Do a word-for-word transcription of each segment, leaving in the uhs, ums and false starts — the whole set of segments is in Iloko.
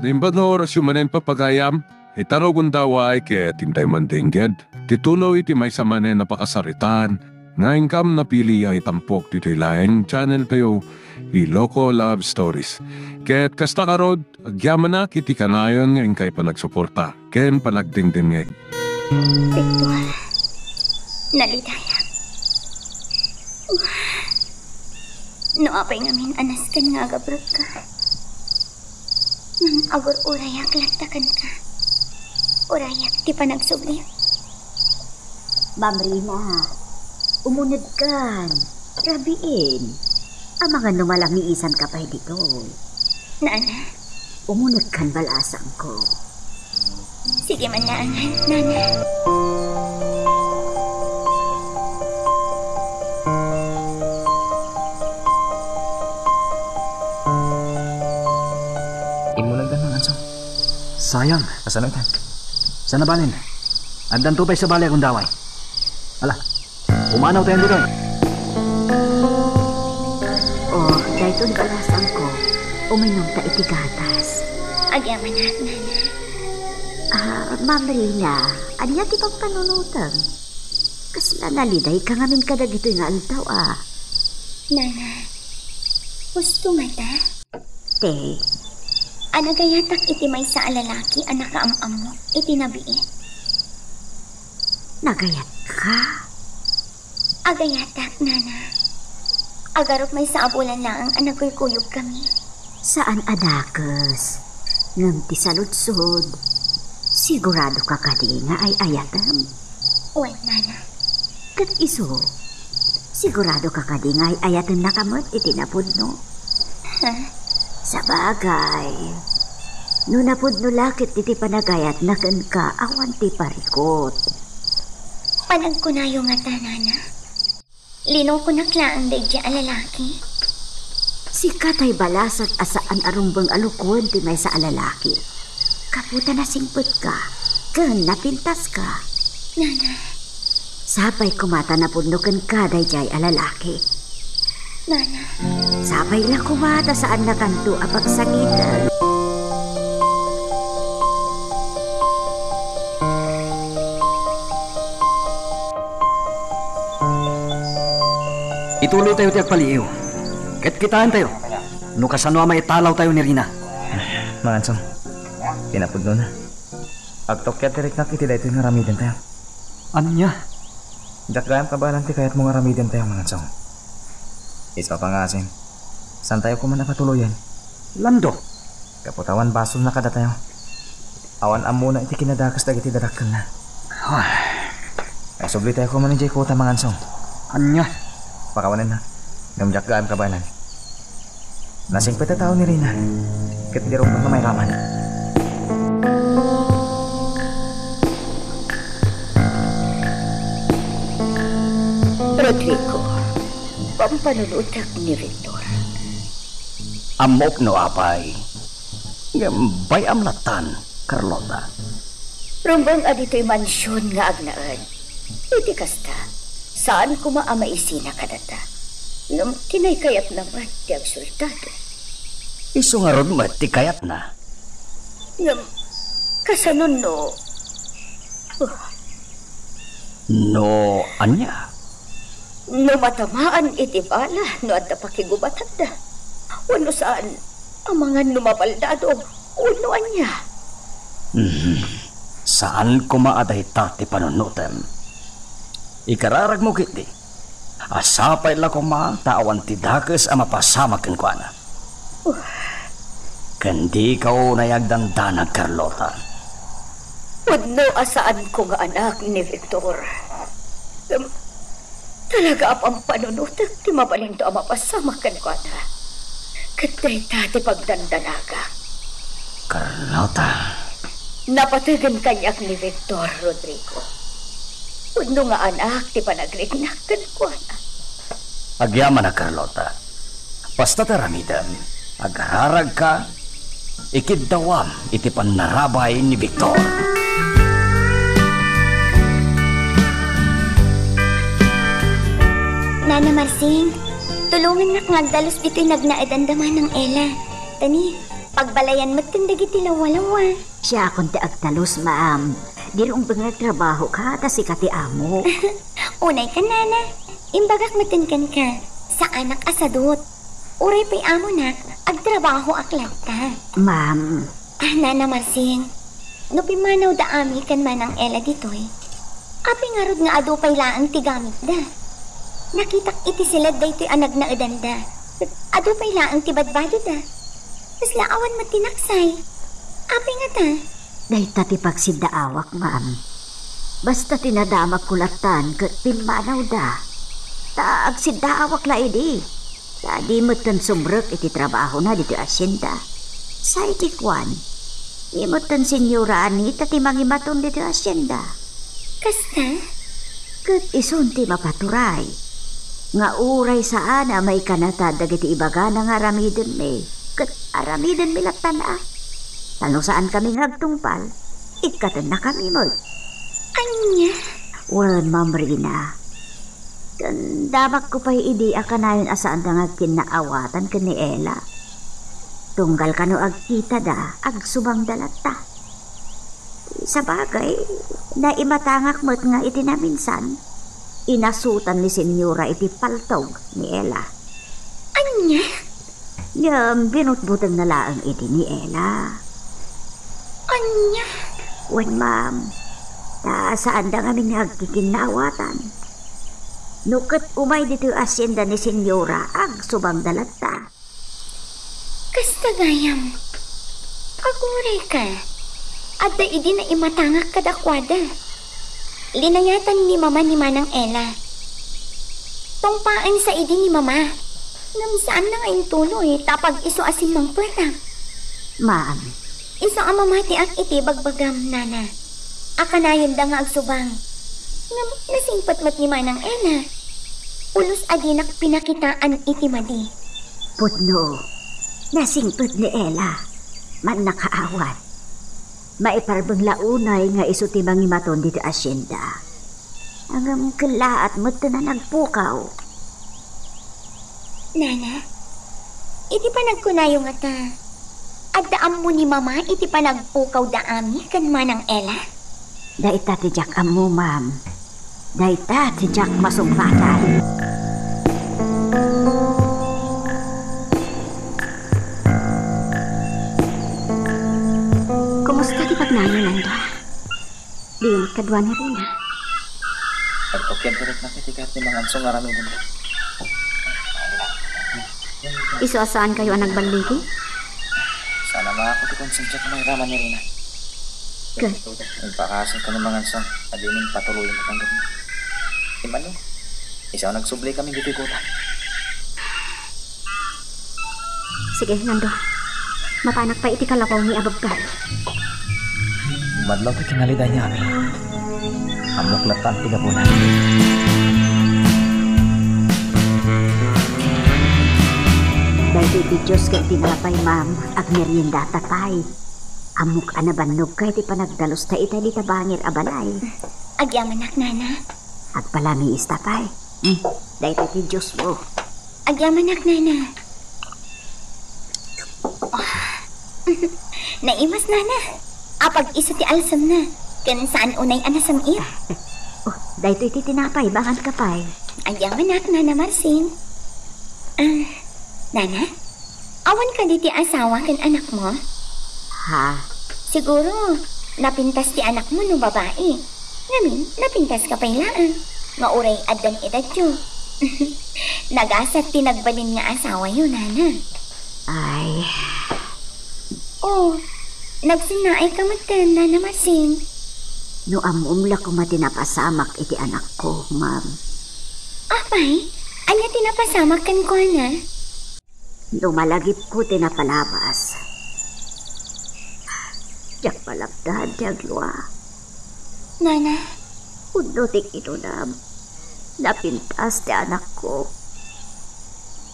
Imbag nga orasyo manen, papagayam, ita gundaway ket intay mandengngeg ti tuloy ti maysa manen a pakasaritaan nga inkam napili a itampok ditoy laeng channel tayo, Iloko Love Stories. Ket kasta ngarud, agyamanak iti kanayon nga inkay panagsuporta ken panagdengdengngeg. Victor, nalidayak. No apay ngamin a nasken nga agabrekka, ngem agur-urayak latta kenka. Urayak ti panagsublim. Ma'am Rina, umunegkan. Rabiin. Amangan no malamiisanka pay ditoy. Nana. Umunegkan, balasangko. Sige man laengen, Nana. Immuneg da, Manganso. Sayang. Kasano ita? Saan a balin? Addanto pay sa bali a gundaway. Ala, pumanawtayon ditoy. O, daytoy, balasangko. Uminumta iti gatas. Agyamanak, Nana. Ah, Ma'am Rina, ania ti pampanunotem? Kasla nalidayka ngamin kadagitoy nga aldaw, a. Nana, husto ngata? Te. A nagayatak iti maysa a lalaki a nakaam-ammok iti nabiit. Nagayatka? Agayatak, Nana. Agarop maysa a bulan laeng a nagkuykuyogkami. Saan a dakes, ngem ti saludsod, siguradoka kadi nga ay-ayatem? Wen, Nana. Ket isu, siguradoka kadi nga ay-ayatennaka met iti napudno? Ha? Sabagay, no napudno la ket iti panagayatna kenka, awan ti parikut. Panagkunayo ngata, Nana? Linokonak laeng daydiay a lalaki. Sika tay balasang a saan a rumbeng a lukoen ti maysa a lalaki. Gapu ta nasingpetka ken napintaska. Nana. Sapay koma ta napudno kenka daydiay a lalaki. Nana. Sapay la koma ta saannakanto a pagsakiten. Ituloytayo ti agpaliiw. Ket kitaentayo no kasano a maitalawtayo ni Rina. Manganso, kinapudnona, agtukkiat ti riknak iti daytoy nga aramidentayo. Ania? Diak gayam kabaelan ti kayatmo nga aramidentayo, Manganso. Isu a pangngasim, saantayo koma a patuloyen. Lando. Gapu ta awan basolna kadatayo. Awan ammona iti kinadakes dagiti dadakkelna. Ay. Ay, sublitayo koma idiay kota, Manganso. Ania? Pakawanennak. Ngem diak gayam kabaelan. Nasingpet a tao ni Rina. Ket di rumbeng nga mairaman. Rodrigo, pampanunotek ni Victor. Ammok no apay. Ngem bay-am lattan, Carlota. Rumbeng a ditoy mansion nga agnaed. Iti kasta, saan koma a maisina kadata. Ngem kinaykayatna met ti agsoldado. Isu ngarud met ti kayatna. Ngem, kasano no, no ania? No matamaan iti bala no adda pakigubatanda. Wenno saan, amangan no mabaldado, wenno ania. Mhm. Saan koma a dayta ti panunotem. Ikararagmo ketdi a sapay la koma ta awan ti dakes a mapasamak kenkuana. Ken dika unay agdandanag, Carlota. Pudno a saanko nga anak ni Victor. Em, talaga a pampanunotek ti mabalinto a mapasamak kenkuana. Ket dayta ti pagdandanagak. Carlota. Napategen kaniak ni Victor, Rodrigo. Pudno nga anak ti panagriknak kenkuana. Agyamanak, Carlota. Basta ti aramidem, agararagka, ikiddawam iti pannarabay ni Victor. Nana Marsing, tulongannak nga agdalus ditoy nagnaedan da Manang Ella. Tani, Pagbalayan metten dagiti lawalawa. Siakon ti agtalus, ma'am. Diri unay nga agtrabaho ka, ta sika ti amo. Unay ka, nana. Imbagak metten kenka, saanak a sadut. Uray pay amonak, agtrabahoak latta. Ma'am. Ah, Nana Marsing, no pimmanawda amin ken Manang Ela ditoy, apay ngarud nga adu pay laeng ti gamitda? Nakitak iti siled daytoy a nagnaedanda. Adu pay laeng ti badbadida. Kasla awan met ti naksay. Apay ngata? Dayta ti pagsiddaawak, ma'am. Basta ti nadamagko lattan ket pimmanawda. Ta agsiddaawak la idi. Ta di metten sumrek iti trabahona ditoy hacienda. Say ti kuan, di metten Senyora Anita ti mangimaton ditoy hacienda. Kasta? Ket isun ti mapaturay nga uray saan a maikanatad dagiti ibagana nga aramidenmi, ket aramidenmi lattan a. Ta no saankami nga agtungpal, ikkatennakami met. Ania? Wen, Ma'am Rina. Ken damagko pay idi a kanayon a saanda nga agkinnaawatan ken ni Ela. Tunggal kano agkitada, agsubangda latta. Sabagay, naimatangak met nga iti naminsan, inasutan ni Senyora iti paltog ni Ela. Ania? Ngem binutbutengna laeng idi ni Ela. Ania? Wen, ma'am. Ta saanda ngamin nga agkikinnaawatan. No ket umay ditoy hacienda ni Senyora, agsubangda latta. Kasta gayam. Aguray ka. Adda idi naimatangak kadakuada. Linayatan ni Mama ni Manang Ela. Tungpaensa idi ni Mama. Ngem saanna nga intuloy ta pag-isu a simmangpetak. Ma'am. Isu a mamatiak iti bagbagam, Nana. A kanayonda nga agsubang. Ngem nasingpet met ni Manang Ela. Pulos a dinak pinakitaan iti madi. Pudno, nasingpet ni Ela. Mannakaawat. Maiparbeng la unay nga isu ti mangimaton ditoy hacienda. Ngem kellaat metten a nagpukaw. Nana, iti panagkunayo ngata, adda ammo ni Mama iti panagpukawda amin ken Manang Ela? Dayta ti diak ammo, ma'am. Dayta ti diak masungpatan. Kumusta ti pagnayon, Nando? Di met kadua ni Rina. Agtukian ko ket nakitikat ni Manganso nga aramiden. Isu a saankayo a nagballigi? Sana maako ti konsensiak a mairaman ni Rina. Ket? Nagpakaasar kami Manganso, a dimi patuloyen ti panggepna. Imano? Isu a nagsubli kami ditoy kota. Sige, Nando. Mapanak pay iti kalakaw ni Ababka. Madlaw ti kinalidayna amin. Ammok latta ti gapuna. Daytoy ti juice ken tinapay, ma'am. Agmeriendata pay. Ammok a nabannogka iti panagdalusta ita dita bangir a balay. Agyamanak, Nana. Agpalamiista pay. Hmm, daytoy ti juice mo. Agyamanak, Nana. Naimas, Nana. Apag-isu ti alsemna. Ken saan unay a nasam-it. Oh, daytoy ti tinapay, banganka pay. Agyamanak, Nana Marsing. Ah, Nana? Awan kadi ti asawa ken anakmo? Ha? Siguro, napintas ti anakmo no babai. Ngamin, napintaska pay laeng. Nga uray addan edadyo. Nagasat ti nagbalin nga asawayo, Nana. Ay. Oh, nagsinnaayka metten, Nana Marsing. No ammom la koma ti napasamak iti anakko, ma'am. Apay, ania ti napasamak kenkuana? No malagipko ti napalabas, diak malabdan ti aglua. Nana? Pudno ti kinunam, napintas ti anakko.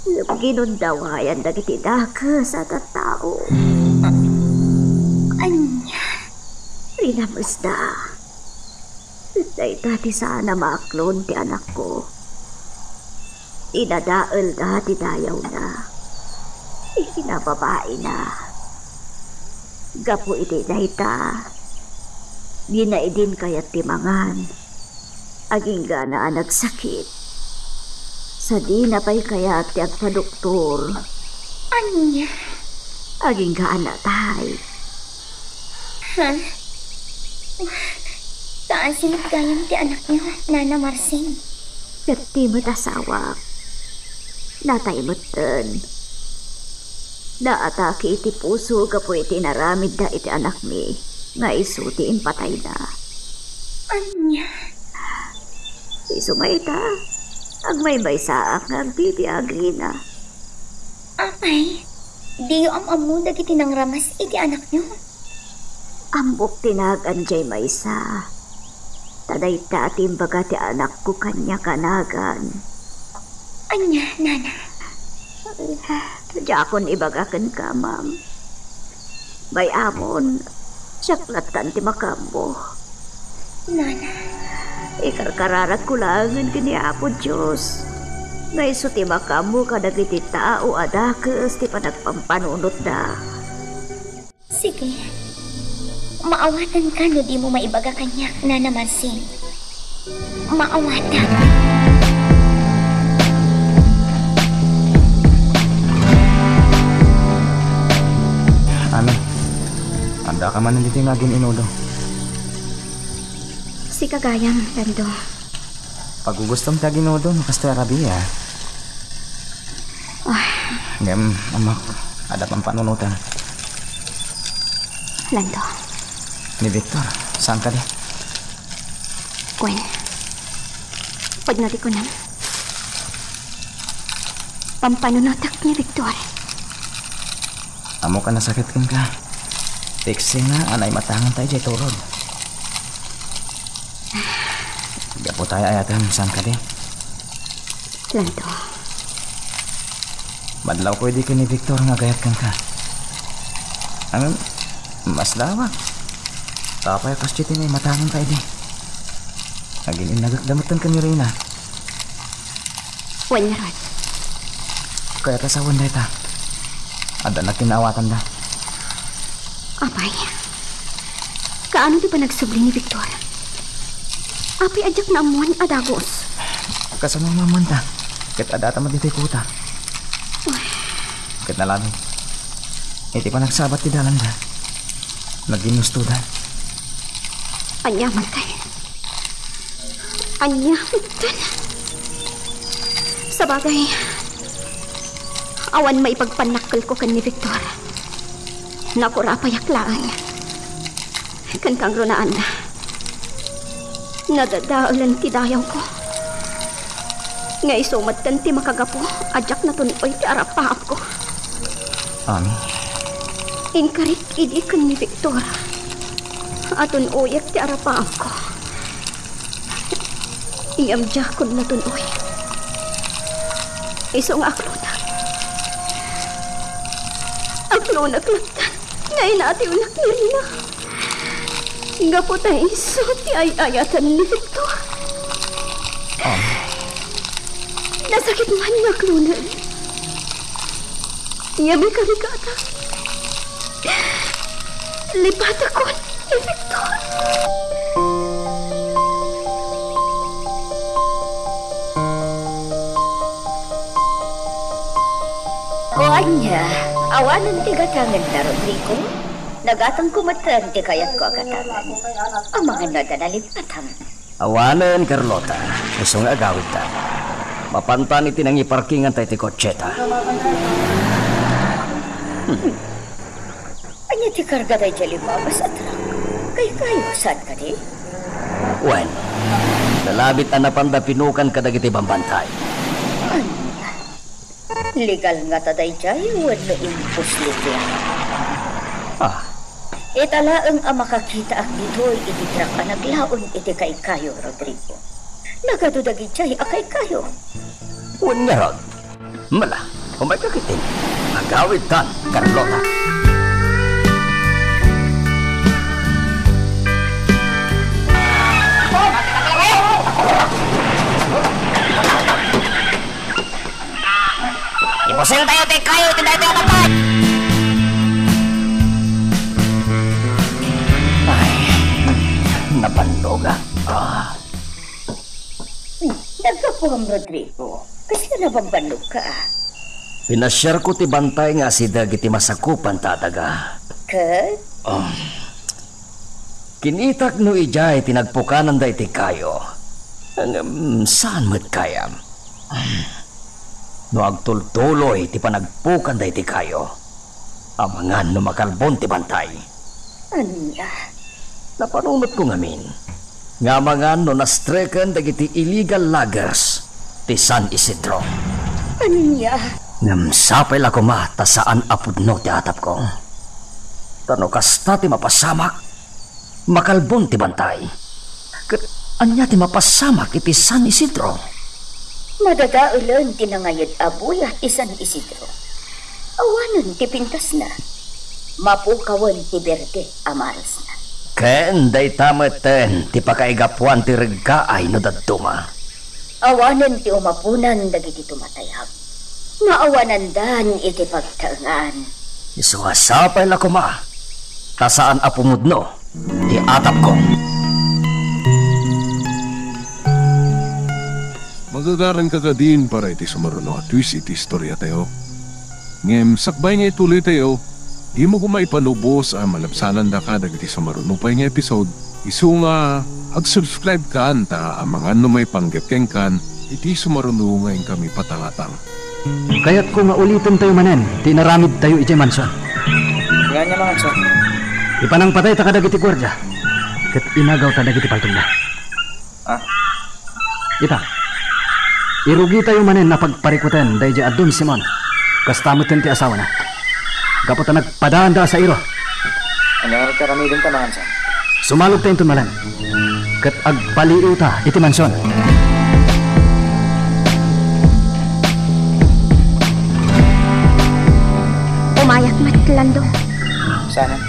Ngem ginundawayan dagiti dakes a tattao. Ania? Rinamesda. Ket dayta ti saan a maaklon ti anakko. Inadaelda ti dayawna. Inababaina. Gapu iti dayta, dina idin kayat ti mangan. Aginggana a nagsakit. Sadina pay kayat ti agpadoktor. Ania? Agingga a natay. Ha? Kaasi met gayam ti anakyo, Nana Marsing? Ket ti met asawak. Natay metten. Naatake iti puso gapu iti inaramidda iti anakmi nga isu ti impatayna. Ania? Isu nga ita, agmaymaysaak nga agbibiagina. Apay, diyo am-ammo dagiti nangramas iti anakyo? Ammok ti nagan jay maysa. Ta dayta ti imbaga ti anakko kaniak a nagan. Ania, Nana? Diakon ibaga kenka, ma'am. Bay-amon, siak lattan ti makaammo. Nana. Ikarkararagko laengen ken ni Apo Dios nga isu ti makaammo kadagiti tao a dakes ti panagpampanunotda. Sige. Maawatanka no dimo maibaga kaniak, Nana Marsing. Maawatak. Ami, addaka manen ditoy nga agin-inudo. Sika gayam, Lando. Pagugustom ti aginudo no kastoy a rabii, a. Ah. Ngem, amak, adda pampanunotan. Lando. Ni Victor, saan kadi? Wen, pudno ti kunam. Pampanunotek ni Victor. Ammok a nasakit kenka. Tiksinga a naimatangan tayo jay turod. Gapu tayo ayaten, saan kadi? Lando. Madlawko idi ken ni Victor nga agayat kenka. Ngem, masdawak. Apay a kasdi ti naimatangan tayo idi? Agin-innagek da metten ken ni Reyna. Wen ngarud. Kayat a sawen dayta. Adda nagkinnaawatanda. Apay, kaano ti panagsubli ni Victor? Apay a diak naammuan a dagus? Kasano a maammuanta? Ket addata met ditoy kuta. Uy. Ket nalabit. Iti panagsabat ti dalanda, nagginustoda. Ania man kay? Ania metten? Sabagay, awan maipagpannakkelko ken ni Victor. Nakurapayak laeng ken kangrunaanna. Nadadaelen ti dayawko. Nga isu metten ti makagapu a diak natun-oy ti arapaapko. Ami. Inkarik idi ken ni Victor a tun-oyek ti arapaapko. Ngem diakon natun-oy. Isu nga aklonak. Aklonak latta nga inatiwnak ni Rina. Gapu ta isu ti ay-ayaten ni Victor. Nasakit man nga aklonen. Ngem ikarigata. Lipatekon ni Victor. O ania, awanen ti gatangenna, Rodrigo? Nagatangko metten ti kayatko a gatangen. Amangan no adda nalipatang. Awanen, Carlota. Isu nga agawidta. Mapantan iti nangiparkinganta iti kotseta. Ania ti karga daydiay limawas a truck? Kaykayo, saan kadi? Wen, nalabit a napanda pinukan kadagiti bambantay. Ania? Legal ngata daydiay wenno imposible? Ah. Ita laeng a makakitaak ditoy iti truck a naglaon iti kaykayo, Rodrigo. Nagadu dagidiay a kaykayo. Wen ngarud. Mala, umayka ketdin. Agawidtan, Carlota. Ibusentayo ti kayo iti daytoy a patay! Nabannoga. Ah. Hmm, naggapuam, Rodrigo. Kasla nabanbannogka, ah? Pinasiarko ti bantay nga asideg iti masakupan ta adaga. Ket? Um, kinitak no idiay ti nagpukanan daytoy kayo. Ngem saan met kayam. No agtultuloy ti panagpukan daytoy kayo, amangan no makalbon ti bantay. Ania? Napanunotko ngamin nga amangan no nastreken dagiti illegal loggers ti San Isidro. Ania? Ngem sapay la koma ta saan a pudno ti atapko. Ta no kasta ti mapasamak, makalbon ti bantay. Ket ania ti mapasamak iti San Isidro? Madadaelen ti nangayed a buya ti San Isidro. Awanen ti pintasna. Mapukawen ti berde a marisna. Ken dayta metten ti pakaigapuan ti reggaay no dadduma. Awanen ti umaponan dagiti tumatayab. Naawanandan iti pagtaengan. Isu a sapay la koma, ta saan a pumudno ti atapko. Magagaranka kadin para iti sumaruno a twist iti istoriatayo. Ngem sakbay nga ituloytayo, dimo koma ipanubos a malabsanandaka dagiti sumaruno pay nga episode, isu nga ag-subscribe kan ta amangan no maipanggep kenkan iti sumaruno nga inkami patangatang. Kayatko nga ulitentayo manen ti inaramidtayo idiay mansion. Ania, Manganson? Ipanangpatayta kadagiti guardia, ket inagawta dagiti paltogna. Ah. Ita, irugitayo manen a pagparikuten daydiay a Don Simon. Kasta metten ti asawana. Gapu ta nagpadaanda a sairo. Ania ngarud ti aramidenta, Manganson? Sumalogta inton malam. Ket agpaliiwta iti mansion. Umayak met, Lando. Sana.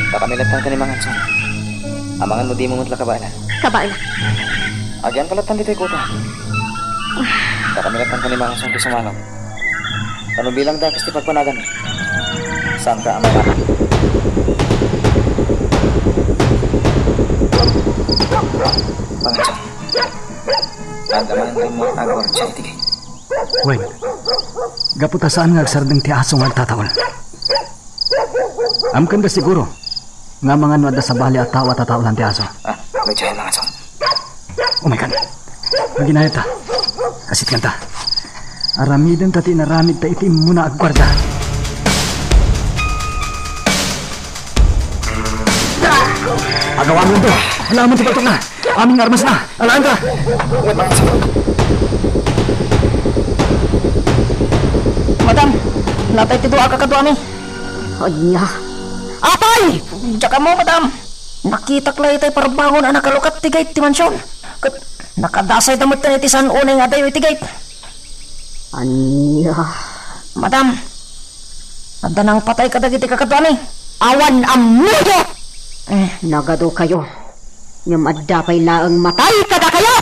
Pakamilattan ka ni Manganson. Amangan no dimo met la kabaelan. Kabaela. Agianka lattan ditoy kuta. Pakamilattan ka ni Manganson ti sumalog. Kano bilang dakes ti pagpanagan? Saanka a mamati? Manganson. Adda manen rimmuar a guardia iti gate. Wen, gapu ta saan nga agsardeng ti aso nga agtataul. Amkanda siguro nga amangan no adda sabali a tao a tataolan ti aso. Ah, may tiyan, Manganson. Umaykan. Aginayadta. Kasitkanta. Aramidenta ti inaramidta iti immuna a guardia. Agawam lang to. Alamon ti paltokna. Amin nga armasna. Alaanka. Madam, natay ti dua a kakaduami. Ania? Apay! Diak ammo, madam. Nakitak la itay parbangon a nakalukat ti gate ti mansion. Ket nakadasayda metten iti saan unay nga adayo iti gate. Ania? Madam, adda nangpatay kadagiti kakaduami. Awan ammoyo! Eh. Nagadukayo. Ngem adda pay laeng matay kadakayo!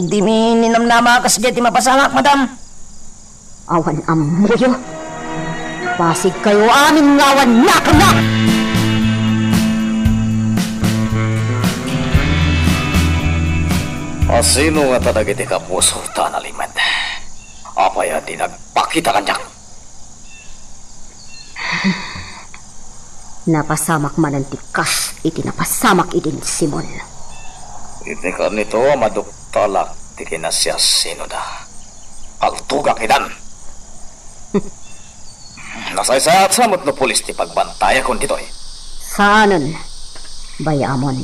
Dimi ninamnama a kasdiay ti mapasamak, madam. Awan ammoyo. Pasigkayo amin nga awan nakenna! A sino ngata dagiti kapuso ta nalimed? Apay a di nagpakita kaniak? Napasamak manen ti kas iti napasamak idin Simon. Iti kanito a maduktalak ti kinasiasinoda. Paltogak idan. Nasaysayaat sa met no pulis ti pagbantayakon ditoy. Saanen, bay-amon.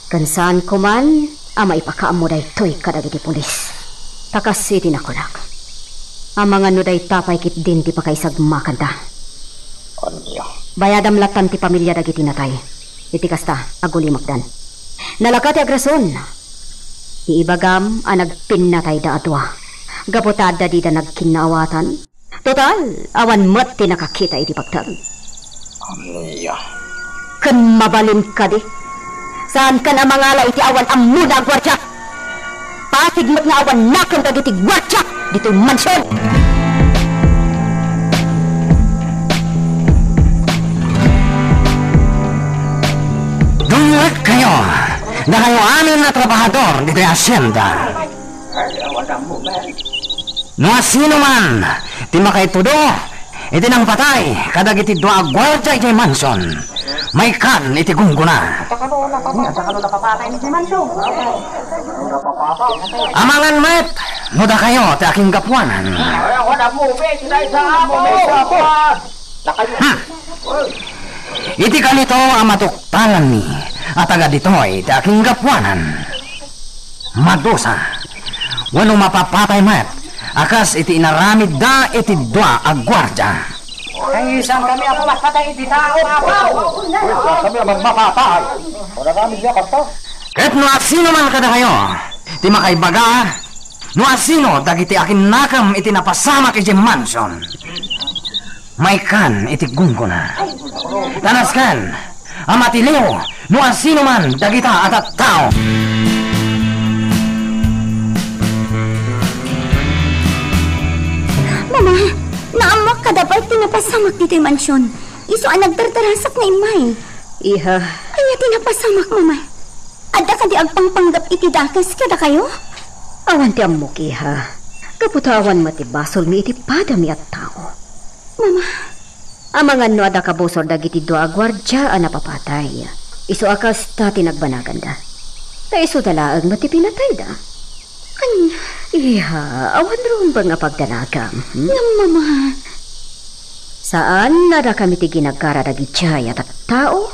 Ken saanko man a maipakaammo daytoy kadagiti pulis. Ta kas iti nakunak, amangan no dayta pay ketdin ti pakaisagmakanda. Ania? Bayadam lattan ti pamilia dagiti natay. Iti kasta, agulimekdan. Nalaka ti agrason. Ti ibagam a nagpinnatayda a dua. Gapu ta adda dida nagkinnaawatan. Total, awan met ti nakakita iti pagteng. Ania? Ken mabalin kadi? Saankan a mangala iti awan ammona a guardia? Pasig met nga awan naken dagiti guardia ditoy mansion. Dumngeg kayo! Kayo amin a trabahador ditoy hacienda. No asino man ti makaitudo iti nangpatay kadagiti dua a guardia idiay mansion, maikkan iti gunggona. Amangan met no dakayo ti akinggapuanan. Hmm. Iti kalito a matuktalanmi a taga ditoy ti akinggapuanan, madusa wenno mapapatay met a kas iti inaramidda iti dua a guardia. Ay, saan kami a pumatpatay iti tao, Apo? Uy, saan kami a mapapatay? Inaramid nga kasta. Ket no asino man kadakayo ti makaibaga no asino dagiti akinnakam iti napasamak idiay mansion, maikkan iti gunggona. Ta nasken a matiliw no asino man dagita a tattao. Mama, naammoak kada pay ti napasamak ditoy mansion. Isu a nagdardarasak nga immay. Iha. Ania ti napasamak, Mama? Adda kadi agpangpanggep iti dakes kadakayo? Awan ti ammok, iha. Gapu ta awan met ti basolmi iti padami a tao. Mama. Amangan no adda kabusor dagiti dua a guardia a napapatay. Isu a kasta ti nagbanaganda. Ta isuda laeng met ti pinatayda. Ania? Iha, awan rumbeng a pagdanagam, hmm? Ngem, Mama. Saan a dakami ti ginagara dagidiay a tattao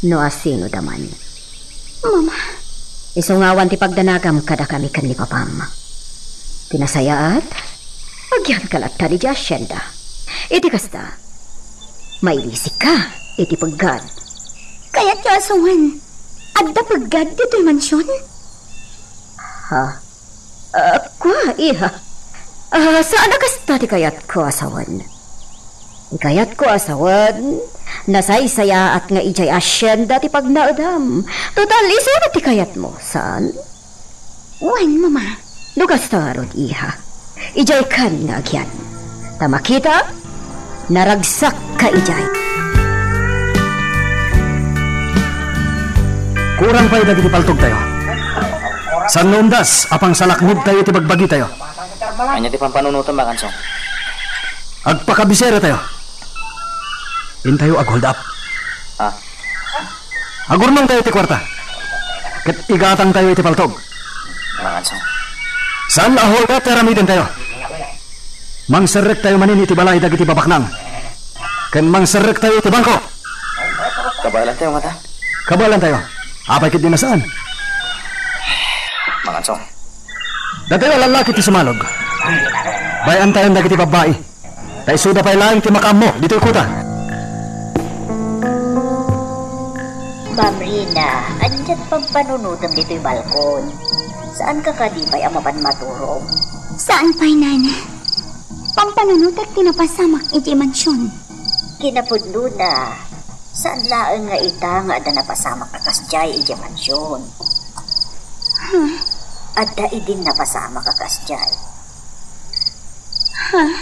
no asinoda man. Mama. Isu nga awan ti pagdanagam kadakami ken ni Papam. Ti nasayaat, agyanka latta idiay hacienda. Iti kasta, mailisikka iti peggad. Kayatyo a sawen, adda peggad ditoy mansion? Ha? Ah, kua, iha. Ah, saan a kasta ti kayatko a sawen. Ti kayatko a sawen, nasaysayaat nga idiay hacienda ti pagnaedam. Total, isu ti kayatmo, saan? Wen, Mama. No kasta ngarud, iha, idiaykan nga agyan. Ta makita, naragsakka idiay. Kurang pay dagiti paltogtayo. Saan nga umdas a pangsalaknibtayo iti bagbagitayo. Ania ti pampanunotem, Mangansong? Agpakabiseratayo. Intayo ag-hold up. Ah. Agurnongtayo ti kuarta. Ket igatangtayo iti paltog. Mangansong. Saan a hold up ti aramidentayo. Mangserrektayo manen iti balay dagiti babaknang. Ken mangserrektayo iti bangko. Kabaelantayo ngata? Kabaelantayo. Apay ketdin a saan? Mangansong. Datayo a lallaki ti sumalog. Bay-antayon dagiti babbai. Ta isuda pay laeng ti makaammo ditoy kuta. Ma'am Rina, ania't pampanunotem ditoy balkon? Saanka kadi pay a mapan maturom? Saan pay, Nana. Pampanunotek ti napasamak idiay mansion. Kinapudnona, saan laeng nga ita nga adda napasamak a kasdiay idiay mansion. Huh? Adda idin napasamak a kasdiay. Huh?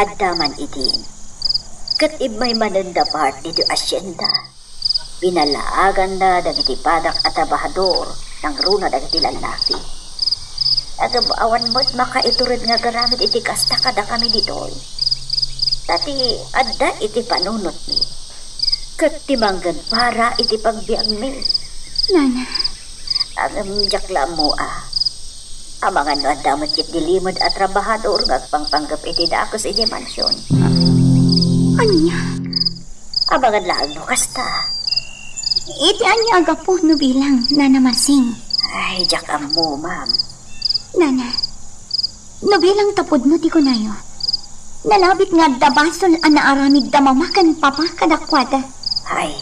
Adda man idin. Ket immay manenda part ditoy hacienda. Binalaaganda dagiti padak a trabahador, nangruna dagiti lallaki. Agab-awan met makaitured nga agaramid iti kasta kadakami ditoy. Ta ti adda iti panunotmi, ket ti mangngeg para iti pagbiagmi. Nana. Ngem diak la ammo a. Amangan no adda met ketdi limed a trabahador nga agpangpanggep iti dakes idiay mansion. Ania? Amangan laeng no kasta. Iti ania a gapu no bilang, Nana Marsing? Ay, diak ammo, ma'am. Nana, no bilang ta pudno ti kunayo, nalabit nga adda basol a naaramid da mama ken papa kadakuada. Ay,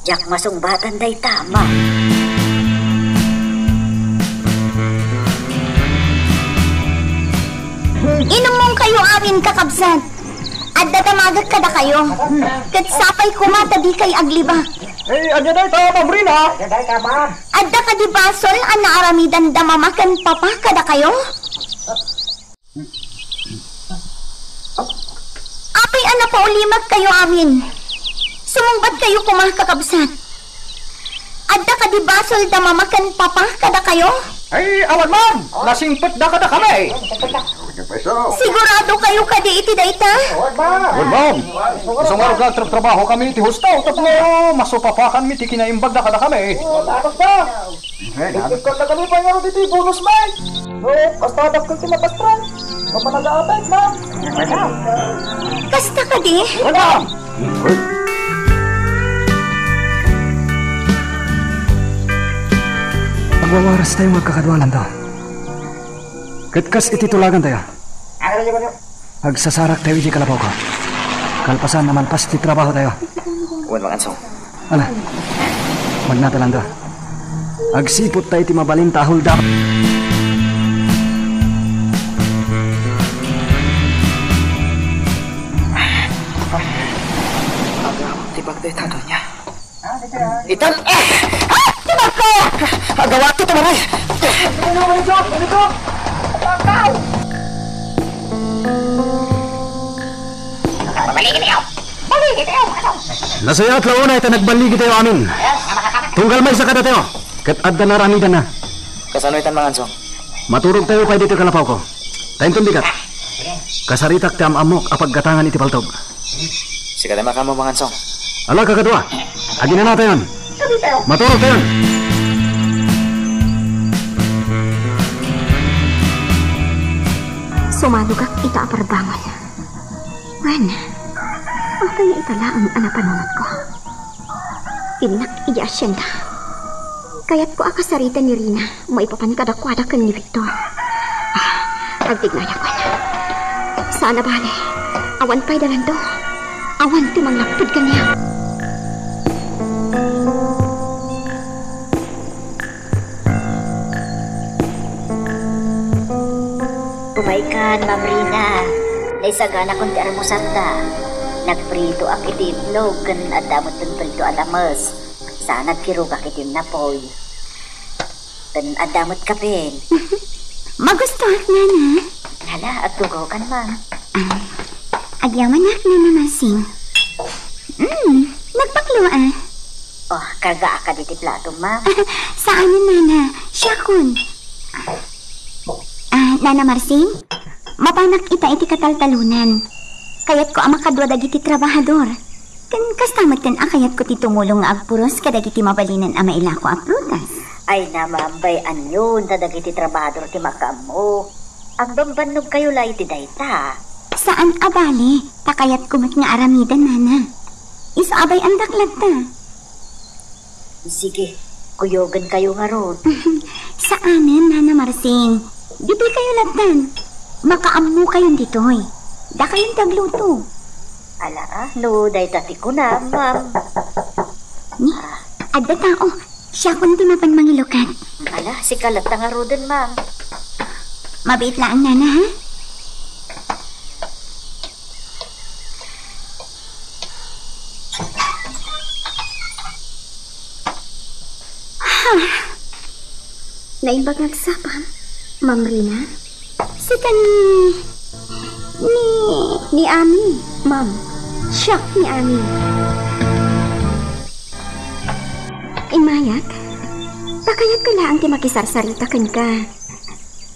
diak masungbatanda ita, ma'am. Inummonkayo amin, kakabsat. Adda damagek kadakayo. Ket sapay koma ta dikay aglibak. Eh, ania dayta, Ma'am Rina? Adda kadi basol a naaramidanda mama ken papa kadakayo? Apay a napaulimekkayo amin? Sumungbatkayo koma, kakabsat. Adda kadi basolda mama ken papa kadakayo? Ay, awan, ma'am. Nasingpetda kadakami. Sigurado kayo kadi iti dayta? Awan, ma'am. Isu ngarud nga agtrabtrabaho kami iti husto tapno masupapakanmi ti kinaimbagda kadakami. Ay, nagkanta kami pa ngarud iti bonus, ma'am. No, basta dakkel ti mapastran. Mapanagaabay, ma'am. Kasta kadi? Awan, ma'am. Agwawaras tayo nga agkakadua, Lando. Ket kas iti tulagan tayo, agsasarak tayo iti kalapawko. Kalpasan a malpas ti trabaho tayo. Wen, Mangansong. Ala, magnata, Lando. Agsiput tayo iti mabalin ta a hulda. Aga, ti bagdayta, Doña. Itan, ah! Ah! Ti bagko! Agawa ti tumari! Nasayaat la unay ta nagballigi tayo amin. Tunggal maysa kadatayo, ket adda naaramidanna. Kasano itan, Mangansong? Maturog tayo pay ditoy kalapawko. Ta inton di ket, kasaritak ti am-ammok a paggatangan iti paltog. Sika ti makaammo, Mangansong. Ala, kakadua. Aginanatayon. Maturogtayon. Sumalogak ita a parbangon. Wen, apay nga ita laeng a napanunotko? Innak idiay asienda. Kayatko a kasarita ni Rina maipapan kadakuada ken ni Victor. Ah, agtignayak man. Saan a bale, awan pay da Lando. Awan ti manglapped kaniak. Umaykan, Ma'am Rina. Naisaganakon ti almusarda. Nagpritoak iti itlog ken adda met prito a lames. Saan nagkirugak iti napoy. Ken adda met kapen. Magustoak, Nana. Hala, agtugawkan, ma'am. Ah, agyamanak, Nana Marsing. Mm, nagbaklo, ah. Oh, kargaak diti plato, ma'am. Saan, Nana. Siakon. Ah, Nana Marsing, mapanak ita iti kataltalonan. Kayatko a makadua dagiti trabahador. Ken kasta metten a kayatko ti tumulong nga agpuros kadagiti mabalinen a mailako a prutas. Ay, namambay-anyon ta dagiti trabahador ti makaammo. Agbambannogkayo la iti dayta. Saan a bale, ta kayatko met nga aramiden, Nana. Isu a bay-andak latta. Sige, kuyogenkayo ngarud. Saanen, Nana Marsing. Ditoykayo lattan. Makaammokayon ditoy. Dakayon ti agluto. Ala, ah, no dayta ti kunam, ma'am. Ni, adda tao. Siakon ti mapan mangilukat. Ala, sika latta ngaruden, ma'am. Mabiit laeng, Nana, ha? Ha? Naimbag nga agsapa, Ma'am Rina? Sika ni, ni, ni Ami, ma'am. Siak ni Ami. Immayak, ta kayatko laeng ti makisarsarita kenka.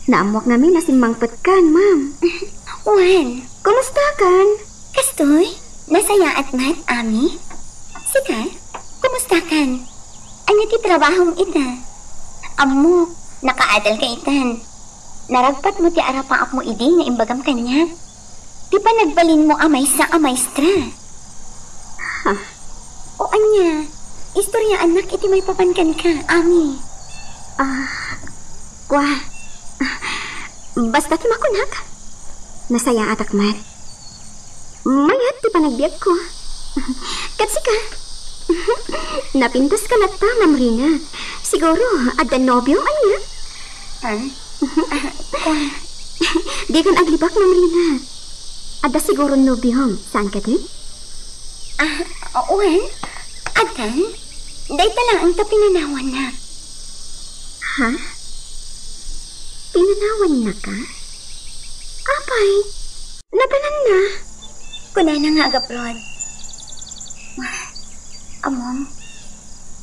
Naammoak ngamin a simmangpetkan, ma'am. Wen, kumustakan? Kastoy, nasayaat met, Ami? Sika, kumustakan? Ania ti trabahom ita? Ammok, nakaadalka itan. Naragpatmo ti arapaapmo idi nga imbagam kaniak. Ti panagbalinmo a maysa a maestra. Ha? O ania, istoryaannak iti maipapan kenka, Ami. Ah, kua. Basta ti makunak. Nasayaatak met. Mayat ti panagbiagko. Ket sika? Napintaska latta, Ma'am Rina. Siguro, adda nobiom, ania? Ah? Ah, kua. Dikon aglibak, Ma'am Rina. Adda siguro nobiom, saan kadi? Ah, wen. Adda. Dayta laeng ta pinanawannak. Ha? Pinanawannaka? Apay? Napanan na. Kunana nga agabroad. Ammom,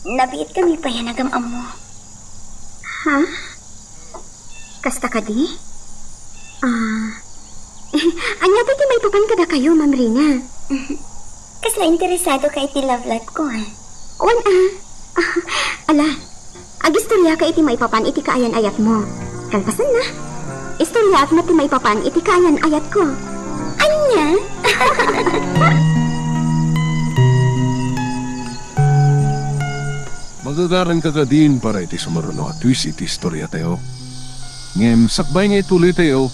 Nabiit kami pay a nagam-ammo. Ha? Kasta kadi? Ah. Ania ti maipapan kadakayo, Ma'am Rina? Kasla interesado ka iti love life ko, ah? Wen, ah. Ah, ala, agistoriaka iti maipapan iti kaayan-ayatmo. Kalpasanna, istoriaak met ti maipapan iti kaayan-ayatko. Ania? Magagaranka kadin para iti sumaruno a twist iti istoriatayo. Ngem sakbay nga ituloytayo,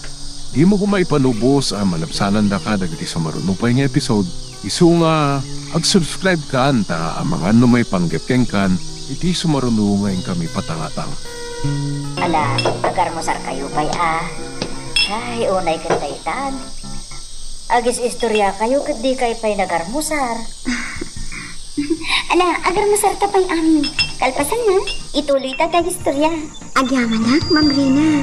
dimo koma ipanubos a malabsanandaka dagiti sumaruno pay nga episode. Isu nga, ag-subscribe kan ta amangan no maipanggep kenkan iti sumaruno nga inkami patangatang. Ala, agarmusarkayo pay a. Ay, unay ket daytan. Agis-istoriakayo ket dikay pay nagarmusar. Ala, agarmusarta pay, Ami. Kalpasanna, ituloyta ti agistorya. Agyamanak, Ma'am Rina.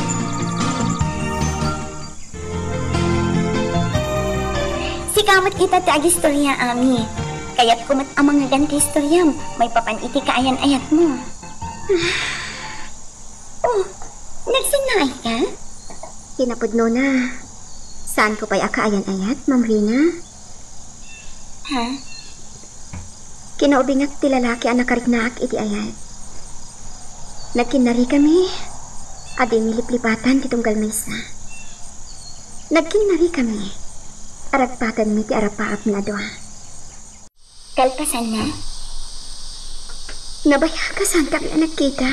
Sika met ita ti agistorya, Ami. Kayatko met a mangngegan ti istoriam maipapan iti kaayan-ayatmo. Oh, nagsinnaayka? Kinapudnona, saanko pay a kaayan-ayat, Ma'am Rina? Ha? Kinaubingak ti lalaki a nakariknaak iti ayat. Nagkinnarikami a dimi liplipatan ti tunggal maysa. Nagkinnarikami a ragpatenmi ti arapaapmi a dua. Kalpasanna, nabayag a saankami a nagkita.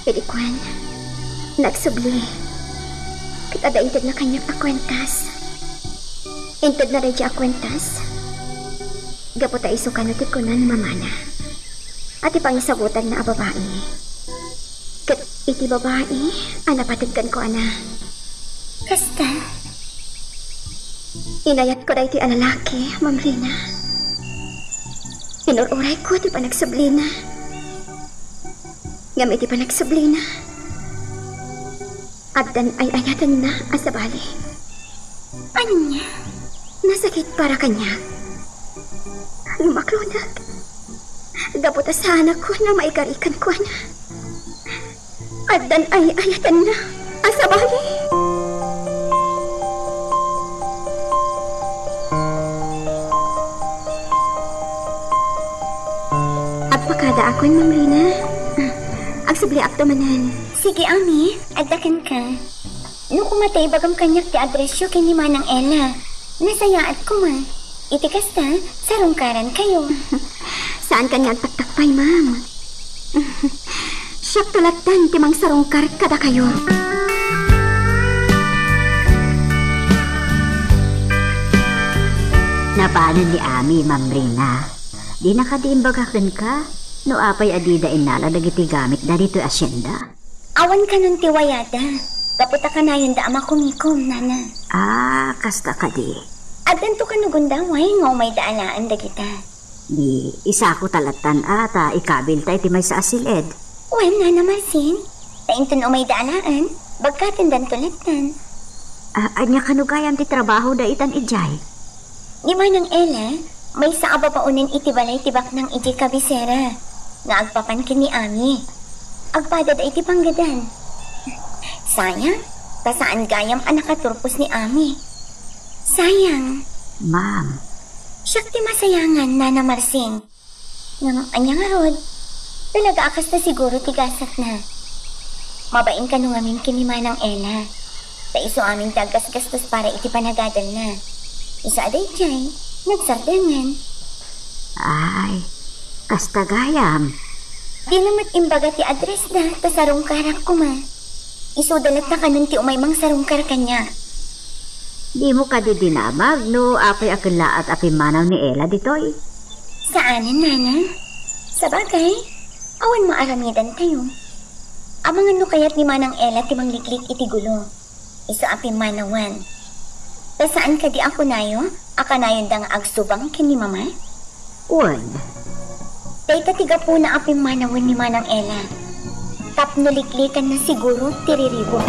Idi kuan, nagsubli. Ket adda intedna kaniak a kuentas. Intedna daydiay a kuentas gapu ta isu kano ti kuna ni mamana a ti pangisagutanna a babai ket iti babai a napateg kenkuana. Kasta? Inayatko daytoy a lalaki, Ma'am Rina. Inur-urayko ti panagsublina. Ngem iti panagsublina, addan ay-ayatenna a sabali. Ania? Nasakit para kaniak. Lumaklonak. Gapu ta saanakon a maikari kenkuana. Addan ay-ayatenna a sabali. Agpakadaakon, Ma'am Rina. Ah, agsubliakto manen. Sige, Ami, adda kenka. No koma ta ibagam kaniak ti addressyo ken ni Manang Ella, nasayaat koma. Iti kasta, sarungkarankayo. Saan kaniak agtaktak pay, ma'am. Siakto lattan ti mangsarungkar kadakayo. Napanen ni Ami, Ma'am Rina. Dina kadi imbaga kenka no apay a dida innala dagiti gamitda ditoy asienda? Awan kanon ti wayada. Gapu ta kanayonda a makumikom, nana. Ah, kasta kadi. Addanto kano gundaway nga umayda alaen dagita. Di, isako ta lattan a ta ikabilta iti maysa a siled. Wen, Nana Marcin, ta inton umayda alaen, bagkatendanto lattan. Ah, ania kano gayam ti trabahoda itan idiay? Ni Manang Ella, maysa a babaonen iti balay ti baknang idiay kabisera, nga agpapan ken ni Ami. Agpadada iti panggedan. Sayang, ta saan gayam a nakaturpos ni Ami. Sayang. Ma'am. Siak ti masayangan, Nana Marcin. Ngem ania ngarud? Talaga a kasta siguro ti gasatna. Mabain kano ngamin ken ni Manang Ella. Ta isu amin ti aggasgastos para iti panagadalna. Isu a daydiay, nagsardengen. Ay, kasta gayam. Dina met imbaga ti addressda, ta sarungkarak koma. Isuda latta kanon ti umay mangsarungkar kaniak. Dimo kadi dinamag no apay a kellaat a pimmanaw ni Ella ditoy? Saanen, nana. Sabagay, awan maaramidantayo. Amangan no kayat ni Manang Ella ti mangliklik iti gulo. Isu a pimmanawan. Ta saan kadi a kunayo a kanayonda nga agsubang ken ni Mama? Wen. Dayta ti gapuna a pimmanawen ni Manang Ella. Tapno liklikanna siguro ti riribuk.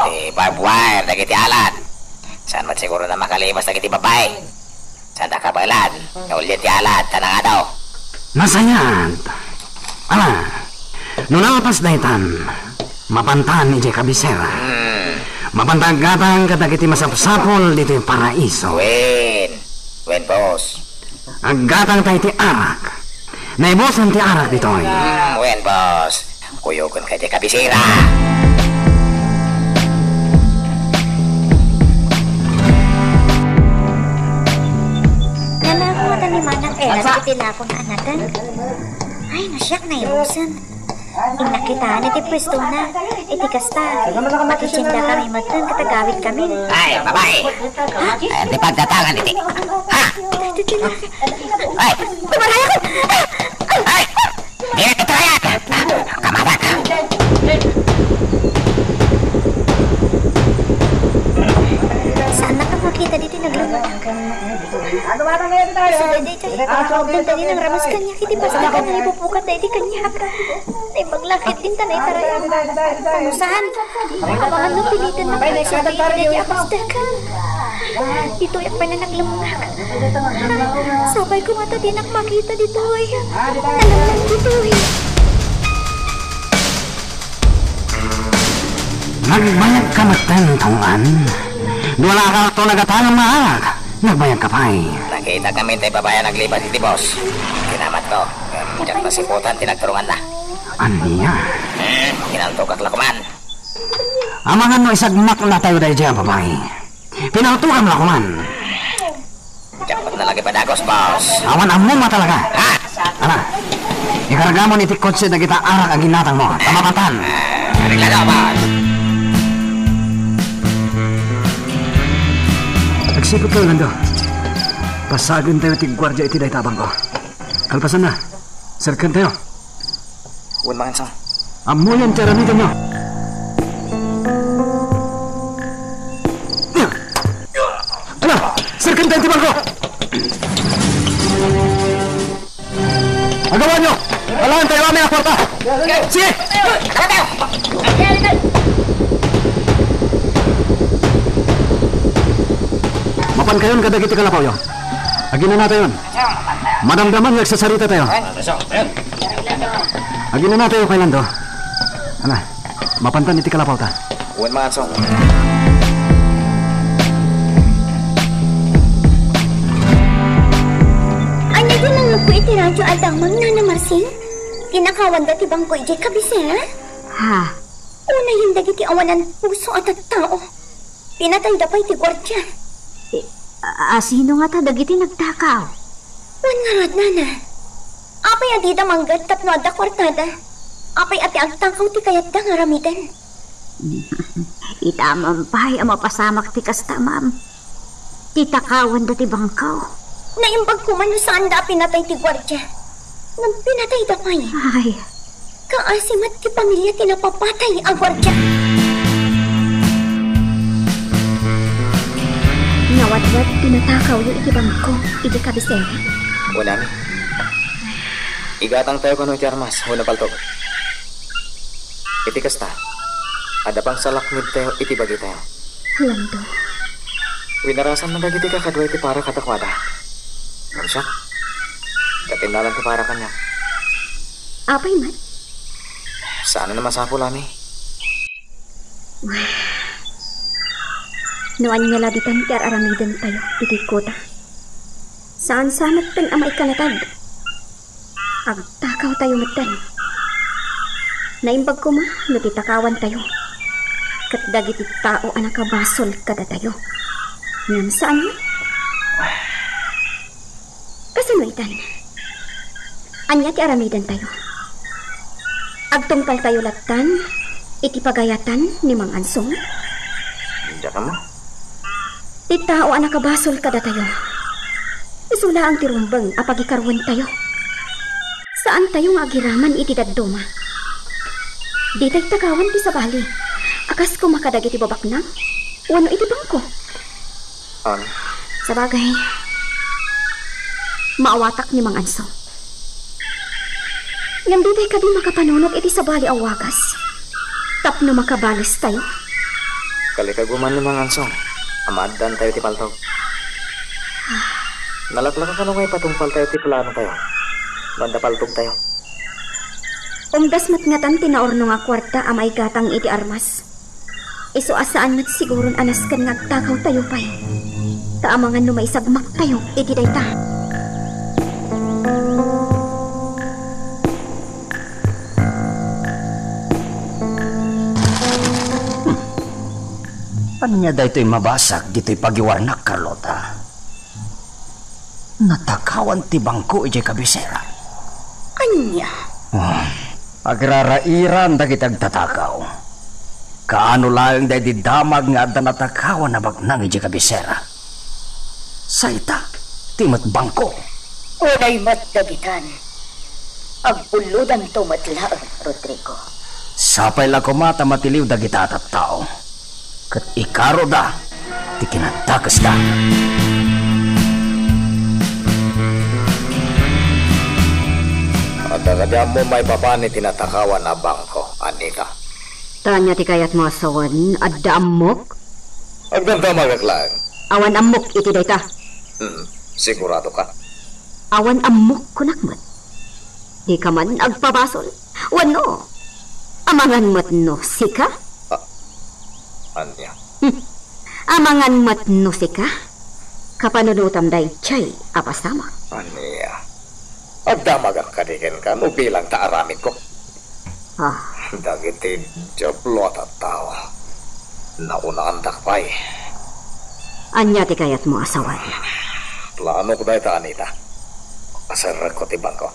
Ti barbed wire dagiti alat. Saan met siguro a makalibas dagiti babai? Saanda kabaelan nga ulien ti alat ta nangadaw. Nasayaat. Ala, no napas daytan, mapantan idiay kabisera. Hmm. Mapanta aggatang kadagiti masapsapul ditoy paraiso. Wen. Wen, boss. Aggatang ta iti arak. Naibusan ti arak ditoy. Hmm, wen, boss. Kuyogen ka idiay kabisera. Nanako ngata ni Manang Ella dagiti lako nga anatan. Ay, no siak, naibusan. Innak kitaen iti puestona. Iti kasta, makitiendakami metten ket agawidkami. Ay, babai! Ha? Ay, di pagdatangan iti, ha? Ay! Ay! Ay! Dina ti tarayan! Kamadak! Saannak a makita ditoy nagluma. Isu daytoy. Daytoy, nangramas kaniak iti pastakan nga ipupukat daydi kaniak. Naimbag la ketdin ta naitarayan. Panusan. Amangan no piliten nga agsuda iti daydi a pastakan. Ditoyak pay naglemngak. Sapay koma ta dinak makita ditoy. Nalanglang ditoy. Nagbayag ka metten, Tong-an. Dua la a karton a gatangam nga arak. Nagbayag ka pay. Nakitakami ti babai a naglibas iti bus. Kinamatko. Ngem diak nasiputan ti nagturunganna. Ania? Hmm, kinaltokak la koman. Amangan no isagmak la tayo daydiay a babai. Pinaltokam la koman. Diak met nalagi padagos, boss. Awan ammom a talaga. Ha? Ala, ikargamon iti kotse dagita arak a ginatangmo. Ta mapantan. Areglado, boss. Agsipud tayo, Lando. Pasagen tayo ti guardia iti dayta a bangko. Kalpasanna, serken tayo. Wen, Mangansong. Ammoyon ti aramidenyo. Ala, serken tayo ti bangko! Agawanyo! Alaen tayo amin a kwarta! Sige! Mapankayon kadagiti kalapawyo. Aginanatayon. Madamdaman nga agsasarita tayo. Aginana tayo kay Lando. Ala, mapantan iti kalapawta. Wen, Mangansong. Ania ti nangngegko iti radio a damang, Nana Marsing? Tinakawanda ti bangko idiay kabisera? Ha? Unayen dagiti awanan puso a tattao. Pinatayda pay ti guardia. Eh, a-, a-, sino ngata dagiti nagtakaw? Wen ngarud, Nana. Apay a dida mangngeg tapno adda kuartada? Apay a ti agtakaw ti kayatda nga aramiden? Ita man pay a mapasamak ti kasta, ma'am. Ti takawanda ti bangko. Naimbag koma no saanda a pinatay ti guardia. Ngem pinatayda pay. Ay. Kaasi met ti pamilia ti napapatay a guardia. Nawadwad ti natakawyo iti bangko idiay kabisera? Wen, Ami. Igatangtayo kano iti armas wenno paltok. Iti kasta, adda pangsalaknibtayo iti bagitayo. Lando. Winarasanna dagiti kakadua iti para kadakuada. Ngem siak, katinnalan ti para kaniak. Apay met? Saan a masapul, Ami. No ania la ditan ti ar-aramidentayo iti kuta. Saan sa metten a maikanatag. Agtakawtayo metten. Naimbag koma no ti takawantayo ket dagiti tao a nakabasol kadatayo. Ngem saan met? Kasano itan? Ania ti aramidentayo? Agtungpaltayo lattan iti pagayatan ni Mang Ansong? Diak ammo. Ti tao a nakabasol kadatayo, isu laeng ti rumbeng a pagikaruentayo. Saantayo nga agiraman iti dadduma. Ditay takawan ti sabali a kas koma kadagiti babaknang wenno iti bangko. On. Sabagay, maawatak ni Mang Anso. Ngem ditay kadi makapanunot iti sabali a wagas tapno makabalestayo? Kalikaguman ni Mang Ansong, a maaddaantayo ti paltog. Nalaklaka kano nga ipatungpaltayo ti planotayo no adda paltogtayo? Umdas met ngatan ti naurno nga kuarta a maigatang iti armas. Isu a saan met siguron a nasken nga agtagawtayo pay. Ta amangan no maisagmaktayo iti dayta. Ania daytoy mabasag ditoy pagiwarnak, Carlota? Natakawan ti bangko idiay kabisera. Ania? Ah, agrarairan dagiti agtatakaw. Kaano laeng daydi damag nga adda natakawan a baknang idiay kabisera? Sayta, ti met bangko. Unay met dagitan. Agpullodanto met laeng, Rodrigo. Sapay la koma ta matiliw dagita a tattao. Ket ikaroda ti kinadakesda. Adda kadi ammo maipapan iti natakawan a bangko, Anita? Ta ania ti kayatmo a sawen? Adda ammok? Agdamdamagak laeng. Awan ammok iti dayta. Hmm, sigurado ka? Awan ammok, kunak met. Dika man agpabasol. Wenno, amangan met no sika? Ah, ania? Hmm. Amangan met no sika? Kapanunotam daydiay a pasamak. Ania? Agdamagak kadi kenka no bilang ta aramidko? Ah. Dagiti diablo a tattao. Naunaandak pay. Ania ti kayatmo a sawen? Planok dayta, Anita. Aserrekko ti bangko.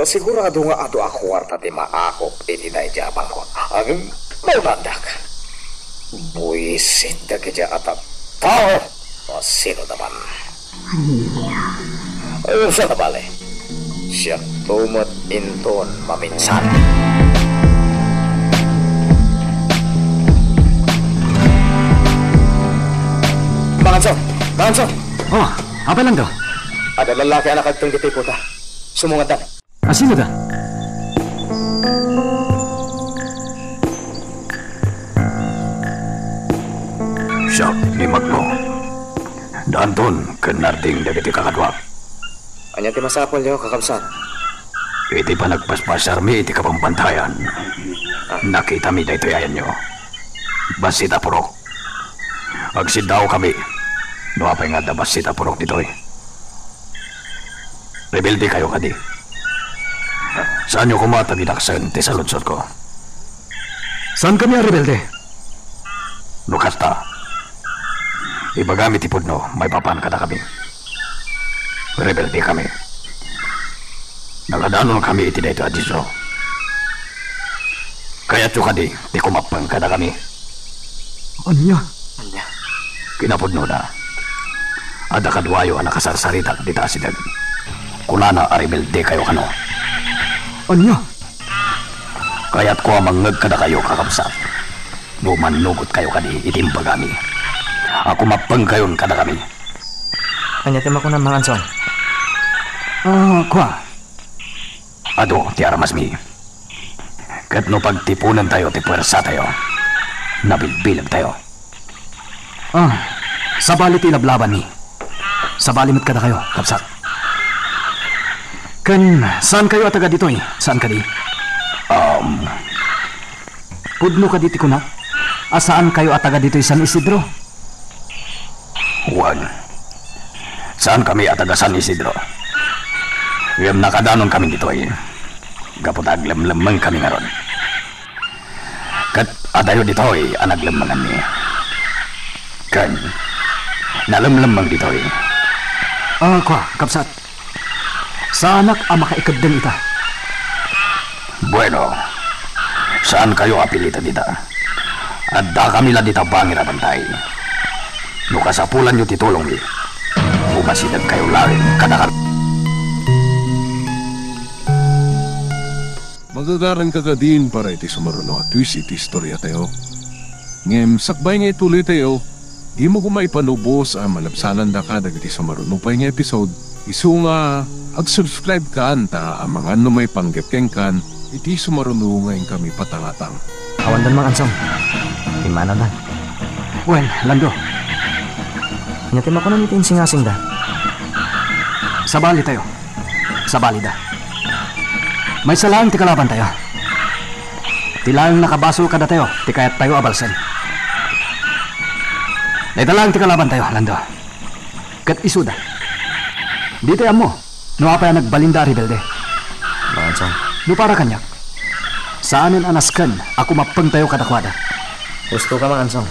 Sigurado nga adu a kuarta ti maakop iti daydiay a bangko. Ngem, naunaandak. Buisit dagiti a tattao. O sino da man. Ania? Ay, sa nabale. Siakto met inton maminsan. Manganso! Manganso! Oh, apay langga? Adda lallaki a nakagteng ditoy kuta. Sumungatdan. A sino da? Siak ni Magno. Danton ken Narding dagiti kakaduak. Ania ti masapulyo, kakabsat? Iti panagpaspasiarmi iti kabambantayan, ah, nakitami daytoy ayanyo. Bassit a purok. Agsiddawkami no apay nga adda bassit a purok ditoy. Rebeldekayo kadi? Saanyo koma a tagidaksen ti saludsodko? Saankami a rebelde. No kasta, ibagami ti pudno maipapan kadakami. Rebeldekami. Nakadanonkami iti daytoy a distro. Kayatyo kadi ti kumappeng kadakami? Ania? Ania? Kinapudnona, adda kaduayo a nakasarsaritak dita asideg. Kunana a rebeldekayo kano. Ania? Kayatko a mangngeg kadakayo, kakabsat, no mannugotkayo kadi iti imbagami a kumappengkayon kadakami. Ania ti makunam, Manganso? Ah, kua. Adu ti armasmi. Ket no pagtiponentayo ti puersatayo, nabilbilegtayo. Ah, sabali ti ilablabanmi. Sabali met kadakayo, kabsat. Ken saankayo a taga ditoy, saan kadi? Um, Pudno kadi ti kunak a saankayo a taga ditoy San Isidro? Wen, saankami a taga San Isidro. Ngem nakadanonkami ditoy gapu ta aglemlemmengkami ngarud. Ket adayo ditoy a naglemmenganmi. Ken nalemlemmeng ditoy. Ah, kua, kabsat. Saanak a makaikeddeng ita. Bueno, saankayo a piliten ita. Addakami la dita bangir a bantay. No kasapulanyo ti tulongmi, umasidegkayo laeng kadakami. Magagaranka kadin para iti sumaruno a twist iti istoriatayo. Ngem sakbay nga ituloytayo, dimo koma ipanubos a malabsanandaka dagiti sumaruno pay nga episode. Isu nga, ag-subscribe kan ta amangan no maipanggep kenkan iti sumaruno nga inkami patangatang. Awandan, Manganso. Immanawdan. Wen, Lando. Ania ti makunan iti insingasingda? Sabalitayo. Sabalida. Maysa laeng ti kalabantayo. Ti laeng nakabasol kadatayo ti kayattayo a balsen. Dayta laeng ti kalabantayo, Lando. Ket isuda. Ditay ammo no apay a nagbalinda a rebelde. Mangansong. No para kaniak, saanen a nasken a kumappengtayo kadakuada. Husto ka, Mangansong.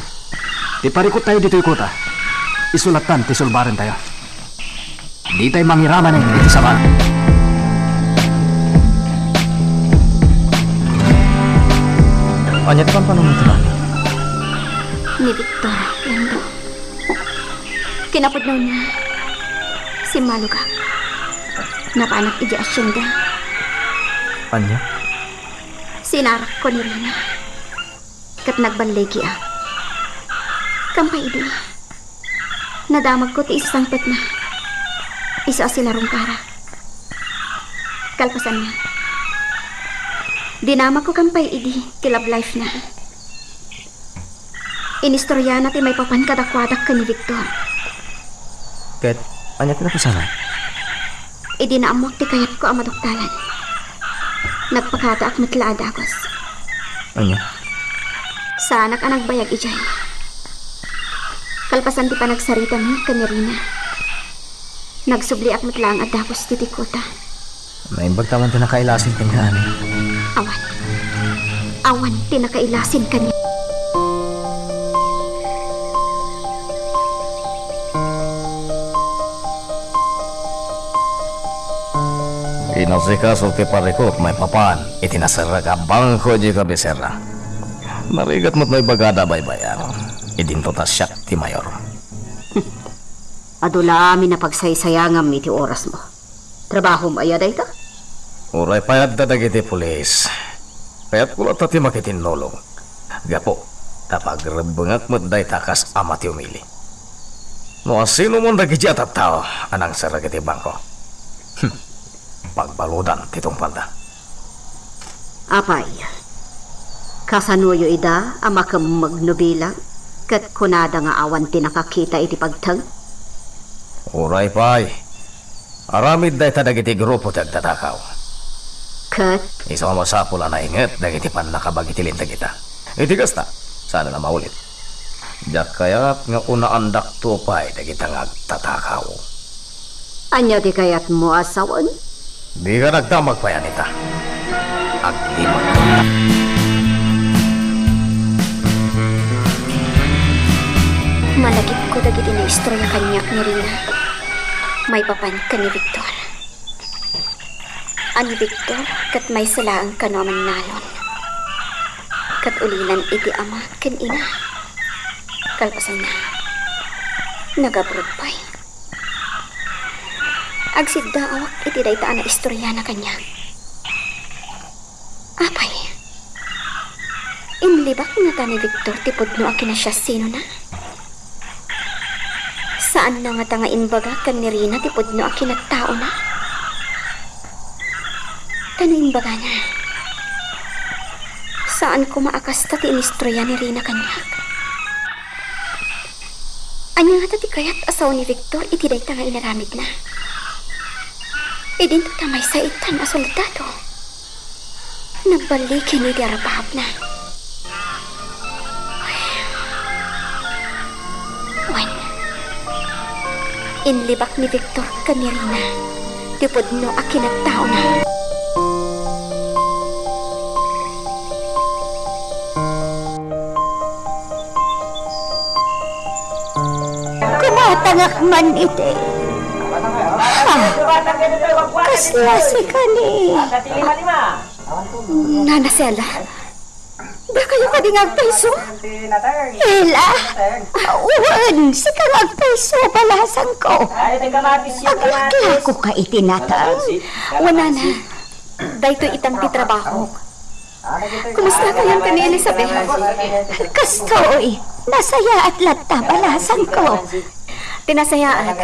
Ti parikuttayo ditoy kuta, isu lattan ti sulbarentayo. Ditay mangiramanen iti sabali. Ania ti panpanunot ti mami? Ni Victor, Lando. Kinapudnona, simmalogak. Napanak idiay asienda. Ania? Sinarakko ni Rina. Ket nagballigiak. Kampay idi, nadamagko ti isasangpetna. Isu a sinarungkarak. Kalpasanna, dinamagko kampay idi ti love life na. Inistoriana ti maipapan kadakuadak ken ni Victor. Ket ania ti napasamak? Idi naammoak ti kayatko a maduktalan, nagpakadaak met la a dagus. Ania? Saanak a nagbayag idiay. Kalpasan ti panagsaritami ken ni Rina, nagsubliak met laeng a dagus ditoy kuta. Naimbag ta awan ti nakailasin kaniak, ani? Awan. Awan ti nakailasin kaniak. Inasikaso ti parikut maipapan iti naserrek a bangko idiay kabisera. Narigat met no ibagada a baybay-an. Idinto ta siak ti mayor. Adu la amin a pagsaysayangam iti orasmo. Trabahom aya dayta? Uray pay adda dagiti pulis, kayatko latta ti makitinnulong. Gapu ta pagrebbengak met dayta kas ama ti umili. No asino man dagiti a tattao a nangserrek iti bangko, hmm, pagbaludan ti tungpalda. Apay, kasanoyo ida a makemmeg no bilang ket kunada nga awan ti nakakita iti pagteng? Uray pay, aramid dayta dagiti grupo ti agtatakaw. Ket? Isu a masapul a nainget dagiti pannakabag iti linteg ita. Iti kasta, saan a maulit. Diak kayat nga unaandakto pay dagita nga agtatakaw. Ania ti kayatmo a sawen? Dika nagdamag pay, Anita. Aglima. Malagipko dagiti naistorya kaniak ni Rina maipapan ken ni Victor. A ni Victor ket maysa laeng kano a mannalon. Ket ulinan iti ama ken ina. Kalpasanna, nagabrod pay. Agsiddaawak iti dayta a naistoriana kaniak. Apay, inlibak ngata ni Victor ti pudno a kinasiasinona? Saanna ngata nga imbaga ken ni Rina ti pudno a kinattaona? Ta no imbagana, saan koma a kasta ti inistorya ni Rina kaniak. Ania ngata ti kayat a sao ni Victor iti dayta nga inaramidna? Idinto ta maysa itan a soldado. Nagballigin iti arabahapna. Wen, inlibak ni Victor ken ni Rina ti pudno a kinattaona. Kumatangak man iti. Ha? Kasla sika ni. Nana Sela? Dakayo kadi nga agpayso? Ela? Wen, sika nga agpayso, balasangko. Aglaklako ka iti natang? Wen, nana. Daytoy itan ti trabahok. Kumusta kayon ken ni Elizabeth? Kastoy, nasayaat latta, balasangko. Ti nasayaat,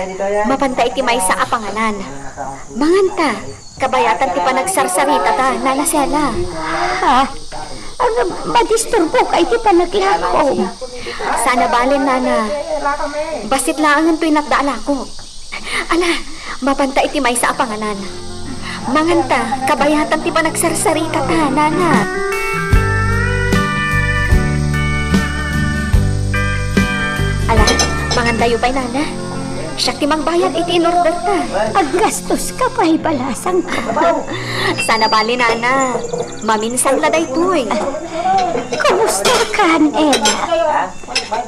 mapanta iti maysa a panganan. Manganta, kabayatan ti panagsarsaritata, Nana Sela. Ha? Ag-, madisturboka iti panaglakom. Saan a bale, nana. Bassit laengen toy natda a lakok. Ala, mapanta iti maysa a panganan. Manganta, kabayatan ti panagsarsarita ta, nana. Ala, mangantayo pay, nana. Siak ti mangbayad iti in-order ta. Aggastoska pay, balasangko. Saan a bale, nana. Maminsan la daytoy. Kumusta kan, Ella?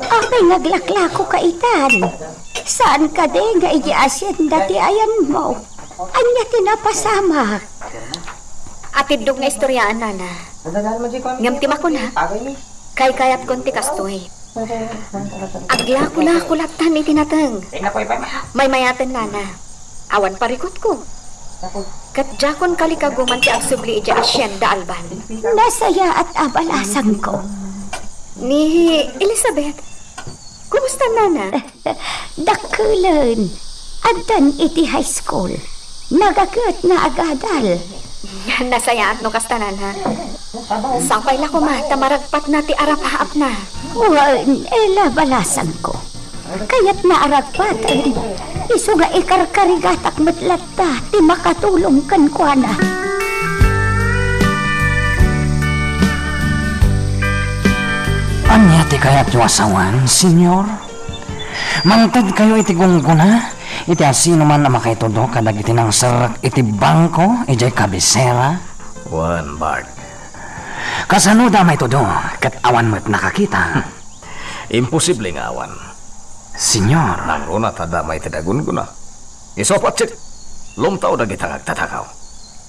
Apay nga aglaklako ka itan? Saan kadi nga idiay asienda ti ayanmo? Ania ti napasamak? Atiddog nga istoriaan, nana. Ngem ti makuna, kaykayatkon ti kastoy. Aglako-lako lattan iti nateng. Maymayaten, nana. Awan parikutko. Ket diakon kalikaguman ti agsubli idiay asienda Alban. Nasayaat a balasangko. Ni Elizabeth, kumusta, nana? Dakkelen. Addan iti high school. Nagaket nga agadal. Nasayaat no kasta, nana. Sapay la koma ta maragpatna ti arapaapna. Wen, Ella, balasangko. Kayatna a ragpaten. Isu nga ikarkarigatak met latta ti makatulong kenkuana. Ania ti kayatyo a sawen, Señor? Mangtedkayo iti gunggona iti asinoman a makaitudo kadagiti nangserrek iti bangko idiay kabisera? Wen, Bart. Kasanoda maitudo ket awan met nakakita? Imposible nga awan. Señor. Nangruna ta adda maited a gunggona. Isu a patsit, lumtaw dagita nga agtatakaw.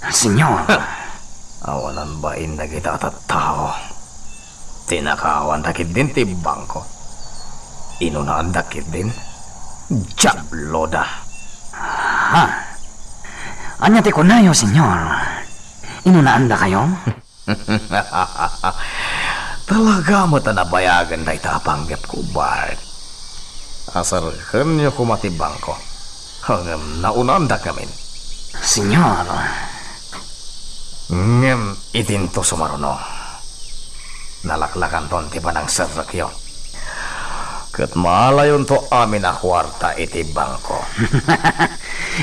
Señor. Ha! Awanan bain dagita a tattao. Tinakawan da ketdin ti bangko. Inunaan da ketdin. Diablo da. Ha? Ania ti kunayo, Señor? Inunaan dakayo? Talaga met a nabayagen dayta a panggepko, Bart. Aserrekenyo koma ti bangko. Ngem naunandak ngamin. Señor. Ngem idinto sumaruno, nalaklakanton ti panangserrekyo. Ket maalayonto amin a kuarta iti bangko.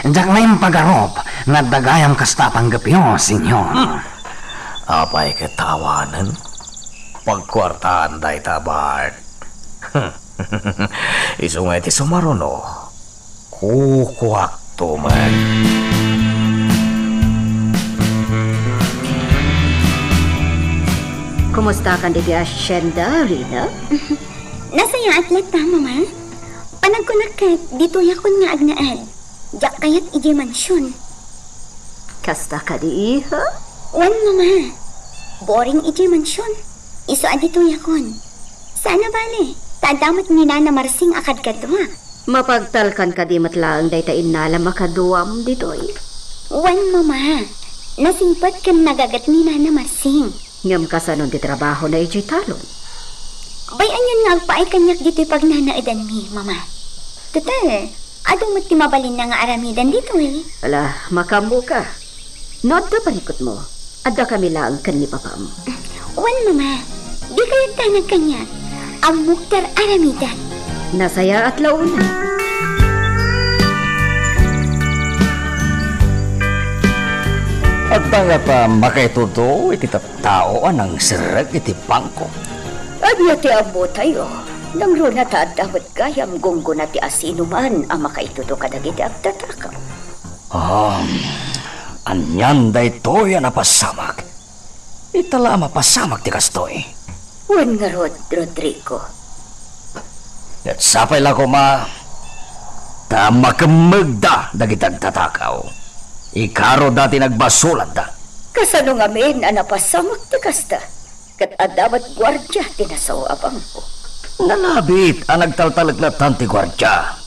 Diak la impagarup nga adda gayam kasta a panggepyo, Señor. Hmm. Apay ket awanen? Pagkuartaan dayta, Bart. Isu nga iti sumaruno, kukuakto met. Kumustakan ditoy hacienda, Rina? Nasayaat latta, Mama. Panagkunak ket, ditoyakon nga agnaed. Diak kayat idiay mansion. Kasta kadi, iha? Wen, Mama. Boring idiay mansion. Isu a ditoyakon. Saan a bale, ta adda met ni Nana Marsing a kadkaduak. Mapagtalkan kadi met laeng dayta innalam a kaduam ditoy? Wen, Mama. Nasingpet ken nagaget ni Nana Marsing. Ngem kasano ti trabahona idiay talon? Bay-anyon nga agpaay kaniak ditoy pagnanaedanmi, Mama. Total, adu met ti mabalinna nga aramidan ditoy. Ala, makaammoka. No adda parikutmo, addakami laeng ken ni papam. Wen, Mama. Dika agdanag kaniak. Ammok ti ar-aramidan. Nasayaat la unay. Adda ngata makaitudo iti tattao a nangserrek iti bangko? Ania ti ammotayo? Nangruna ta adda met gayam gunggona ti asinoman a makaitudo kadagiti agtatakaw. Um, anian daytoy a napasamak? Ita la a mapasamak ti kastoy. Wen ngarud, Rodrigo. Ket sapay la koma ta makemmegda dagiti agtatakaw. Ikaroda ti nagbasolatda. Kasano ngamin a napasamak ti kasta? Ket adda met guardia ti nasao a bangko. Nalabit a nagtaltaleknatan ti guardia.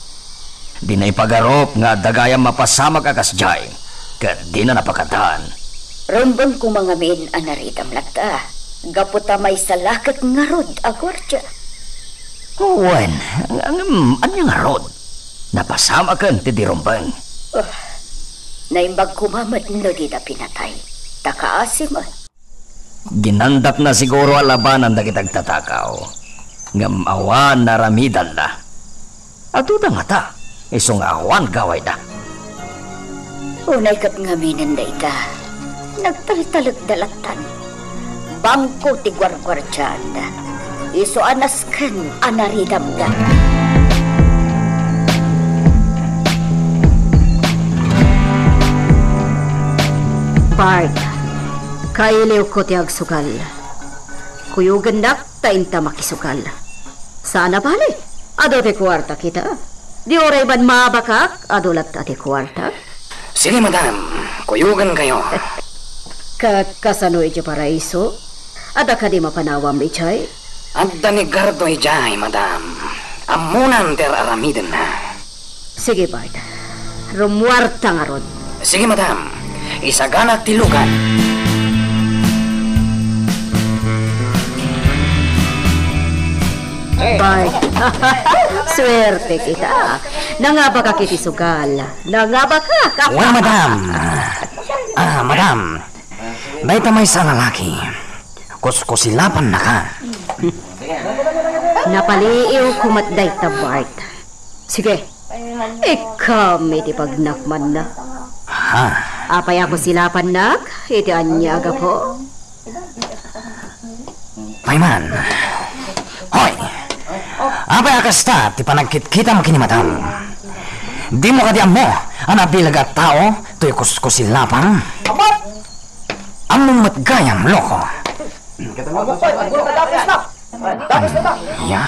Dina ipagarup nga adda gayam mapasamak a kasdiay, ket dina napakadaan. Rumbeng koma ngamin a naridam latta, gapu ta maysa la ket ngarud a guardia. Wen, ngem ania ngarud? Napasamaken ti di rumbeng. Ah, naimbag koma met no dida pinatay, ta kaasi met. Ginandakna siguro a labanan dagiti agtatakaw. Ngem awan naaramidanna. Aduda ngata, isu nga awan gawayda. Unay ket ngaminen dayta, nagtaltalekda lattan. Bangko ti guarguardiaanda. Isu a nasken a naridamda. Bart, kailiwko ti agsugal. Kuyogennak ta inta makisugal. Saan a bale, adu ti kuarta kita. Di uray ban maabakak, adu latta ti kuarta. Sige, madam. Kuyogenkayo. Ket kasano idiay Paraiso? Adda kadi mapanawam idiay? Adda ni Gardo idiay, madam. Ammonan ti ar-aramidenna. Sige, Bart. Rummuarta ngarud. Sige, madam. Isaganak ti lugan. Bart. Suerte kita. Nangabakak iti sugal. Nangabakak. Wen, madam. Ah, madam. Dayta maysa a lalaki. Kuskusilapannaka. Napaliiwko met dayta, Bart. Sige, ikkam iti pagnakmanna. Ha? Apay a kusilapannak iti ania a gapu? Payman. Hoy! Apay a kasta ti panagkitkitam ken ni madam? Dimo kadi ammo a nabileg a tao toy kuskusilapang? Ammom met gayam, loko. Ya,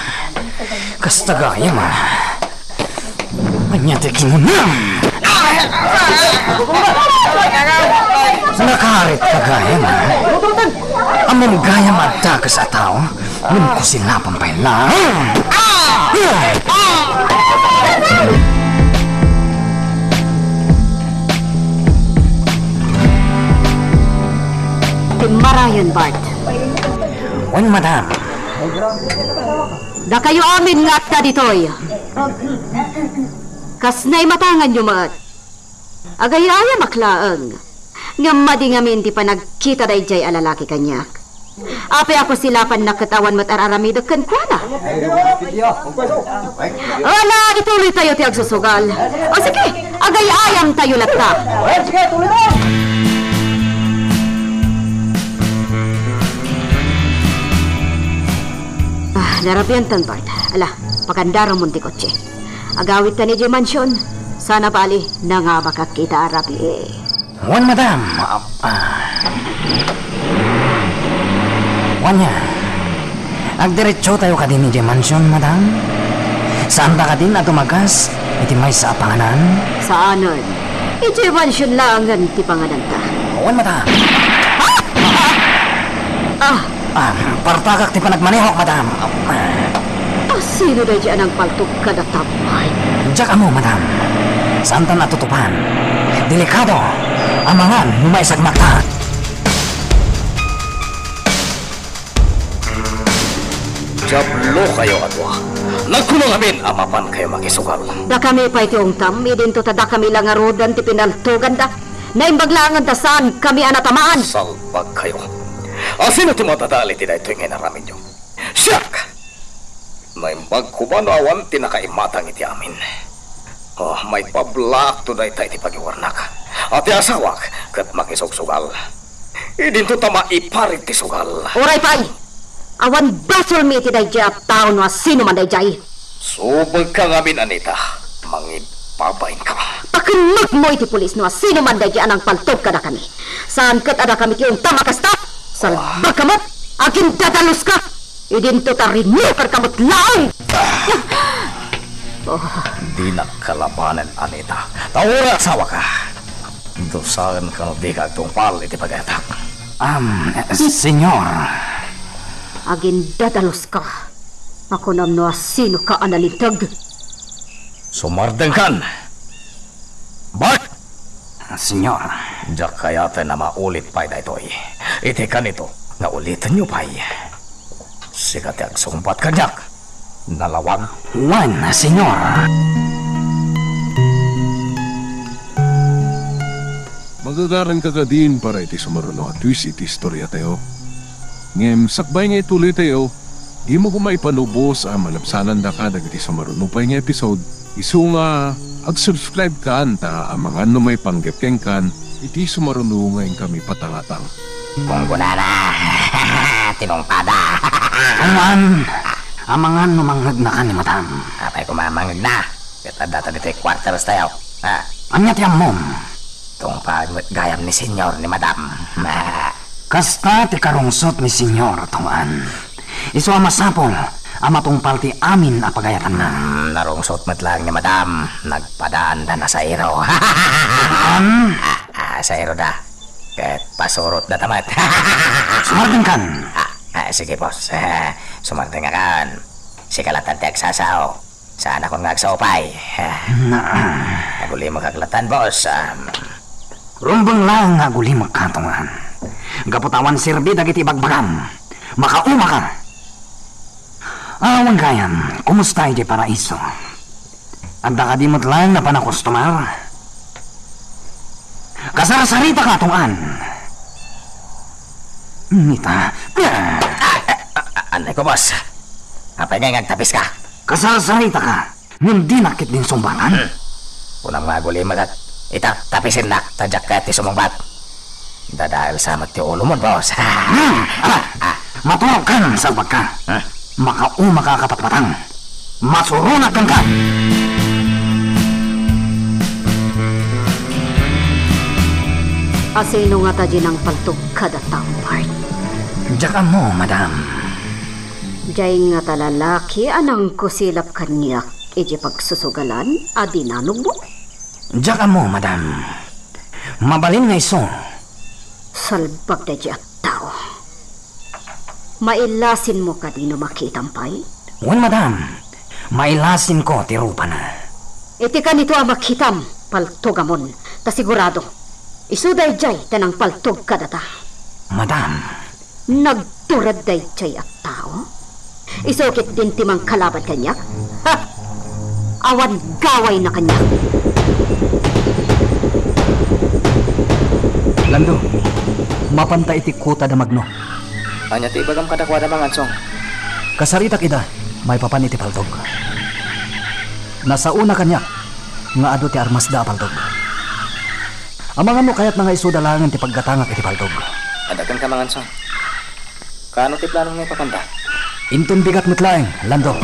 kasta gayam, a. Ania ti kinunam? Nakarit ka gayam, a. Ammom gayam a dakes a tao, ngem kusilapam pay laeng. Timmarayon, Bart. Wen, madam. Dakayo amin nga adda ditoy. Kas naimatanganyo met. Agay-ayamak laeng. Ngem madi ngamin ti panagkita daydiay a lalaki kaniak. Apay a kusilapannak ket awan met ar-aramidek kenkuana? Ala, ituloytayo ti agsusugal. O sige, agay-ayamtayo latta. Ah, narabiantan, Bart. Ala, pagandaramon ti kotse. Agawidtan idiay mansion. Saan a bale, nangabakak ita a rabii. Wen, madam. Ah, ah. Wen, ya. Agdiretsotayo kadin idiay mansion, madam? Saanta kadin a tumagas iti maysa a panganan? Saanen. Idiay mansion laengen ti pangananta. Wen, madam. Ah! Ah! Ah, partagak ti panagmanehok, madam. Ah, sino daydiay a nangpaltog kada tabbay? Diak ammo, madam. Saantan a tutupan. Delikado. Amangan no maisagmakta. Diablokayo a dua. Nagkuno ngamin a mapankayo makisugal. Dakami pay ti ungtam, idinto ta dakami la ngaruden ti pinaltoganda. Naimbag laengen ta saankami a natamaan. Salbagkayo. Asino ti madadal iti daytoy nga inaramidyo? Siak! Naimbag koma no awan ti nakaimatang iti amin. Oh, maipablakto dayta iti pagiwarnak. A ti asawak ket makisugsugal. Idinto ta maiparit ti sugal. Uray pay! Awan basolmi iti daydiay a tao no asino man daydiay. Subegka ngamin, Anita. Mangibbabainka. Pakemmegmo iti pulis no asino man daydiay a nangpaltog kadakami. Saan ket a dakami ti ungtam a kasta. Salbagka met. Agindadaluska. Idinto ta rinuperka met laeng. Oh. Dinak kalabanen, Anita. Ta uray asawaka. Dusaenka no dika agtungpal iti pagayatak. Am, senyor. Agindadaluska. Makunam no asinoka a nalinteg. Sumardengkan! Bart! Senyor. Diak kayaten a maulit pay daytoy. Iti kanito nga ulitenyo pay. Sika ti agsungbat kaniak. Nalawag. Wen, senyor. Magagaranka kadin para iti sumaruno a twist iti istoriatayo. Ngem sakbay nga ituloytayo, Dimo koma ipanubos a malabsanandaka dagiti sumaruno pay nga episode, isu nga ag-subscribe kan ta amangan no maipanggep kenkan iti sumaruno nga inkami patangatang. Kung kunana, tinungpada. Awan, amangan no mangngegnakan ni Madam. Apay koma mangngegna? Ket adda ta ditoy quarters tayo. Ha? Ania ti ammom? Tungpal met gayam ni Senyor ni Madam. Kasta ti karungsot ni Senyor Tong-an. Isu a masapul a matungpal ti amin a pagayatanna. Hmm, narungsot met laeng ni Madam. Nagpadaanda na sairo. An? Ah, ah, sairo da. Ket pasurot da ta met. Sumardengkan. Ah, ah, sige, boss. Sumardengakan. Sika latta ti agsasao. Saanakon nga agsao pay. Na. Agulimekak latta, boss. Um, Rumbeng laeng nga agulimekka, Tong-an. Gapu ta awan serbi dagiti ibagbagam. Makaumaka. Awan gayam, kumusta idiay paraiso? Adda kadi met laeng napan a kustomar? Kasarsaritaka, Tong-an. Nita. Ah, ah, ah, anay ko, boss. Apay ngay nga agtapiska? Kasarsaritaka, ngem dinak ketdin sungbatan. Hmm. Kunam nga agulimekak, ita, tapisennak, ta diak kayat ti sumungbat. Dadael sa met ti ulomon, boss. Hmm. Ah, ah. Maturogkan, salbagka. Ah. Makaumaka a kapatpatang. Masuronak kenka. Asino ngata diay nangpaltog kadataon, Bart? Diak ammo, madam. Diay ngata lalaki a nangkusilap kaniak idiay pagsusugalan a dinanogmo? Diak ammo, madam. Mabalin nga isu. Salbag daydiay a tao. Mailasinmo kadi no makitam pay? Wen, madam. Mailasinko ti rupana. Iti kanito a makitam, paltogamon, ta sigurado, isu daydiay ti nangpaltog kadata. Madam. Nagtured daydiay a tao? Isu ketdin ti mangkalaban kaniak? Ha! Awan gawayna kaniak. Lando, mapanta iti kuta da Magno. Ania ti ibagam kadakuada, Mangansong? Kasaritak ida, maipapan iti paltog. Nasaona kaniak nga adu ti armasda a paltog. Amangan no kayatna nga isuda laengen ti paggatangak iti paltog. Adda kenka, Mangansong. Kaano ti planom nga ipapanda? Inton bigat met laeng, Lando.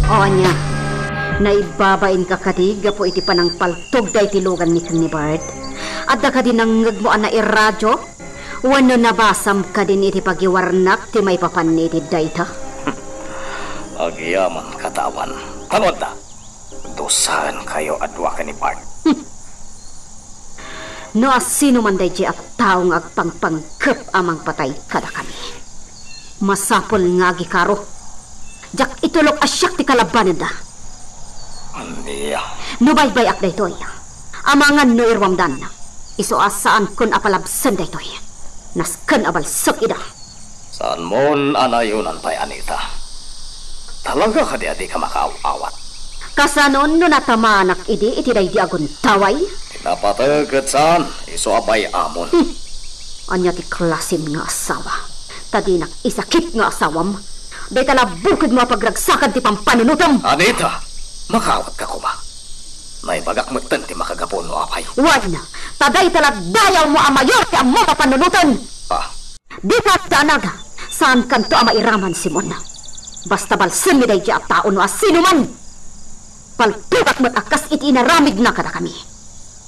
O ania, naibabainka kadi gapu iti panangpaltog daytoy luganmi ken ni Bart? Adda kadi nangngegmo a nairadyo? Wenno nabasam kadin iti pagiwarnak ti maipapan iti dayta? Agyamankata awan. Kanuadda, dusaenkayo a dua ken ni Bart. Hmm. No asino man daydiay a tao nga agpangpanggep a mangpatay kadakami, masapul nga agikaro. Diak itulok a siak ti kalabanenda. Ania? No baybay-ak daytoy, amangan no iruamdan, isu a saankon a palabsen daytoy. Nasken a balsek ida. Saanmon a nayonan pay, Anita. Talaga kadi a dika makaaw-awat? Kasanon no natamanak idi iti daydi a guntaway? Ti napateg ket saan, isu a bay-amon. Hmm. Ania ti klasim nga asawa? Ta dinak isakit nga asawam. Dayta la bukodmo a pagragsakad ti pampanunotem. Anita, makaawatka koma. Naibagak metten ti makagapu no apay. Wen, ta dayta la dayawmo a mayor ti ammom a panunoten. Ah. Dika agdanag, saankanto a mairaman, Simon. Basta balsenmi daydiay a tao no asinoman. Paltogak met a kas iti inaramidna kadakami.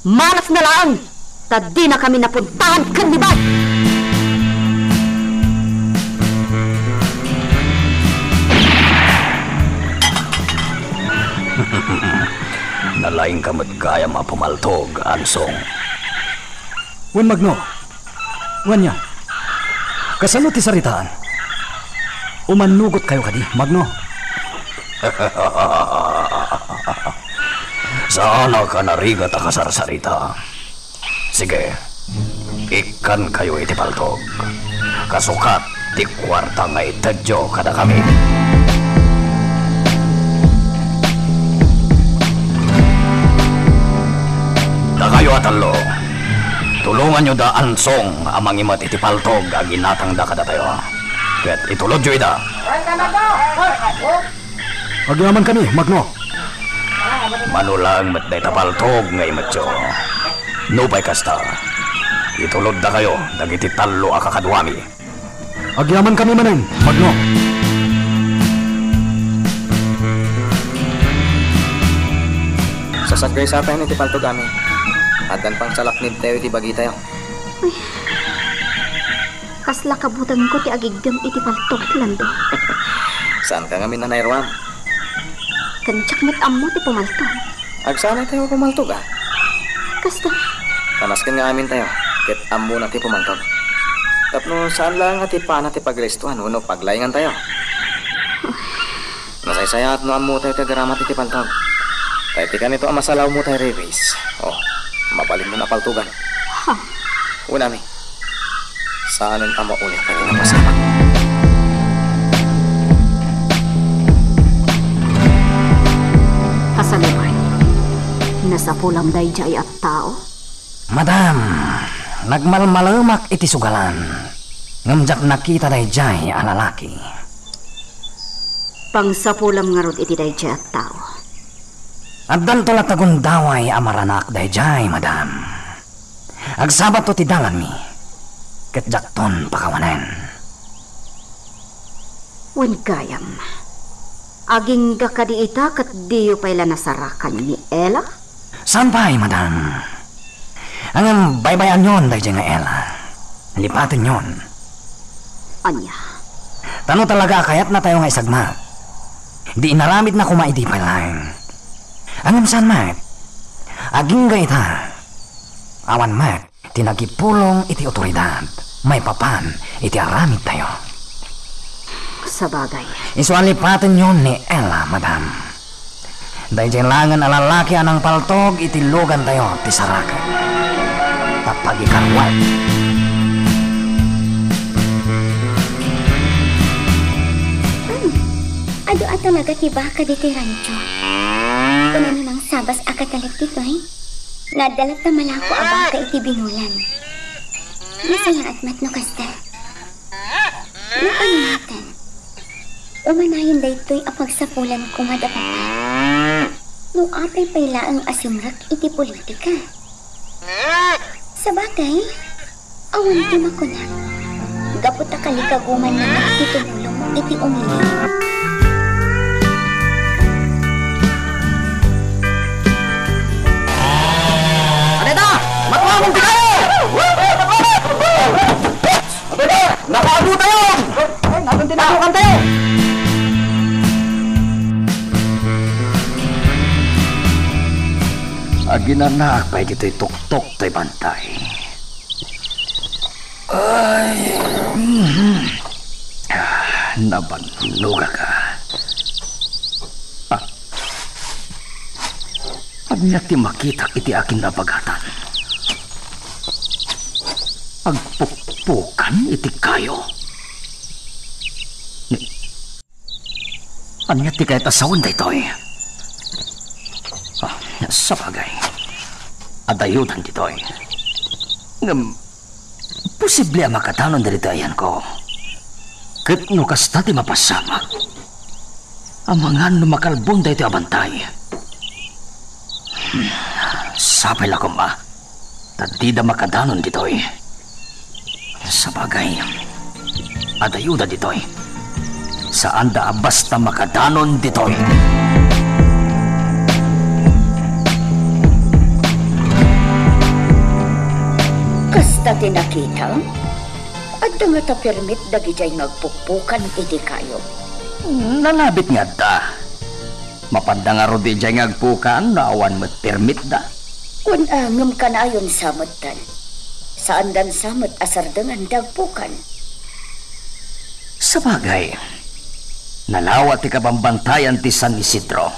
Malasna laeng, ta dinakami napuntahan ken ni Bart. Nalaingka met gayam a pumaltog, Ansong. Wen, Magno. Wen, ania? Kasano ti saritaan? Umannugotkayo kadi, Magno? Saanak a narigat a kasarsarita. Sige, ikkankayo iti paltog. Kasukat ti kuarta nga itedyo kadakami. Dakayo a tallo, Tulonganyo da Ansong a mangimet iti paltog a ginatangda kadatayo. Ket itulodyo ida. Agyamankami, Magno. Mano laeng met dayta paltog nga imetyo. Nupay kasta, ituloddakayo dagiti tallo a kakaduami. Agyamankami manen, Magno. Sasaggaysatayon iti paltog amin. Addan pangsalaknibtayo iti bagitayo. Ay, kasla kabutengko ti agiggem iti paltog, Lando. Saanka ngamin a nairuam? Ken diak met ammo ti pumaltog. Agsanay tayo a pumaltog, a? Kasta. Ta nasken nga amintayo, ket ammona ti pumaltog. Tapno saan laeng a ti pana ti paglistoan wenno paglaingantayo. Nasaysayaat no ammotayo ti agaramat iti paltog. Ta iti kanito a masalawmo tay, Reyes. O, mabalinmon a paltogan. Ha? Unami. Saanen a mauli dagiti napasamak. Kasaluay, nasapulam daydiay a tao? Madam, nagmalmalemak iti sugalan, ngem diak nakita daydiay a lalaki. Pangsapulam ngarud iti daydiay a tao. Addanto la tagundaway a maranak daydiay, madam. Agsabatto ti dalanmi, ket diakton pakawanen. Wen gayam, agingga kadi ita ket diyo pay la nasarakan ni Ella? Saan pay, madam. Ngem baybay-anyon daydiay nga Ella. Lipatenyon. Ania? Ta no talaga a kayatnatayo nga isagmak, di inaramidna koma idi pay laeng. Ngem saan met? Agingga ita. Awan met ti nagipulong iti otoridad maipapan iti aramidtayo. Sabagay. Isu a lipatenyon ni Ella, madam. Daydiay laengen a lalaki a nangpaltog iti lugantayo ti sarakan. Ta pagikaruat. Adu a talaga ti baka ditoy rancho. Kunana nangsabas a katalit ditoy. Nga adda latta malako a baka iti binulan. Nasayaat met no kasta. No ania manen, umanayon daytoy a pagsapulan koma da papa. No apay pay laeng a simrek iti politika. Sabagay, awan ti makunak. Gapu ta kalikagumanna ti tumulong iti umiling. Adada! Matuamon ti kayo! Adada! Nakaabutayon! Ay, naton tinabukan tayo! Aginanaak pay ditoy tuktok toy bantay. Ay, mhm. Ah, nabannogak a. Ah. Ania ti makitak iti akin a bagatan? Agpukpukan iti kayo? Ni, Ania ti kayat a sawen daytoy? Ah, sabagay. Adayodan ditoy. Ngem, posible a makadanon dagiti ayanko. Ket no kasta ti mapasamak, amangan no makalbon daytoy a bantay. Hmm, sapay la koma. Ta dida makadanon ditoy. Sabagay, adayoda ditoy. Saanda a basta makadanon ditoy. Kasta ti nakitam? Adda ngata permit dagidiay nga agpukpukan iti kayo? Nalabit nga adda. Mapanda ngarud idiay nga agpukan no awan met permitda? Wen, a, ngem kanayon sa metten. Saandan sa met a sardengan ti agpukan. Sabagay, nalawa ti kabambantayan ti San Isidro.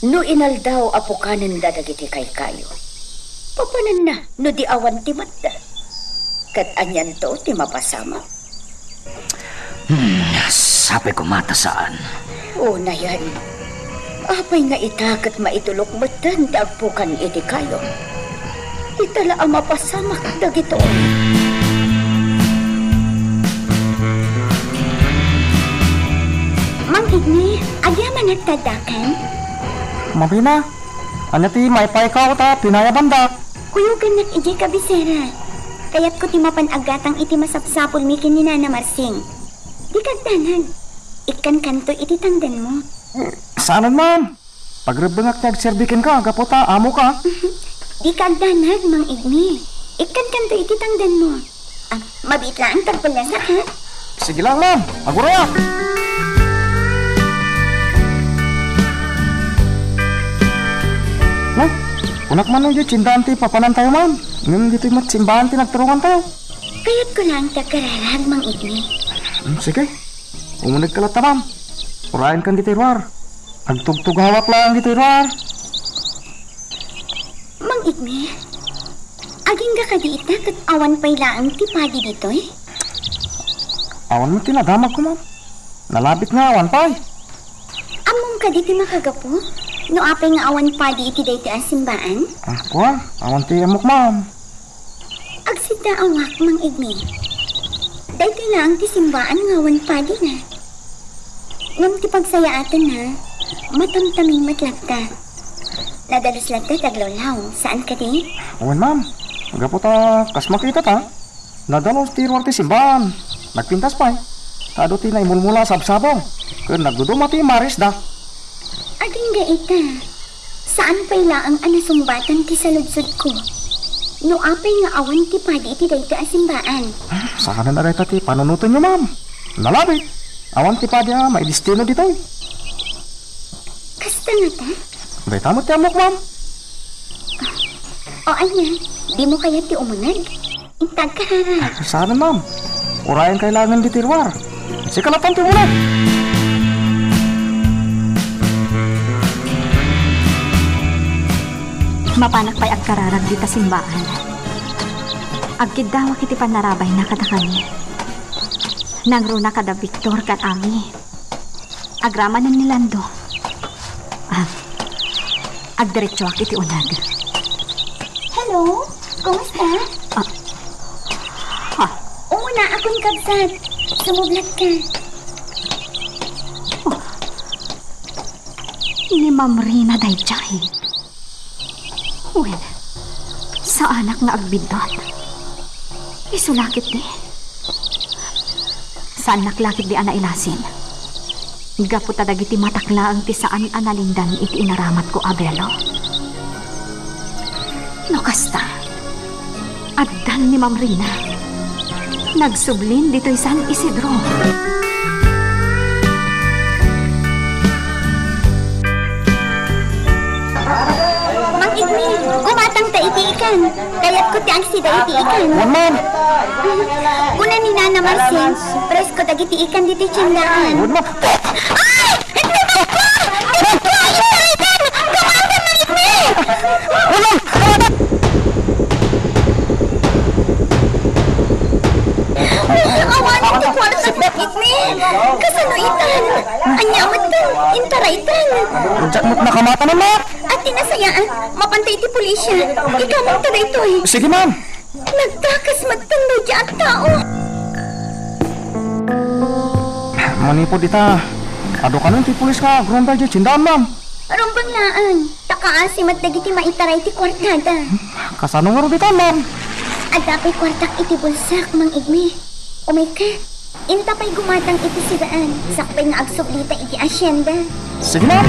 No inaldaw a pukanenda dagiti kaykayo, papanenna no di awan ti metda. Ket anianto ti mapasamak? Hmm, sapay koma ta saan. Unayen, apay nga ita ket maitulok metten ti agpukan iti kayo? Ita la a mapasamak dagitoy. Mang Igni, agyamanak taddakan? Mabina, ania ti maipaykaw ta pinayabandak? Kuyogannak idiay kabisera. Kayatko ti mapan aggatang iti masapsapulmi ken ni Nana Marsing. Dika agdanag. Ikkankanto iti tangdanmo. Saanen, ma'am. Pagrebbengak ti agserbi kenka gapu ta amoka. Dika agdanag, Mang Igni. Ikkankanto iti tangdanmo. Ah, mabiit laeng ta agpallasak, ha? Sige lang, ma'am. Agurayak. No? Kunak man no, idiay tiendaan ti papanantayo, ma'am. Ngem ditoy met simbahan ti nagturongantayo. Kayatko laeng ti agkararag, Mang Igni. Hmm, sige. Umunegka latta, ma'am. Urayenkan ditoy ruar. Agtugtugawak laeng ditoy ruar. Mang Igni, agingga kadi ita ket awan pay laeng ti padi ditoy? Awan met ti nadamagko, ma'am. Nalabit nga awan pay. Ammom kadi ti makagapu no apay nga awan padi iti daytoy a simbaan? Ah, kuan, awan ti ammok, ma'am. Agsiddaawak, Mang Igni. Daytoy laeng ti simbaan nga awan padina. Ngem ti pagsayaatenna, matamtaming met latta. Nadalus latta ti aglawlaw, saan kadi? Wen, ma'am. Gapu ta kas makitata, nadalus ti ruar ti simbaan. Nagpintas pay. Ta adu ti naimulmula a sabsabong. Ken nagduduma ti marisda. Agingga ita, saan pay laeng a nasungbatan ti saludsodko. No apay nga awan ti padi iti daytoy a simbaan? Saanen a dayta ti panunotenyo, ma'am. Nalabit. Awan ti padi a maidestino ditoy. Kasta ngata? Dayta met ti ammok, ma'am. O ania, dimo kayat ti umuneg? Inta agkararag. Saan, ma'am? Urayen kay laengen ditoy ruar. Sika latta ti umuneg. Mapanak pay agkararag dita simbaan. Agkiddawak iti pannarabayna kadakami. Nangruna kada Victor ken Ami. Agramanen ni Lando. Ah, agdiretsoak iti uneg. Hello? Kumusta? Ah. Ah. Umuna akon kabsat. Sumublat ka. Oh. Ni Ma'am Rina daydiay. Wen, saanak nga agbiddut. Isu la ketdi. Saannak la ketdi a nailasin. Gapu ta dagiti matak laeng ti saan a nalingdan iti inaramatko a belo. No kasta, addan ni Ma'am Rina. Nagsublin ditoy San Isidro. Mang Igni, gumatang ta iti ikan. Kayatko ti agsida iti ikan. Wen, ma'am. Kuna ni Nana Marcing, presko dagiti ikan ditoy tiendaan. Wen, ma'am. Ay! Itnibak ko! Itnibak ko! Itnibak ko! Gumatang, Mang Igni! Wen, ma'am. Awan ti kuarta, Mang Igni. Kasano itan? Ania met, intaraytan? Diak met nakamatanan, ma'am. Ati nasayaan, mapanta iti pulisya. Ikamangta daytoy. Sige, ma'am. Nagtakas met daydiay a tao. Manipud ita, adu kano ti pulis nga agronda idiay tiendaan, ma'am? Rumbeng laeng. Ta kaasi met dagiti maitaray ti kuartada. Kasano ngarud ita, ma'am? Adda pay kuartak iti bulsak, Mang Igni. Umayka. Inta pay gumatang iti sidaan, sakbay nga agsublita iti asienda. Sige, ma'am.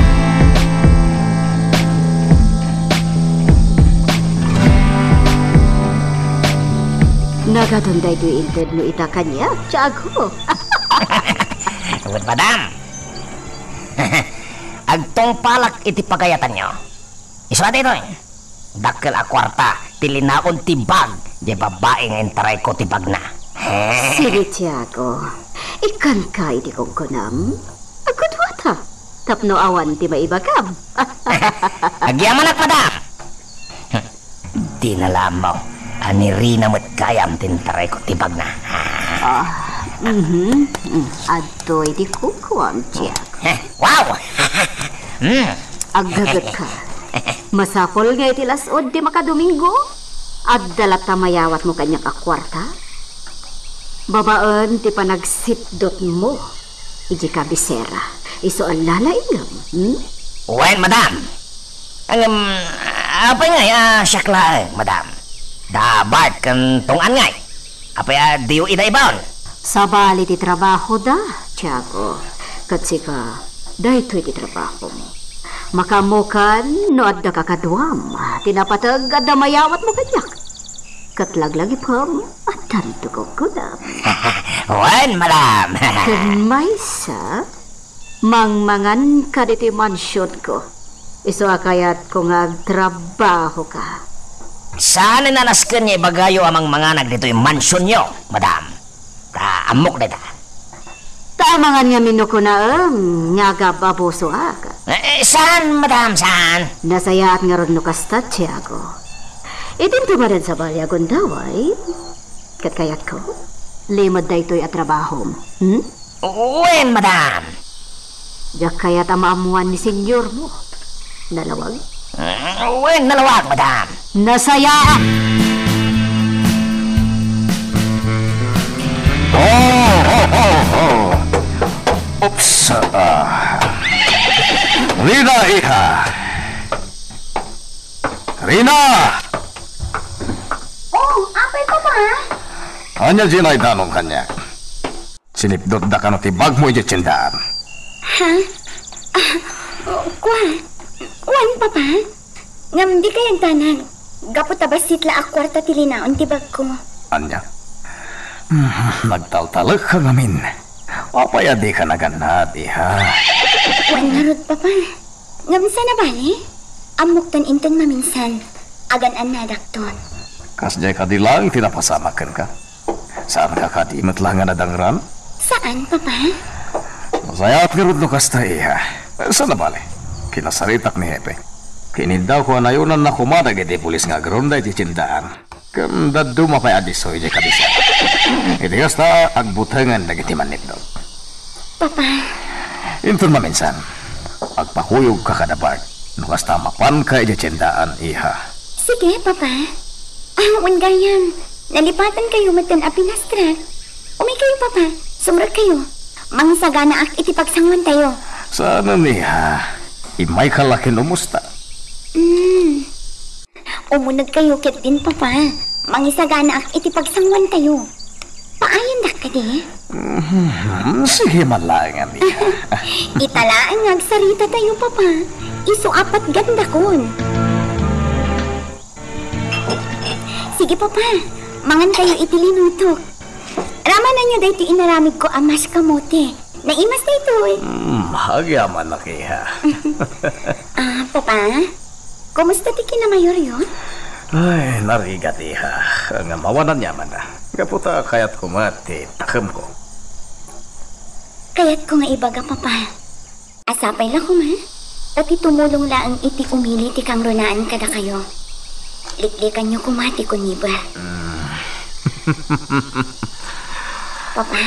Nagadun daytoy intedmo ita kaniak, Tiago. Wen, madam. Agtungpalak iti pagayatanyo. Isu a daytoy. Dakkel a kuarta ti linaon ti bag diay babbai nga intarayko ti bagna. He? Sige, Tiago. Ikkanka iti kunkunam. Agkudwata tapno awan ti maibagam. Agyamanak, madam. Dina la ammo a ni Rina met gayam ti intarayko ti bagna. Ah, mhm. Mm, adtoy ti kukuam, Tiago. He, wow! Mm. Aggagetka. Masapul nga iti las-ud ti makadomingo. Adda latta mayawatmo kaniak a kuarta? Babaen ti panagsipdutmo idiay kabisera, isu a lalaingem, hmm? Wen, madam. Ngem, apay ngay a siak laeng, madam? Da Bart ken Tong-an ngay? Apay a diyo ida ibaon? Sabali ti trabahoda, Tiago. Ket sika, daytoy ti trabahom. Makaammokan no adda kakaduam ti napateg a adda mayawatmo kaniak. Ket laglagipem, addanto kunkunam. Wen, madam. Ken maysa, mangmanganka ditoy mansionko. Isu a kayatko nga agtrabahoka. Saanen a nasken nga ibagayo a mangmanganak ditoy mansionyo, madam. Ta ammok dayta. Ta amangan ngamin no kunaem nga agab-abusoak. Eh, eh, saan, madam, saan? Nasayaat ngarud no kasta, Tiago. Itinto manen sabali a gundaway. Ket kayatko, limed daytoy a trabahom. Hmm? Wen, madam. Diak kayat a maammoan ni senyormo. Nalawag? Mm, wen, nalawag, madam. Nasayaat! Ho, ho, ho, ho. Oops, ah. Rina, iha. Rina! Oh, apay, Papa? Ania diay naidanom kaniak? Sinipdutda kano ti bagmo idiay tiendaan? Ha? Ah, oh, kua? Wen, Papa. Ngem dika agdanag. Gapu ta bassit la a kuarta ti linaon ti bagko. Ania? Hmm, nagtaltalekka ngamin. Apay a dika nagannad, iha? Wen ngarud, Papa. Ngem saan a bale? Ammokton inton maminsan. Agan-annadakton. Kasdiay kadi laeng ti napasamak kenka? Saanka kadi met la nga nadangran? Saan, Papa? Nasayaat ngarud no kasta, iha. Saan a bale? Kinasaritak ni Hepe. Kinidawko a nayunanna koma dagiti pulis nga agrondda iti tiendaan. Ken dadduma pay a disso idiay kabisera. Iti kasta, agbutengen dagiti mannipdut. Papa. Inton maminsan, agpakuyogka kada Bart. No kasta, mapanka idiay tiendaan, iha. Sige, Papa. Ah, wen gayam, nalipatankayo metten a pinastrak. Umay kayo, Papa. Sumrekkayo. Mangisaganaak iti pagsanguantayo. Saanen, iha. Immayka la ken umusta. Hmm. Umunegkayo ketdin, Papa. Mangisaganaak iti pagsanguantayo. Paayandak kadi? Mhm, sige man laeng, amiga. Ita laeng nga agsaritatayo, Papa. Isu a patgandakon. Sige, Papa. Mangantayo iti linutok. Ramananyo daytoy inaramidko a mash kamote. Naimas daytoy. Hmm, agyamanak, iha. Ah, Papa? Kumusta ti kinamayoryo? Ay, narigat, iha. Ngem awan aniamanna. Gapu ta kayatko met ti takemko. Kayatko nga ibaga, Papa. A sapay la koma, ta ti tumulong laeng iti umili ti kangrunaan kadakayo. Liklikanyo koma ti kuniber. Mm. Papa.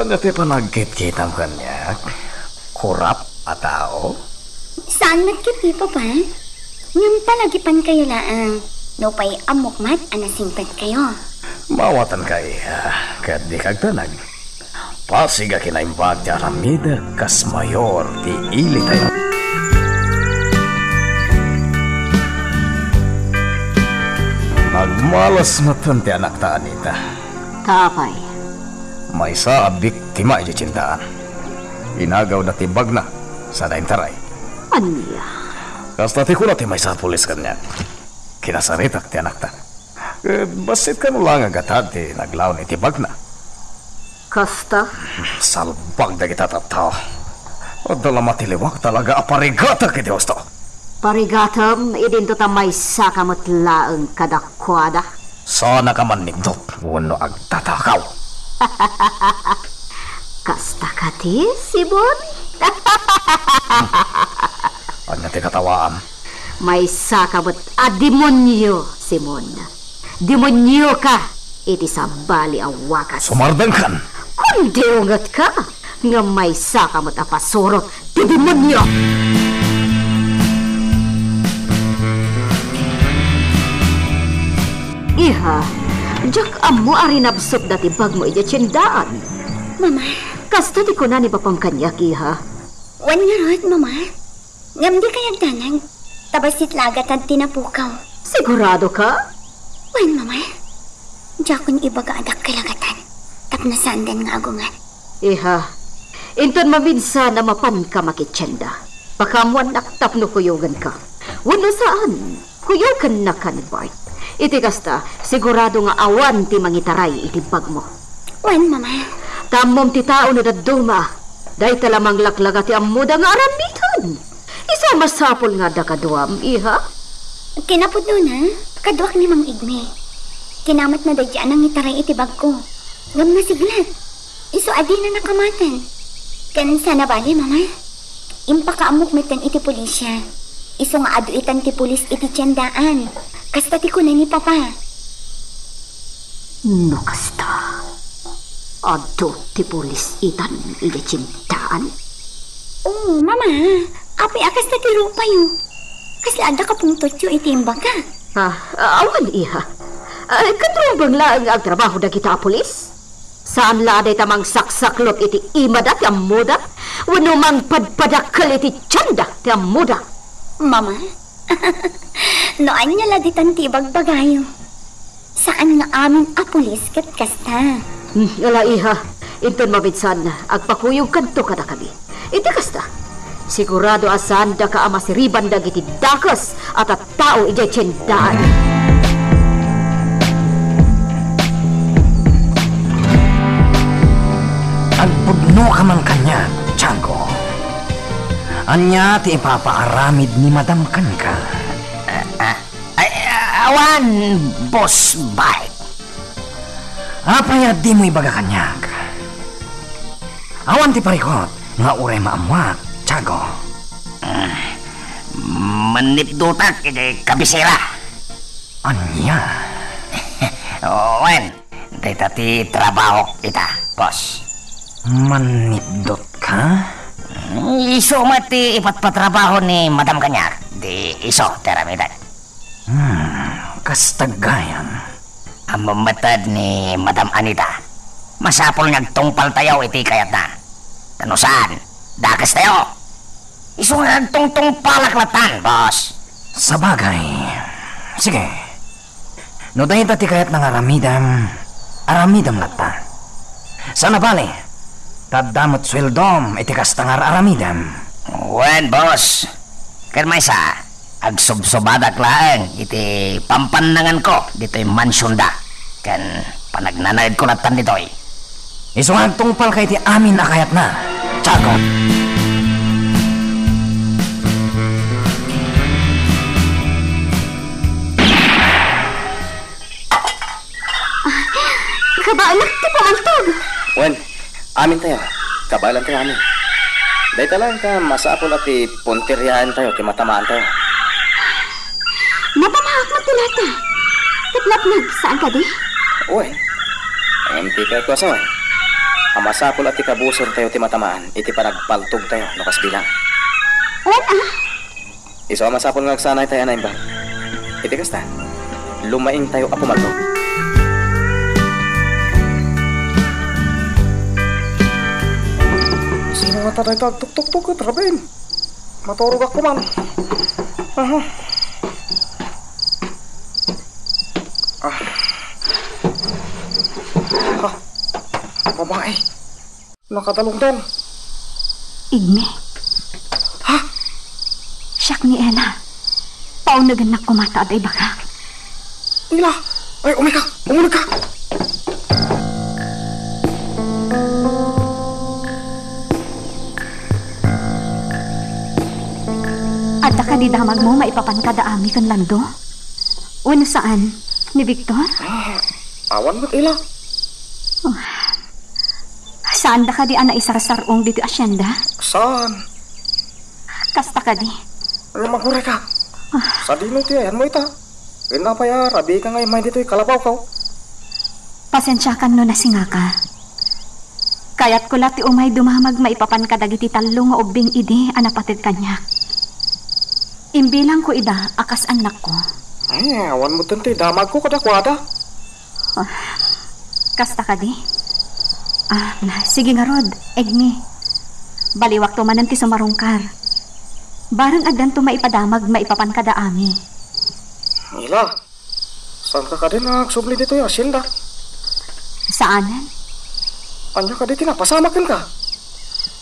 Ania ti panagkitkitam kaniak? Kurap a tao? Saan met ketdi, Papa. Ngem palagipankayo laeng, nupay ammok met a nasingpetkayo. Mawatanka, iha, ket dika agdanag. Pasig a kinaimbag ti aramidek kas mayor ti ilitayo. Nagmalas metten ti anakta, Anita. Ta apay? Maysa a biktima idiay tiendaan. Inagawda ti bagna, sada intaray. Ania? Kasta ti kuna ti maysa a pulis kaniak. Kinasaritak ti anakta. Ket bassit kano la nga gatad ti naglaon iti bagna. Kasta? Salbag dagita tattao. Adda la matiliwak talaga a parigatek iti husto. Parigatem, idinto ta maysaka met laeng kadakuada. Saanaka mannipdut wenno agtatakaw? Kasta kadi, Simon? Ania ti katawaam? Maysaka met a demonio, Simon. Demonioka iti sabali a wagas. Sumardengkan! Kundi ungetka, ngem maysaka met a pasurot ti demonio! Ih, Ah, diak ammo a rinabsotda ti bagmo idiay tiendaan. Mama. Kasta ti kuna ni bapam kaniak, iha. Wen ngarud, Mama. Ngem dika agdanag, ta bassit la agatan ti napukaw. Sigurado ka? Wen, Mama. Diakon ibaga a dakkel agatan, tapno saandan nga agungan. Iha, inton maminsan a mapanka makitienda, pakaammoannak tapno kuyogenka. Wenno saan, kuyogennaka ni Bart. Iti kasta, sigurado nga awan ti mangitaray iti bagmo. Wen, Mama. Ta ammom ti tao no dadduma, dayta la manglaklaga ti ammoda nga aramiden. Isu a masapul nga adda kaduam, iha? Kinapudnona, kaduak ni Mang Igme. Kinamatna daydi a nangitaray iti bagko. Ngem nasiglat. Isu a dina nakamatan. Ken sana bale, Mama? Impakaammok metten iti pulisya. Isu nga adu itan ti pulis iti tiendaan. Kasta ti kuna ni Papa. No kasta, adu ti pulis itan idiay tiendaan? Oh, Mama, apay a kasta ti rupayo? Kasla adda kapungtotyo iti imbaga? Ah, awan, iha. Ah, ket rumbeng laeng nga agtrabaho dagita a pulis? Saan la a dayta mangsaksaklot iti imada ti ammoda, wenno mangpadpadakkel iti tienda ti ammoda? Mama, no ania la ditan ti ibagbagayo? Saan nga amin a pulis ket kasta. Hmm, ala, iha, inton maminsan, agpakuyogkanto kadakami. Iti kasta, sigurado a saandaka a masiriban dagiti dakes a tattao idiay tiendaan. Agpudnoka man kaniak, Tiago. Ania ti ipapaaramid ni Madam kenka? Ah, ah. Ay, a-, awan, Boss Bart. Apay a dimo ibaga kaniak? Awan ti parikut nga uray maammuak, Tiago. Ah, mannipdutak iti kabisera. Ania? Wen, dayta ti trabahok ita, boss. Mannipdutka? Isu met ti ipatpatrabaho ni Madam kaniak, di isu ti aramiden. Hmm, kasta gayam. Ammom met ni Madam Anita, masapul nga agtungpaltayo iti kayatna. Ta no saan, dakestayo. Isu nga agtungtungpalak latan, boss. Sabagay. Sige. No dayta ti kayatna nga aramidem, aramidem latta. Sana bale, ta adda met sueldom iti kasta nga ar-aramidem. Wen, boss. Ken maysa, agsubsubadak laeng iti pampannanganko ditoy mansionda ken panagnanaedko lattan ditoy. Isu nga agtungpalka iti amin a kayatna, Tiago. Kabaelak ti pumantog. Wen, amintayo. Kabaelantayo amin. Dayta laeng ta masapul a ti punteriaentayo ti matamaantayo. Matamaak met ti lata. Ket napnag, saan kadi? Wen. Ngem ti kayatko a sawen, a masapul a ti kabusortayo ti matamaan iti panagpaltogtayo no kas bilang. Wen, a? Isu a masapul nga agsanaytayo a naimbag. Iti kasta, lumaingtayo a pumaltog. Sino ngata dayta agtuktuktok ket rabii? Maturogak koman. Aha. Ah. Ha? Babae. Nakadalungdong. Igme. Ha? Siak ni Ella. Paunegennak koma ta adda ibagak. Ella! Ay, umay ka! Umuneg ka! Adda kadi damagmo maipapan kada Ami ken Lando? Wenno saan, ni Victor? Ah, awan met, Ella. Oh. Saanda kadi a naisarsar-ong ditoy asienda? Saan? Kasta kadi? Ay, maguray ka. Ah. Sadino ti ayanmo ita? Ken apay a rabii ka nga immay ditoy kalabawko? Pasensiakan no nasingaka. Kayatko la ti umay dumamag maipapan kadagiti tallo nga ubbing idi a napated kaniak. Imbilangko ida a kas annakko. Ay, awan met ti damagko kadakuada. Ah, kasta kadi? Ah, sige ngarud, Igmi. Baliwakto manen ti sumarungkar. Bareng addanto maipadamag maipapan kada amin. Mila, saanka kadi nga agsubli ditoy a asienda? Saanen. Ania kadi ti napasamak kenka?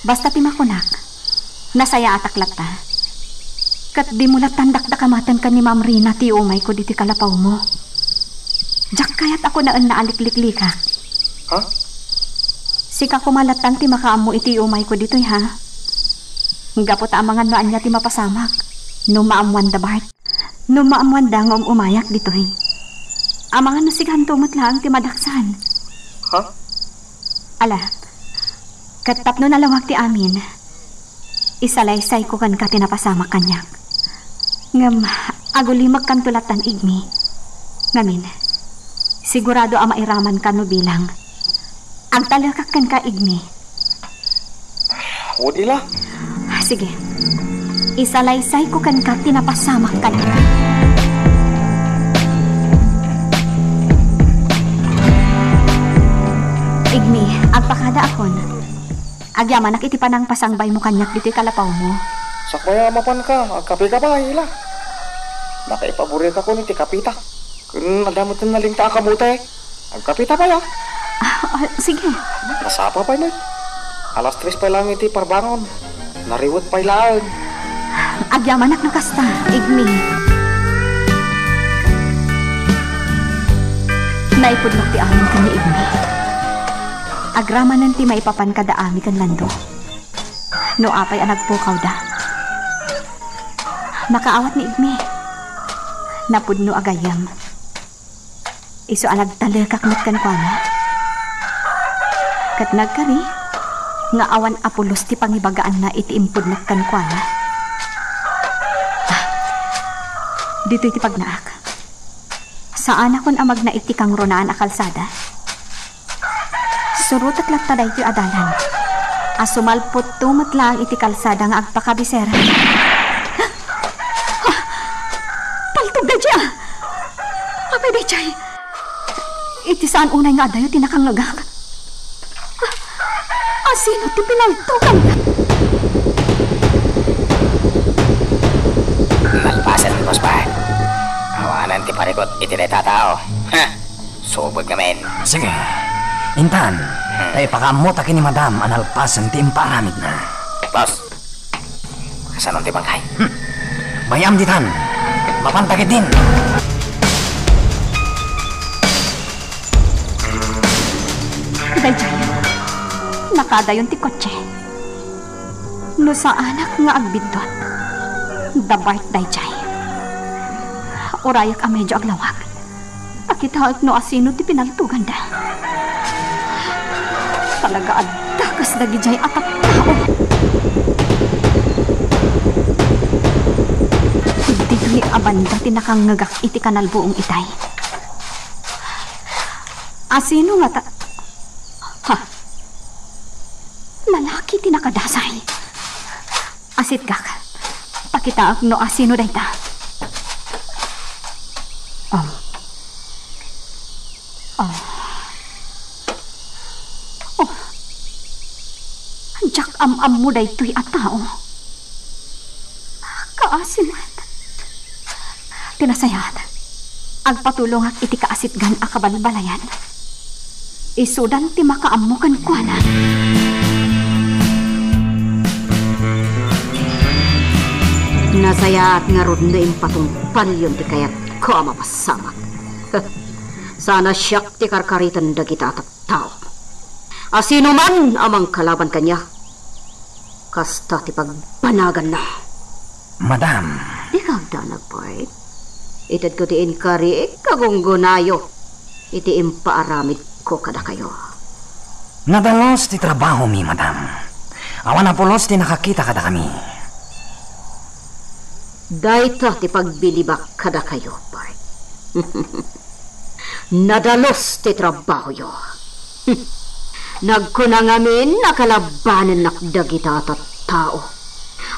Basta ti makunak, nasayaatak latta. Ket dimo lattan dakdakamaten ken ni Ma'am Rina ti umayko ditoy kalapawmo. Diak kayat a kunaen nga alikliklikak. Ha? Sika koma lattan ti makaammo iti umayko ditoy, ha? Gapu ta amangan no ania ti mapasamak, no maammoanda, Bart. No maammoanda nga um-umayak ditoy. Amangan no sikanto met laeng ti madaksan. Ha? Ala, ket tapno nalawag ti amin, isalaysayko kenka ti napasamak kaniak. Ngem agulimekkanto lattan, Igmi. Ngamin, sigurado a mairamanka no bilang agtalekak kenka, Igmi. Wen ila. Sige. Isalaysayko kenka ti napasamak kaniak. Igmi, agpakadaakon. Agyamanak iti panangpasangbaymo kaniak ditoy kalapawmo. Sakbay a mapanka, agkapeka pay, ila. Nakaipaburirkakon iti kapetak. Ken adda met nalingta a kamote. Agkapeta pay, a. Ah, ah, sige. Nasapa pay met. Alas tres pay laeng iti parbangon. Nariwet pay laeng. Agyamanak no kasta, Igmi. Naipudnok ti amin ken ni Igmi. Agramanen ti maipapan kada ami ken Lando. No apay a nagpukawda, makaawat ni Igmi. Napudno a gayyem. Isu a nagtalekak met kenkuana. Ket nagkari nga awan a pulos ti pangibagaanna iti impudnok kenkuana. Ah, ditoy ti pagnaak. Saanakon a magna iti kangrunaan a kalsada. Surotek latta daytoy a dalan a sumalputto met laeng iti kalsada nga agpakabiser. Ah! Paltog daytoy, a! Apay daytoy? Iti saan unay nga adayo ti nakangngegak? Ah, asino ti pinaltoganda? Nalpasen, Boss Bart. Awanen ti parikut iti dayta a tao. Ha! Subod ngamin. Sige. Intan, hmm, ta ipakaammo ta ken ni Madam a nalpasen ti impaaramidna. Boss, kasano ti bangkay? Hmm. Bay-am ditan. Mapanta ketdin. Daydiay, nakadayon ti kotse. No saanak nga agbiddut, da Bart daydiay. Urayak a medyo aglawag. Pakitaek no asino ti pinaltoganda. Talaga a dakas dagidiay a tattao. Ditoy a banda ti nakangngegak iti kanalbuong itay. Asino ngata? Ha? Lalaki ti nakadasay. Asitgak. Pakitaek no asino dayta. Oh. Oh. Oh. Diak am-ammo daytoy a tao. Kaasi met. Ti nasayaat, agpatulongak iti kaasitgan a kabalbalayan. Isudan ti makaammo kenkuana. Nasayaat ngarud no impatungpalyon ti kayatko a mapasamak. Saan a siak ti karkariten dagita a tattao. Asinoman a mangkalaban kaniak, kasta ti pagbanaganna. Madam. Dika agdanag, Bart. Itedko ti inkari, kagunggonayo iti impaaramidko kadakayo. Nadalus ti trabahomi, madam. Awan a pulos ti nakakita kadakami. Dayta ti pagbilibak kadakayo, Bart. Nadalus ti trabahoyo. Nagkuna ngamin a kalabanennak dagita a tattao.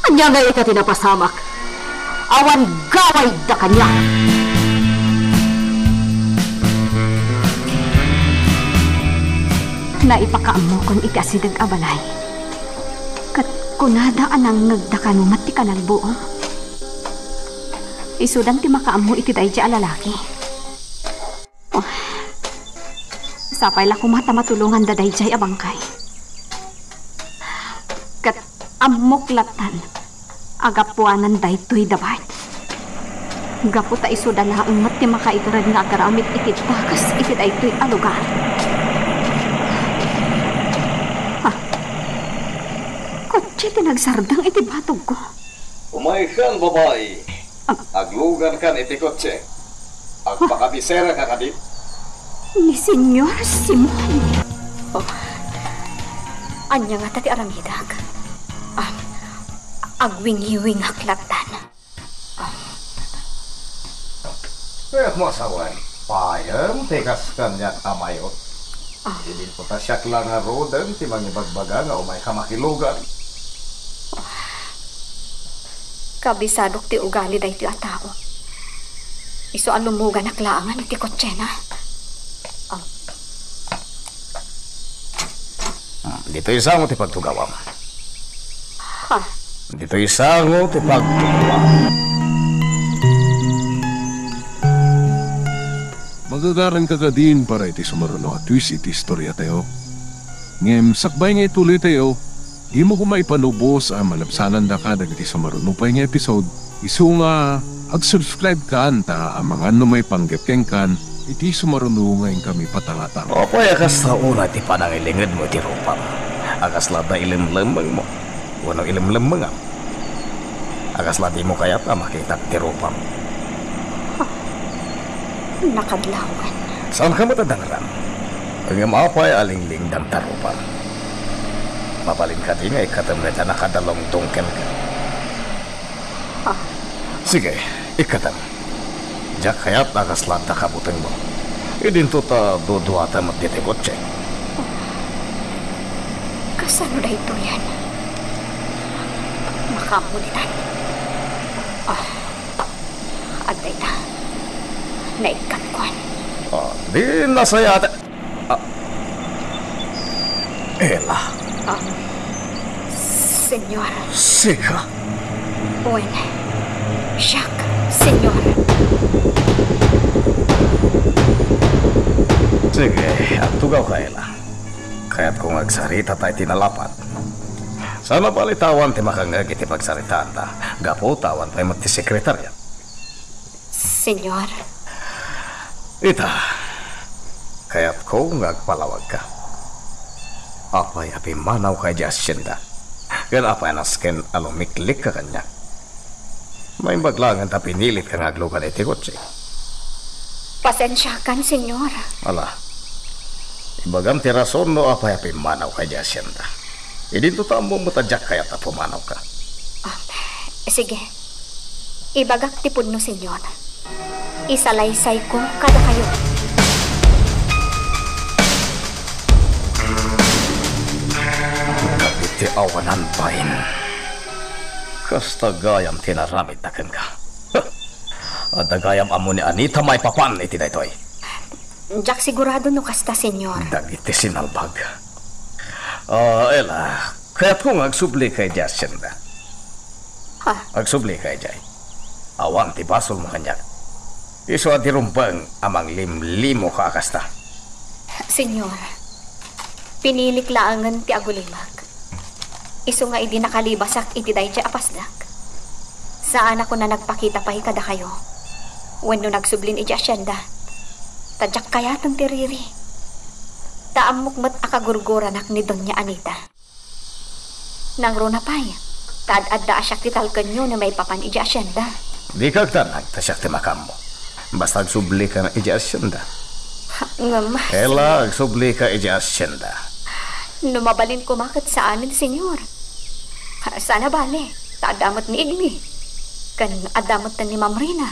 Ania ngay ita ti napasamak? Awan gawayda kaniak. Naipakaammokon iti asideg a balay. Ket kunada a nangngegda kano met ti kanagbuom. Isudan ti makaammo iti daydiay a lalaki. Oh. Sapay la koma ta matulonganda daydiay a bangkay. Ket ammok lattan a gapuanan daytoy da Bart. Gapu ta isuda laeng met ti makaitred nga agaramid iti dakes iti daytoy a lugar. Ha? Kotse ti nagsardeng iti batogko. Umaykan, babai. Ag- Aglugankan iti kotse. Agpakabiseraka kadi? Ni Señor Simon. Oh. Ania ngata ti aramidak? Ah, agwingiwingak lattan. Ah. Eh, masawen, payem ti kas kaniak a mayot. Ah. Idinto ta siak la ngaruden ti mangibagbaga nga umayka makilugan. Kabisadok ti ugali daytoy a tao. Isu a lumuganak laengen iti kotsena. Ah. Hmm, ditoy sango ti pagtugawam. Ha? Ditoy sango ti pagtugawam. Magagaranka kadin para iti sumaruno a twist iti istoriatayo. Ngem sakbay nga ituloytayo, dimo koma ipanubos a malabsanandaka dagiti sumaruno pay nga episode, isu nga ag-subscribe kan ta amangan no maipanggep kenkan iti sumaruno nga inkami patangatang. Apay a kasta unay ti panangilingedmo iti rupam? A kasla adda ilemlemmengmo wenno ilemlemmengam? A kasla dimo kayat a makitak ti rupam? Nakadlawan. Saanka met a dangram? Ngem apay a linglingdam ta rupam? Mabalin kadi nga ikkatem dayta nakadalungdong kenka? Ah. Sige, ikkatem. Diak kayat a kasla adda kabutengmo. Idinto ta duduata met ditoy kotse. Kasano daytoyen? Makaammo ditan. Ah, adda ita. Naikkatkuan. Ah, di nasayat. Ah. Ela. Ah, Señor. Sika? Wen, siak, Señor. Sige, agtugawka, Ela. Kayatko nga agsaritata iti nalapat. Saan a bali ta awan ti makangngeg iti pagsaritaanta, gapu ta awan pay met ti sekretarya. Señor. Ita, kayatko nga agpalawagka. Apay a pimmanawka idiay asienda? Ken apay a nasken a lumiklikka kaniak? Naimbag laengen ta pinilitka nga aglugan iti kotse. Pasensiakan, Señor. Ala, ibagam ti rason no apay a pimmanawka idiay asienda. Idinto ta ammom met a diak kayat a pumanawka. Ah, sige. Ibagak ti pudno, Señor. Isalaysayko kadakayo. Dagiti awanan bain. Kasta gayam ti naramidda kenka. Huh! Adda gayam ammo ni Anita maipapan iti daytoy. Diak sigurado no kasta, Señor. Dagiti sinalbag. Ah, Ela, kayatko nga agsublika idiay asienda. Ha? Agsublika idiay. Awan ti basolmo kaniak. Isu a di rumbeng a manglimlimoka a kasta. Señor, pinilik laengen ti agulimek. Isu nga idi nakalibasak iti daydiay a pasdak, saanak a nagpakita pay kadakayo wenno nagsublin idiay asienda. Ta diak kayaten ti riri. Ta ammok met a kagurguranak ni Doña Anita. Nangruna pay, ta ad-adda a siak ti talkenyo no maipapan idiay asienda. Dika agdanag ta siak ti makaammo. Basta agsublika idiay asienda. Ngem, Ela, agsublika idiay asienda. No mabalin koma ket saanen, Señor. Saan a bale, ta adda met ni Igmi. Ken adda met ni Ma'am Rina.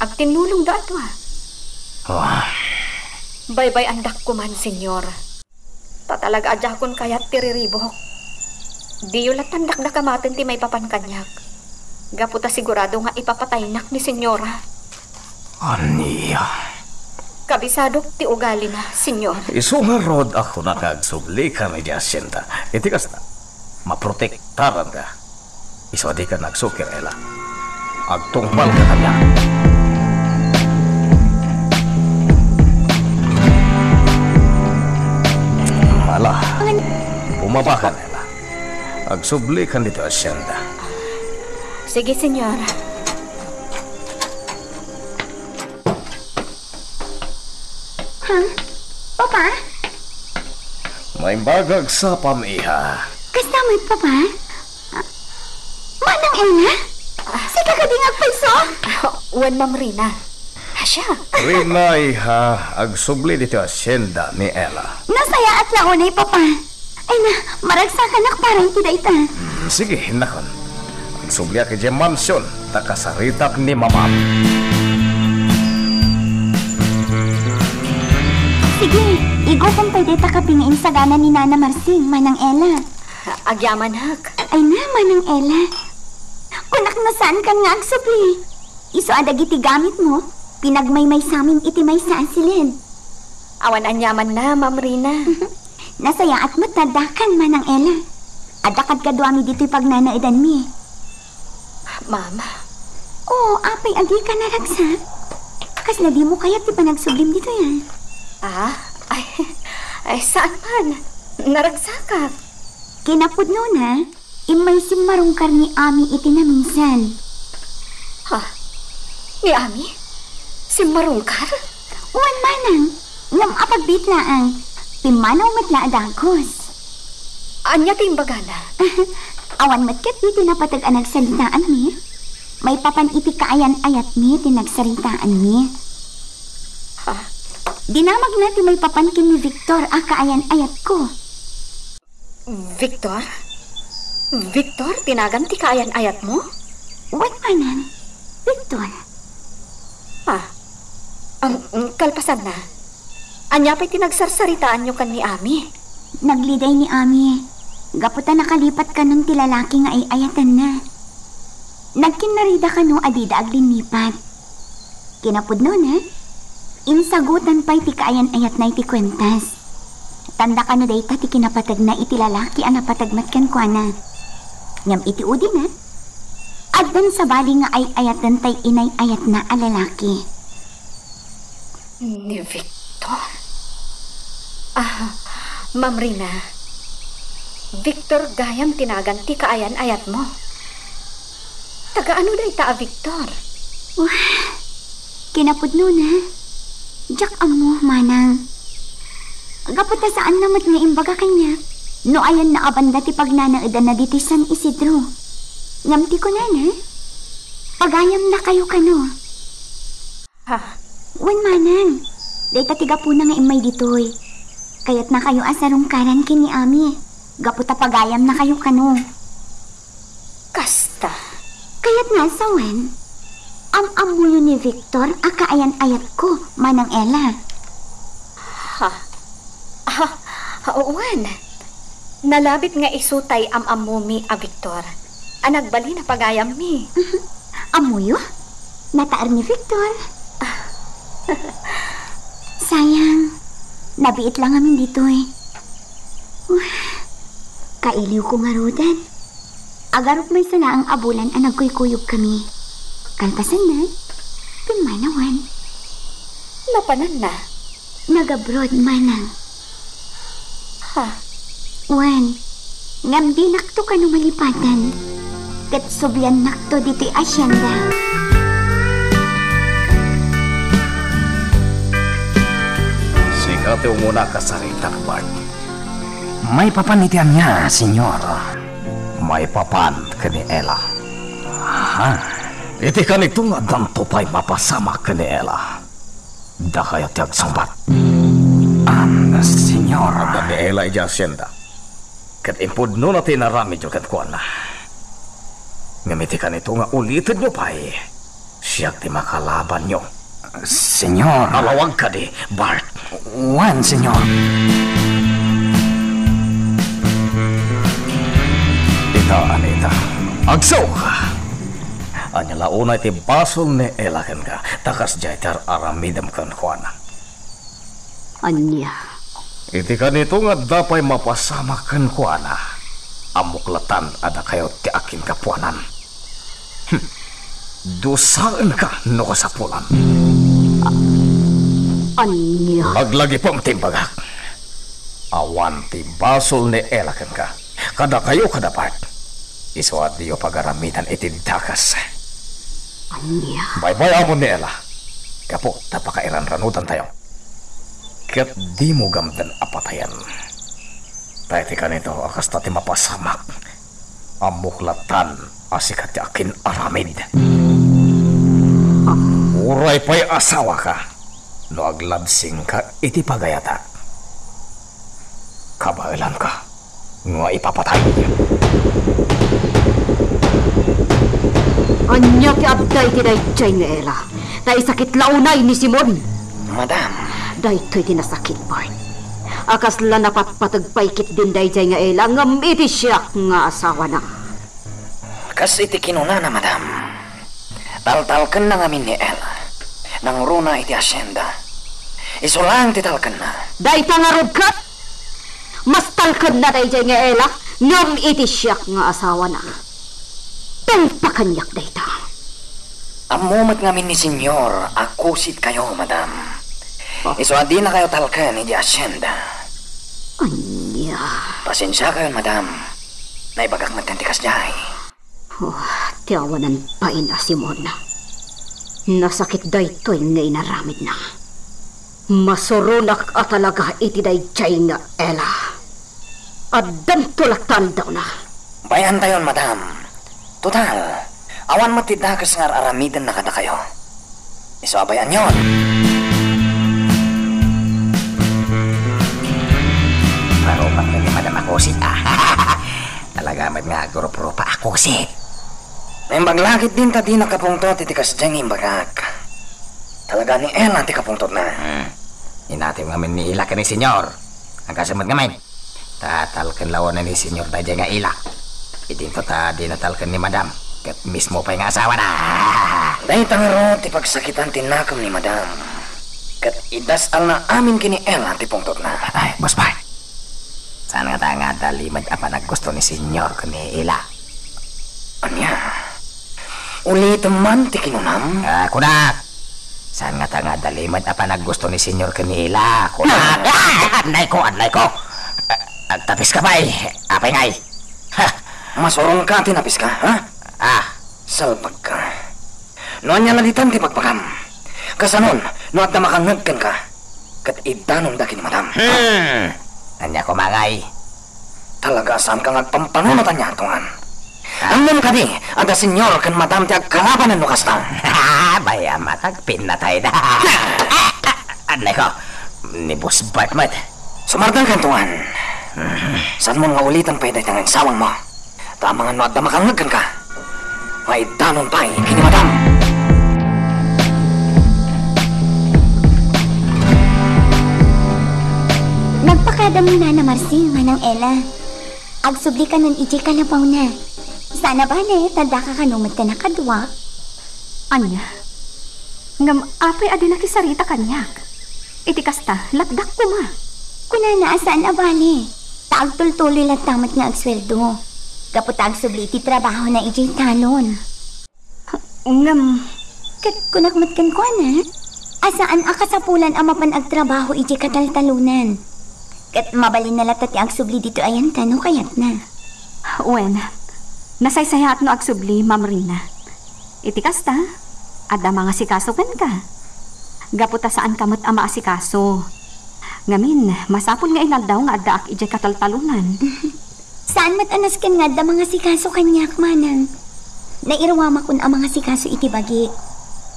Agtinnulongda a dua. Ah. Baybay-andak koman, Señor. Ta talaga a diakon kayat ti riribok. Diyo lattan dakdakamaten ti maipapan kaniak. Gapu ta sigurado nga ipapataynak ni Señora. Ania? Kabisadok ti ugalina, Señor. Isu ngarud a kunak nga agsublikan idiay hacienda. Iti kasta, maprotektaranka. Isu a dika agsukir, Ella. Agtungpalka kaniak. Hala, bumabakan, Ella. Agsublikan ditoy hacienda. Sige, Señor. Ha? Papa? Naimbag nga agsapam, iha. Kasta met, Papa? Ah, Manang Ella? Ah. Sika kadi nga agpayso? Ah, wen, Ma'am Rina. Asya. Rina, iha, agsubli ditoy hacienda ni Ella. Nasayaat la unay, Papa. Ay na, maragsakanak para iti dayta. Mm, sige, innakon. Agsubliak idiay mansion, ta kasaritak ni Mamam. Sige, igukom pay dayta kape nga insagana ni Nana Marsing, Manang Ella. Agyamanak. Ay na, Manang Ella. Kunak no saankan nga agsubli. Isu a dagiti gamitmo, pinagmaymaysamin iti maysa a siled. Awan aniamanna, Ma'am Rina. Nasayaat met addakan, Manang Ella. Adda kadkaduami ditoy pagnanaedanmi. Ma'am? O, apay a dika naragsak? Kasla dimo kayat ti panagsublim ditoy, a? Ah? Ay, ay, saan man. Naragsakak. Kinapudnona, immay simmarungkar ni Ami iti naminsan. Ha? Ni Ami? Simmarungkar? Wen, manang, ngem apagbiit laeng, pimmanaw met la a dagus. Ania ti imbagana? Awan met ketdi ti napateg a nagsaritaanmi. Maipapan iti kaayan-ayatmi ti nagsaritaanmi. Ha? Dinamagna ti maipapan ken ni Victor a kaayan-ayatko. Victor? Victor ti nagan ti kaayan-ayatmo? Wen, manang. Victor. Ah, am, kalpasanna, ania pay ti nagsarsaritaanyo ken ni Ami? Nagliday ni Ami gapu ta nakalipat kanon ti lalaki nga ay-ayatenna. Nagkinnarida kano a dida aglinnipat. Kinapudnona, insagutan pay ti kaayan-ayatna iti kuentas. Tanda kano dayta ti kinapategna iti lalaki a napateg met kenkuana. Ngem iti udina, addan sabali nga ay-ayaten tay inay-ayatna a lalaki. Ni Victor? Ah, Ma'am Rina, Victor gayam ti nagan ti kaayan-ayatmo. Taga ano dayta a Victor? Wah, kinapudnona, diak ammo, manang. Gapu ta saanna met nga imbaga kaniak no ayanna a banda ti pagnanaedanna ditoy San Isidro. Ngem ti kunana, pagayamnakayo kano. Ha? Wen, manang. Dayta ti gapuna nga immay ditoy. Kayatnakayo a sarungkaran ken ni Ami. Gapu ta pagayamnakayo kano. Kasta. Kayatna a sawen, am-ammoyo ni Victor a kaayan-ayatko, Manang Ella. Ha? Ah, wen. Nalabit nga isu tay am-ammomi a Victor a nagbalin a pagayammi. Ammoyo? Nataer ni Victor. Sayang, nabiit la ngamin ditoy. Wah, kailiwko ngaruden. Agarup maysa laeng a bulan a nagkuykuyogkami. Kalpasanna, pimmanawan. Napananna? Nag-abroad, manang. Ha? Wen, ngem dinakto kano malipatan. Ket subliannakto ditoy hacienda. Sika ti umuna a kasaritak, Bart. Maipapan iti ania, Señor? Maipapan ken ni Ella. Ha? Iti kanito nga addanto pay mapasamak ken ni Ella. Dakayo ti agsungbat. Am, Señor. Adda ni Ella idiay hacienda. Ket impudnona ti inaramidyo kenkuana. Ngem iti kanito nga ulitenyo pay, siak ti makalabanyo. Señor. Alawag kadi, Bart. Wen, Señor. Ita, Anita. Agsao! Ania la unay ti basol ni Ella kenka, ta kasdiay ti ar-aramidem kenkuana. Ania? Iti kanito nga adda pay mapasamak kenkuana, ammok latan a dakayo ti akinkapuanan. Hmm. Dusaenka no kasapulan. A-, ania? Laglagipem ti imbagak. Awan ti basol ni Ella kenka. Kadakayo kada Bart. Isu a diyo pagaramidan iti dakes. Ania? Baybay-amon ni Ella. Gapu ta pakairanranudantayo. Ket dimo gamden a patayen. Ta iti kanito a kasta ti mapasamak, ammok latan a sika ti akin-aramid. Uray pay asawaka, no aglabsingka iti pagayatak, kabaelanka nga ipapatay. Ania ti adda iti daydiay nga Ella? Ta isakit la unay ni Simon. Madam. Daytoy ti nasakit, Bart. A kasla napatpateg pay ketdin daydiay nga Ella ngem iti siak nga asawana. Kas iti kinunana, madam. Taltalkenna ngamin ni Ella. Nangruna iti hacienda. Isu laeng ti talkenna. Dayta ngarud ket? Mas talkenna daydiay nga Ella, ngem iti siak nga asawana. Tungpa kaniak dayta. Ammo met ngamin ni Senyor a kusit kayo, madam. Ah. Isu a dina kayo talken iti hacienda. Ania? Pasensia kayon, madam. Naibagak met ti kasdiay. Oh, ti awanan bain a Simon. Nasakit daytoy nga inaramidna. Masuronak a talaga iti daydiay nga Ella. Addanto latta andawna. Bay-antayon, madam. Total, awan met ti dakes nga ar-aramidenna kadakayo. Isu a bay-anyon. Marupak ni Madam a kusit, ah. Talaga met nga agrup-rupa a kusit. Naimbag la ketdin ta dinak kapungtot iti kasdiay nga imbagak. Talaga ni Ella ti kapungtotna. Hmm. Inatim ngamin ni Ella ken ni Senyor. Agkasem met ngamin. Ta talken la unay ni Senyor daydiay nga Ella. Idinto ta dina talken ni Madam, ket mismo pay nga asawana. Dayta ngarud ti pagsakitan ti nakem ni Madam. Ket idasdalna amin ken ni Ella ti pungtotna. Ay, Boss Bart. Saan ngata nga adda limed a panaggusto ni Senyor ken ni Ella? Ania? Ulitem man ti kinunam? Ah, kunak. Saan ngata nga adda limed a panaggusto ni Senyor ken ni Ella? Kunak. Ah! Adnayko, adnayko. Ah, agtapiska pay. Apay ngay? Ha? Masurongka ti napiska, ha? Ah. Salbagka. No ania la ditan ti bagbagam? Kasanon, no adda makangngeg kenka? Ket iddanonda ken ni Madam. Hmm. Ania koma ngay? Talaga a saanka nga agpampanunot ania, Tungan? Ah. Ammomo kadi, adda Senyor ken Madam ti agkalabanen no kasta. Bay-am a tagpinnatayda. Ah, ah, ah, anay ko, ni Boss Bart met. Sumardengkan, Tungan. Mhm. Saanmo nga uliten pay dayta nga insawangmo. Ta amangan no adda makangngeg kenka, nga iddanon pay ken ni Madam. Nagpakada ni Nana Marcing, Manang Ella. Agsubli kanon idiay kalapawna. Saan a bale, ta addaka kano met a kadua. Ania? Ngem apay a di nakisarita kaniak? Iti kasta, lapdak koma. Kunana a saan a bale. Ta agtultuloy latta met nga agsueldo. Gapu ta agsubli iti trabahona idiay talon. Ngem, ket kunak met kenkuana, a saan a kasapulan a mapan agtrabaho idiay kataltalonan. Ket mabalinna latta ti agsubli ditoy ayanta no kayatna. Wen, nasaysayaat no agsubli, Ma'am Rina. Iti kasta, adda mangasikaso kenka. Gapu ta saanka met a maasikaso. Ngamin, masapul nga inaldaw nga addaak idiay kataltalonan. Saan met a nasken nga adda mangasikaso kaniak, Manang. Nairuamakon a mangasikaso iti bagik.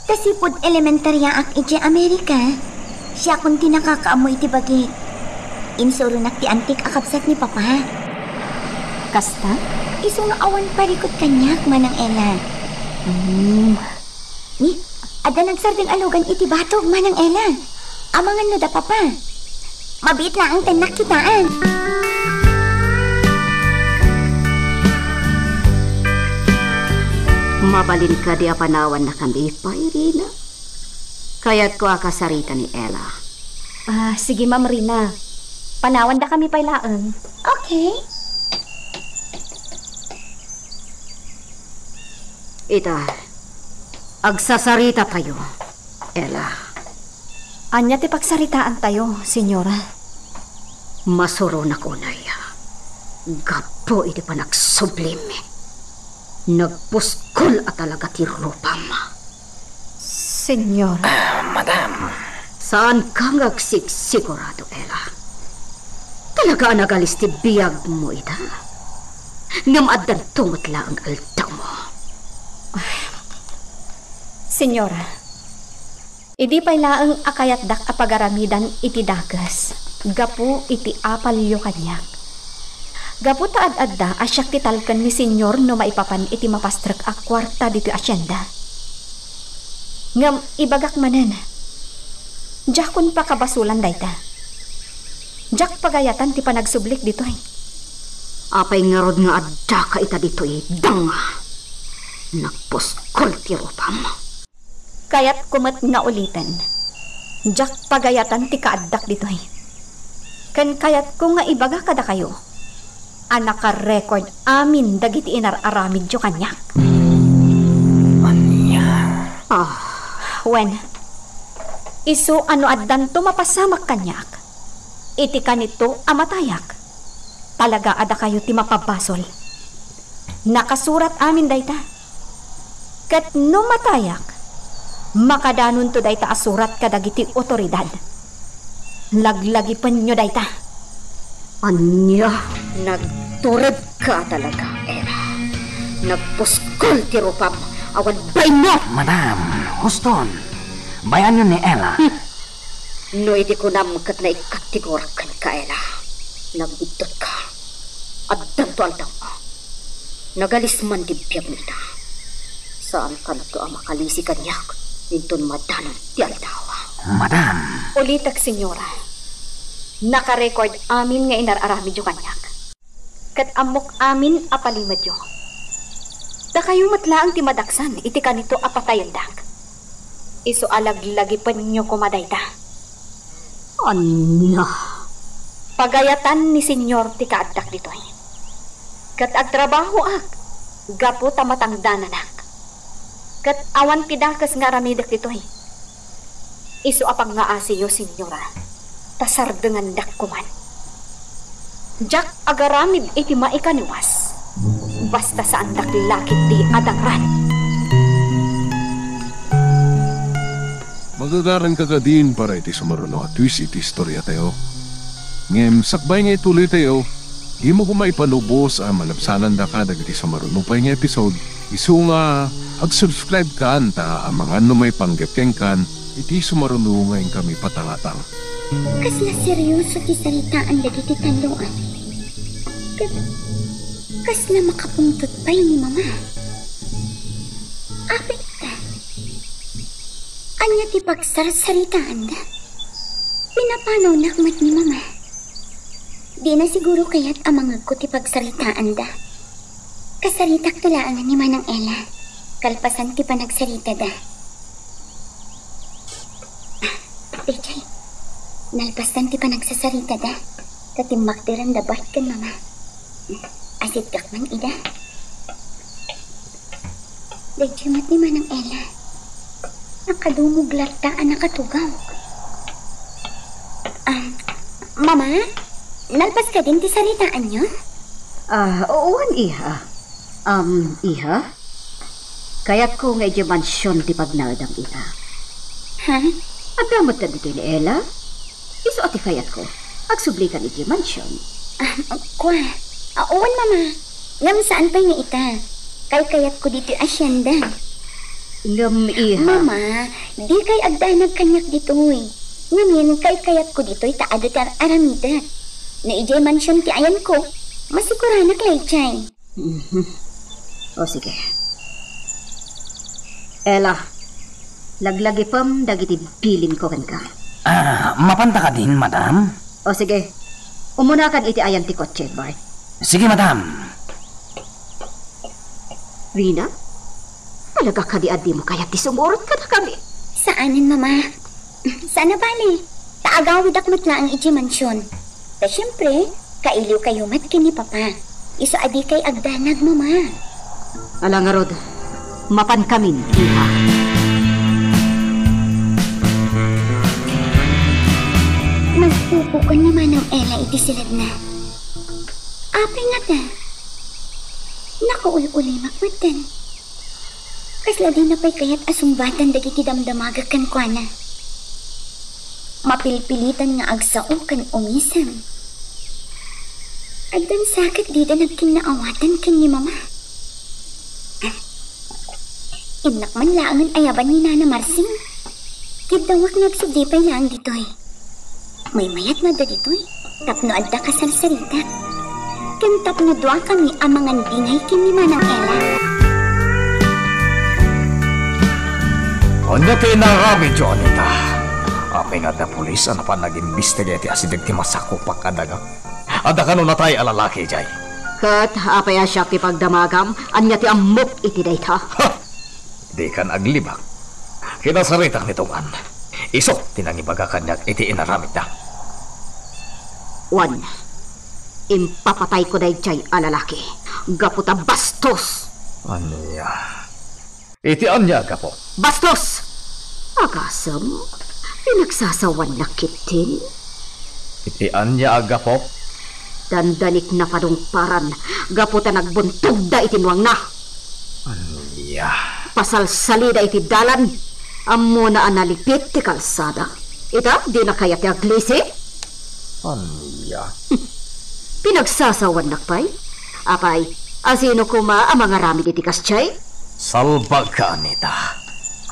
Ta sipud elementariaak idiay Amerika, siakon ti nakakaammo iti bagik. Insuronak ti antik a kabsat ni Papa. Kasta? Isu nga awan parikut kaniak, Manang Ella. Hmm. Ni, adda nagsardeng a lugan iti batog, Manang Ella. Amangan no da Papa. Mabiit laeng ti nakitaan. Mabalin kadi a panawannakami pay, Rina? Kayatko a kasarita ni Ella. Ah, sige, Ma'am Rina. Panawandakami pay laeng. Okay. Ita, agsasaritatayo, Ella. Ania ti pagsaritaantayo, Senyora? Masuronak unay, gapu iti panagsublim, nagpuskol a talaga ti rupam. Senyora. Ah, madam. Saanka nga agsigsigurado, Ella? Talaga a nagalis ti biagmo ita? Ngem addanto met laeng aldawmo. Senyora, idi pay laeng a kayatdak a pagaramidan iti dakes gapu iti apalyo kaniak. Gapu ta ad-adda a siak ti talken ni Señor no maipapan iti mapastrek a kuarta ditoy asienda. Ngem ibagak manen, diakon pakabasolan dayta. Diak pagayatan ti panagsublik ditoy. Apay ngarud nga addaka ita ditoy, danga? Nagpuskol ti rupam. Kayatko met nga uliten, diak pagayatan ti kaaddak ditoy. Ken kayatko nga ibaga kadakayo a naka-record amin dagiti inar-aramidyo kaniak. Ania? Ah. Wen, isu a no addanto mapasamak kaniak iti kanito a matayak, talaga a dakayo ti mapabasol. Nakasurat amin dayta. Ket no matayak, makadanonto dayta a surat kadagiti otoridad. Laglagipenyo dayta. Ania? Nagturedka talaga, Ella. Nagpuskol ti rupam awan bainmo! Madam, huston. Bayanyo ni Ella. Hmm. No idi kunam ket naikattigorak kenka, Ella, nagbiddutko. Addanto aldaw. Nagalis man ti biagmo ita. Saankanto a makalisi kaniak inton madanon ti aldaw. Madam. Ulitek, Señora. Naka-record amin nga inar-aramidyo kaniak. Ket ammok amin a palimedyo. Dakayo met laeng ti madaksan iti kanito a patayendak. Isu a laglagipenyo koma dayta. Ania? Pagayatan ni Señor ti kaaddak ditoy. Ket agtrabahoak gapu ta matangdananak. Ket awan ti dakes nga aramidek ditoy. Isu a pangngaasiyo, Señora, ta sardengandak koman. Diak agaramid iti maikaniwas, basta saandak la ketdi a dangran. Magagaranka kadin para iti sumaruno a twist iti istoriatayo. Ngem sakbay nga ituloytayo, dimo koma ipanubos a malabsanandaka dagiti sumaruno pay nga episode, isu nga ag-subscribe kan ta amangan no maipanggep kenkan iti sumaruno nga inkami patangatang. Kasla serioso ti saritaan dagiti talloan. Ket kasla makapungtot pay ni Mama. Apay ta? Ania ti pagsarsaritaanda? Pinapanawnak met ni Mama. Dina siguro kayat a mangegko ti pagsaritaanda. Kasaritakto laeng ni Manang Ella, kalpasan ti panagsaritada. Ah, D J, nalpasan ti panagsasaritada, ta timmakderanda baet ken Mama. Asiddek man ida. Daydiay met ni Manang Ella. Nakadumog latta a nakatugaw. Ah, Mama, nalpas kadin ti saritaanyo? Ah, wen, iha. Um, iha? Kayatko nga idiay mansion ti pagnaedam ita. Ha? Adda met ditoy ni Ella? Isu a ti kayatko. Agsublikan idiay mansion. Ah, kua. Ah, wen, Mama. Ngem saan pay nga ita. Kaykayatko ditoy asienda. Ngem, iha. Mama, dikay agdanag kaniak ditoy. Ngamin, kaykayatko ditoy ta adu ti ar-aramidek. No idiay mansion ti ayanko, masiguranak laydiay. Mhm. O, sige. Ella, laglagipem dagiti bilinko kenka. Ah, mapanta kadin, madam? O, sige. Umunakan iti ayan ti kotse, Bart. Sige, madam. Rina, talaga kadi a dimo kayat ti sumurot kadakami? Saanen, Mama. Saan a bale. Ta agawidak met laeng idiay mansion. Ta siempre, kailiwkayo met ken ni Papa. Isu a dikay agdanag, Mama. Ala ngarud, mapankamin, iha. Nagpupukaw ni Manang Ella iti siledna. Apay ngata? Nakaul-ulimak metten. Kasla dina pay kayat a sungbatan dagiti damdamagek kenkuana. Mapilpilitan nga agsao ken umisem. Addan sa ket dida nagkinnaawatan ken ni Mama. Innak man laengen ayaban ni Nana Marsing. Kiddawak nga agsubli pay laeng ditoy. Maymayat nga adda ditoy, tapno adda kasarsaritak. Ken tapno duakami a mangandingay ken ni Manang Ella. Ania ti inaramidyo, Anita? Apay nga adda pulis a napan nag-imbestiga iti asideg ti masakupak a daga? Adda kano natay a lalaki idiay? Ket apay a siak ti pagdamagam? Ania ti ammok iti dayta? Ha! Dikan aglibak. Kinasaritak ni Tungan. Isu ti nangibaga kaniak iti inaramidda. Wen, impapatayko daydiay a lalaki gapu ta bastos! Ania? Iti ania a gapu? Bastos! Agasem, pinagsasawannak ketdin. Iti ania a gapu? Dandanikna padungparan gapu ta nagbuntogda iti nuangna. Ania? Pasalsalida iti dalan. Ammona a nalipit ti kalsada. Ita, dina kayat ti aglisi? Ania? Pinagsasawannak pay? Apay, asino koma a mangaramid iti kasdiay? Salbagka, Anita.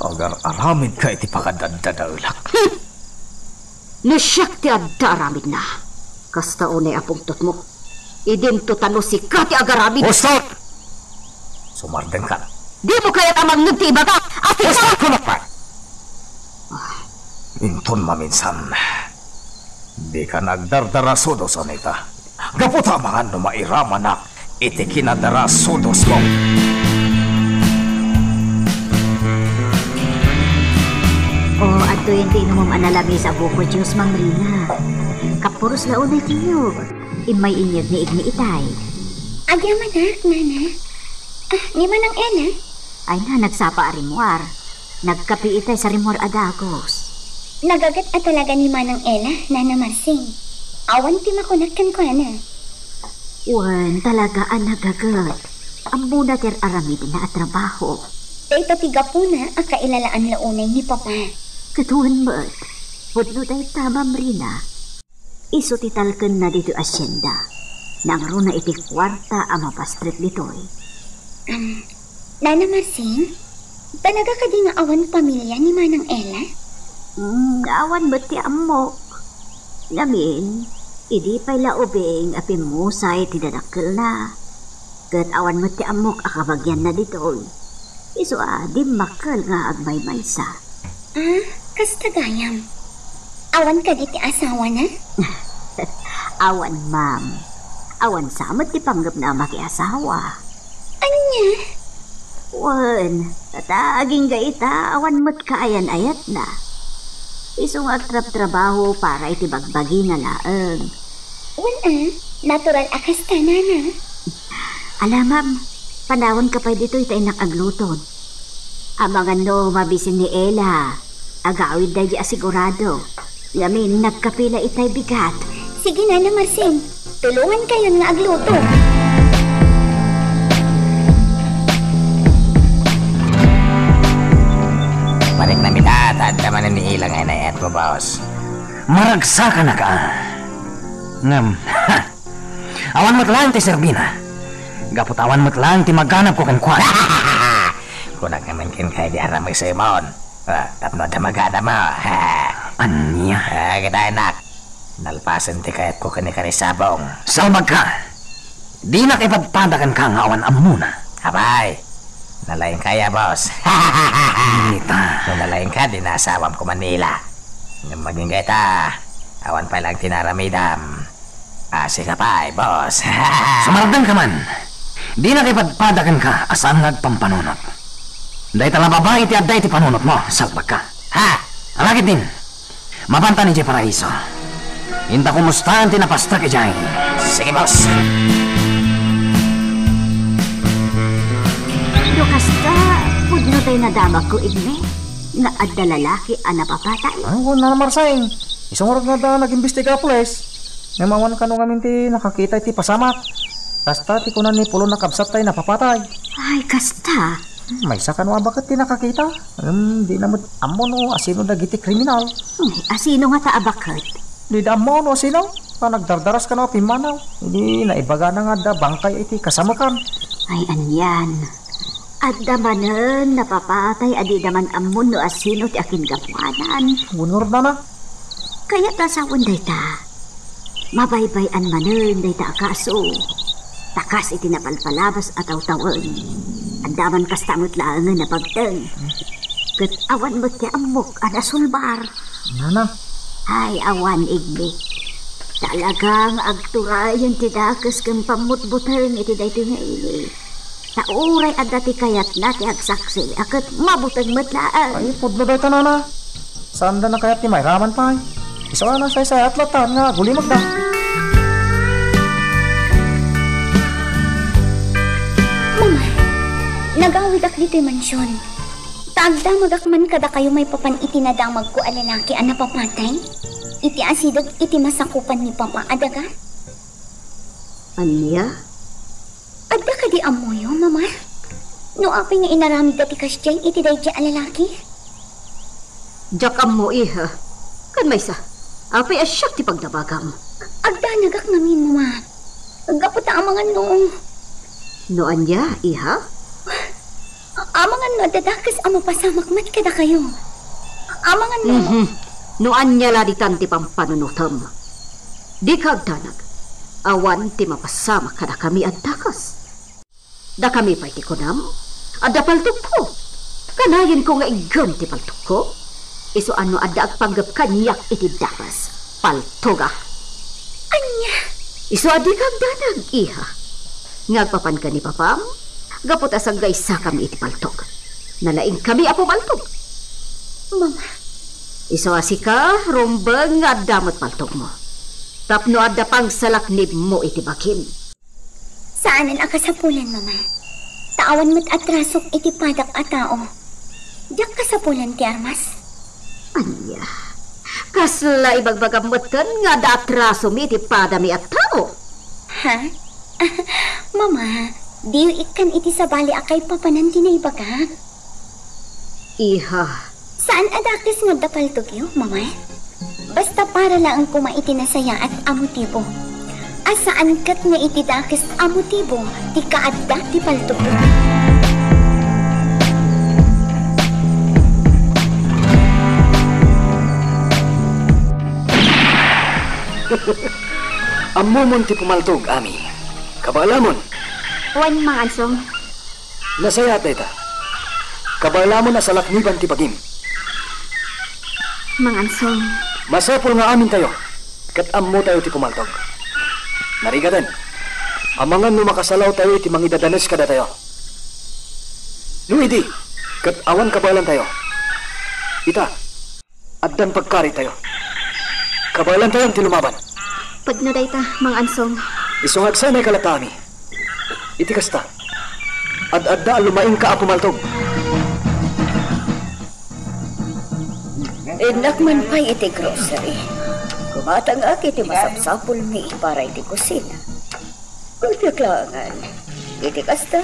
Agar-aramidka iti pakadaddadaelak. Hmm. No siak ti adda aramidna, kasta unay a pungtotmo. Idinto ta no sika ti agaramid. Husto! Sumardengka. Dimo kayat a mangngeg ti ibaga? Husto, kunak pay! Inton maminsan, dika nagdardarasudos, Anita. Gapu ta amangan no mairamanak iti kinadarasudosmo. O, adtoyen ti inumem a nalamiis a buko juice, Ma'am Rina. Kapuros la unay ti iyog. Immay inyeg ni Igni itay. Agyamanak, Nana. Ah, ni Manang Ella? Ay na, nagsapa a rimmuar. Nagkape itay sa rimmuar a dagus. Nagaget a talaga ni Manang Ella, Nana Marsing. Awan ti makunak kenkuana. Wen, talaga a nagaget. Ammona ti ar-aramidna a trabaho. Dayta ti gapuna a kailalaan la unay ni Papa. Ket wen met, pudno dayta, Ma'am Rina. Isu ti talkenna ditoy asienda. Nangruna iti kuarta a mapastret ditoy. Am, Nana Marsing, talaga kadi nga awan pamilia ni Manang Ella? Mm, awan met ti ammok. Ngamin, idi pay la ubing a pimmusay ti dadakkelna. Ket awan met ti ammok a kabagianna ditoy. Isu a dimmakkel nga agmaymaysa. Ah, kasta gayam. Awan kadi ti asawana? Awan, ma'am. Awan sa met ti panggepna a makiasawa. Ania? Wen, ta agingga ita, awan met kaayan-ayatna. Isu nga agtrabtrabaho para iti bagbagina laeng. Wen a, natural a kasta, Nana. Ala, ma'am, panawanka pay ditoy ta innak agluto. Amangan no mabisin ni Ella, agawid daydi a sigurado. Ngamin, nagkape la itay bigat. Sige, Nana Marsing, tulongankayon nga agluto. Balik na mita, ta adda manen ni Ella nga inay-ayatmo, boss. Maragsakanaka. Ngem, ha! Awan met laeng ti serbina. Gapu ta awan met laeng ti maganabko kenkuana. Kunak ngamin kenka idi aramesem. Ah, tapno adda maganabmo. Ania? Ah, kita, anak. Nalpasen ti kayatko ken ni Karisabong. Salbagka! Dinak ipadpada kenka nga awan ammona. Apay, nalaingka ya, boss? Nita. No nalaingka, di nasawam ko Manila. Ngem agingga ita, awan pay laeng ti naaramidam. Ah, sika pay, boss. Sumardengka man. Dinak ipadpada kenka a saan nga agpampanunot. Dayta la babai ti adda iti panunotmo, salbagka. Ha? Ala ketdin. Mapantan idiay paraiso. Inta kumustaen ti napastak idiay. Sige, boss. No kasta, pudno tay nadamagko, Igme, nga adda lalaki a napapatay. Ay, wen, Nana Marsing. Isu ngarud nga adda nagimbestiga a pulis. Ngem awan kano ngamin ti nakakita iti pasamak. Kasta ti kuna ni Pulon a kabsat tay napapatay. Ay, kasta. Hmm, maysa kano a baket ti nakakita. Hmm, di na met ammo no asino dagiti kriminal. Hmm, asino ngata a baket? Di da ammo no asino. Ta nagdardaras kano a pimmanaw. Idi naibagana nga adda bangkay iti kasamekan. Ay, anian. Adda manen napapatay a dida man ammo no asino ti akinggapuanan. Wen ngarud, Nana. Kayat a sawen dayta. Mabaybay-an manen dayta a kaso. Ta kas iti napalpalabas a tawtawen, adda man kasta met laengen a pagteng. Ket awan met ti ammok a nasulbar. Nana. Ay, awan, Igme. Talaga nga agturayen ti dakes ken pammutbuteng iti daytoy nga ili. Ta uray adda ti kayatna ti agsaksi a ket mabuteng met laeng. Ay, pudno dayta, Nana. Saanda nakayat ti mairaman pay. Isu a nasaysayat latta nga agulimekda. Mama, nagawidak ditoy mansion. Ta agdamagak man kadakayo maipapan iti nadamagko a lalaki a napapatay iti asideg iti masakupan ni Papa a daga. Ania? Adda kadi ammoyo, Mama? No apay nga inaramidda ti kasdiay iti daydiay a lalaki? Diak ammo, iha. Ken maysa, apay a siak ti pagdamagam? Agdanagak ngamin, Mama. Gapu ta amangan no... No ania, iha? Amangan no adda dakes a mapasamak met kadakayo. Amangan no... Mhm. No ania la ditan ti pampanunotem? Dika agdanag. Awan ti mapasamak kadakami a dakes. Dakami pay ti kunam, adda paltogko. Kanayenko nga iggem ti paltogko. Isu a no adda agpanggep kaniak iti dakes, paltogak. Ania? Isu a dika agdanag, iha. Nga agpapan ken ni papam, gapu ta saggaysakami iti paltog. Nalaingkami a pumaltog. Mama. Isu a sika, rumbeng nga adda met paltogmo. Tapno adda pangsalaknibmo iti bagim. Saanen a kasapulan, Mama. Ta awan met atrasok iti padak a tao. Diak kasapulan ti armas. Ania? Kasla ibagbagam metten nga adda atrasomi iti padami a tao? Ha? Mama, diyo ikkan iti sabali a kaipapanan ti naibagak. Iha. Saan a dakes nga adda paltogyo, Mama? Basta para laeng koma iti nasayaat a motibo. A saan ket nga iti dakes a motibo ti kaadda ti paltogyo. Ammomon ti pumaltog, Ami. Kabaelamon. Wen, Mang Ansong. Nasayaat dayta. Kabaelamon a salakniban ti bagim. Mang Ansong. Masapul nga amintayo ket ammotayo ti pumaltog. Narigaten, amangan no makasalawtayo iti mangidadanes kadatayo. No idi ket awan kabaelantayo, ita, addan pagkaritayo. Kabaelantayon ti lumaban. Pudno dayta, Mang Ansong. Isu nga agsanayka latta, Ami. Iti kasta, ad-adda a lumaingka a pumaltog. Innak man pay iti grocery. Gumatangak iti masapsapulmi para iti kusina. Gulpiak laengen. Iti kasta,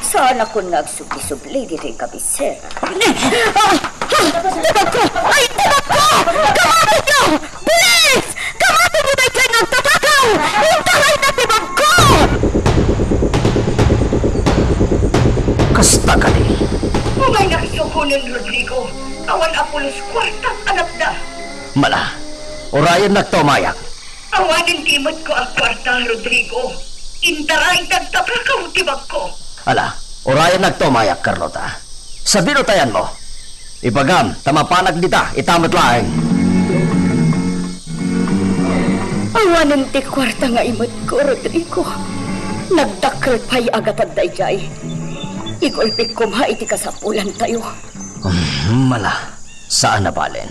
saanakon nga agsubli-subli ditoy kabisera. Ah! Ah! Ti bagko! Ay, ti bagko! Kamatenyo! Pulis! Kamatenyo daytoy nga agtatakaw! Intaayna ti bagko! Kasta kadi? Umay nga isukonen, Rodrigo. Awan a pulos kuarta a napda. Mala, urayennak ta umayak. Awanen ti imetko a kuarta, Rodrigo. Inta la iti agtatakaw ti bagko. Ala, urayennak ta umayak, Carlota. Sadino ta ayanmo? Ibagam ta mapanak dita, ita met laeng. Awanen ti kuarta nga imetko, Rodrigo. Nagdakkel pay a gatad daydiay. Igulpik koma iti kasapulantayo. Hmm, mala, saan a balen.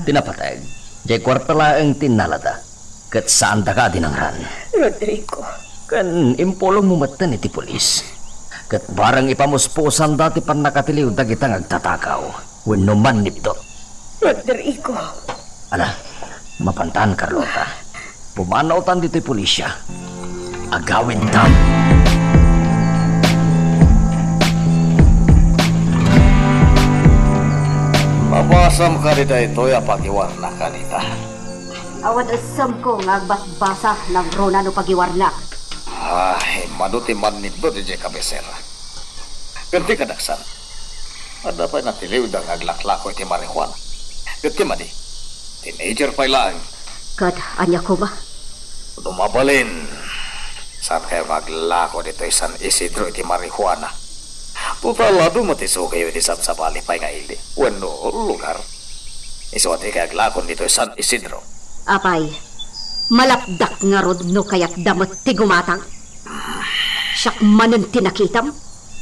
Ti napateg, Diay kuarta laeng ti innalada, ket saandaka a dinangran. Rodrigo. Ken impulongmo metten iti pulis. Ket bareng ipamuspusanda ti pannakatiliw dagita nga agtatakaw wenno mannipdut. Rodrigo. Ala, mapantan, Carlota. Pumanawtan ditoy pulisya. Agawidtam. Mapasam kadi daytoy a pagiwarna kanita? Awan essemko nga agbasbasa nangruna no pagiwarnak. Ay, mano ti mannipdut idiay kabisera. Ken ti kadaksan, adda pay natiliwda nga aglaklako iti marijuana. Ket ti madi, teenager pay laeng. Ket ania koma? No mabalin, saankayo nga aglako ditoy San Isidro iti marijuana? Total, adu met isugayo iti sabsabali pay nga ili wenno lugar. Isu a dikay aglakon ditoy San Isidro. Apay, malapdak ngarud no kayatda met ti gumatang? Siak manen ti nakitam,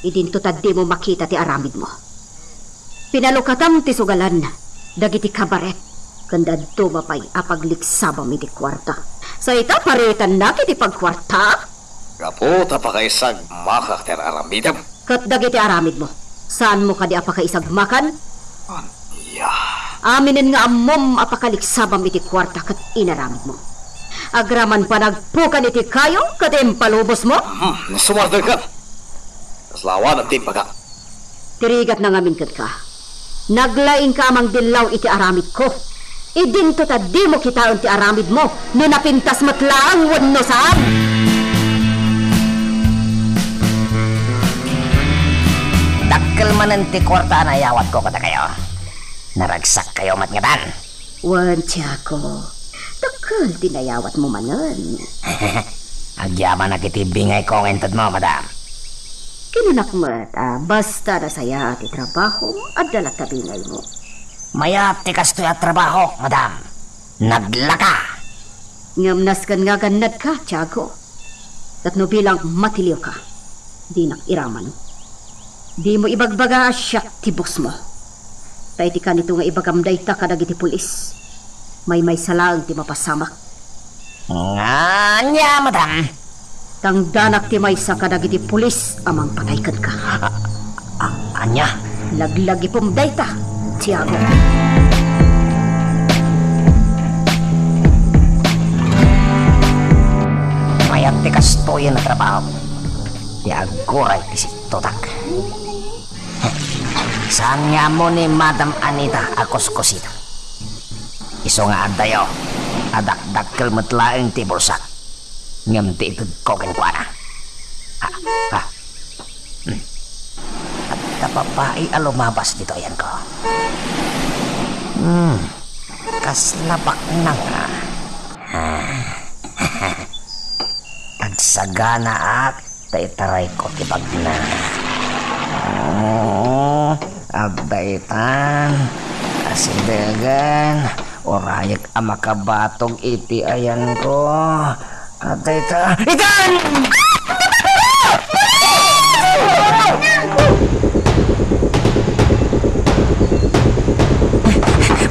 idinto ta dimo makita ti aramidmo. Pinalukatam ti sugalan dagiti kabaret, ken dadduma pay a pagliksabam iti kuarta. Sa ita, paritannak iti pagkuarta? Gapu ta pakaisagmakak ti ar-aramidem. Ket dagiti aramidmo, saanmo kadi a pakaisagmakan? Ania? Aminen nga ammom a pakaliksabam iti kuarta ket inaramidmo. Agraman panagpukan iti kayo ket impalubosmo? Hmm, sumardengka. Kasla awanem ti imbagak. Ti rigatna ngamin kenka. Naglaingka a mangdillaw iti aramidko. Idinto ta dimo kitaen ti aramidmo no napintas met laeng wenno saan. Dakkel manen ti kuarta a naiyawatko kadakayo. Naragsakkayo met ngatan. Wen, Tiago, dakkel ti nayawatmo manen. Agyamanak iti bingayko nga intedmo, madam. Kinunak met a basta nasayaat ti trabahom, adda latta bingaymo. Mayat ti kastoy a trabahok, madam. Naglaka. Ngem nasken nga agannadka, Tiago. Tapno bilang matiliwka, dinak iraman. Dimo ibagbaga a siak ti bosmo. Ta iti kanito nga ibagam dayta kadagiti pulis, maymaysa laeng ti mapasamak. Ania, madam? Tangdanak ti maysa kadagiti pulis a mangpatay kenka. A-, a-, ania? Laglagipem dayta, Tiago. Mayat ti kastoyen a trabaho. Ti agguray ti sittotak. Saan nga ammo ni Madam Anita a kuskusita. Isu nga addayo, adakdakkel met laeng ti bulsak. Ngem ti itedko kenkuana. Ha, ha. Hmm. Adda babai a lumabas ditoy ayanko. Hmm. Kasla baknang, ah. Ah. Agsaganaak ta itarayko ti bagna. Oh, adda itan. Asidegen. Urayek a makabatog iti ayanko. Adda ita. Itan!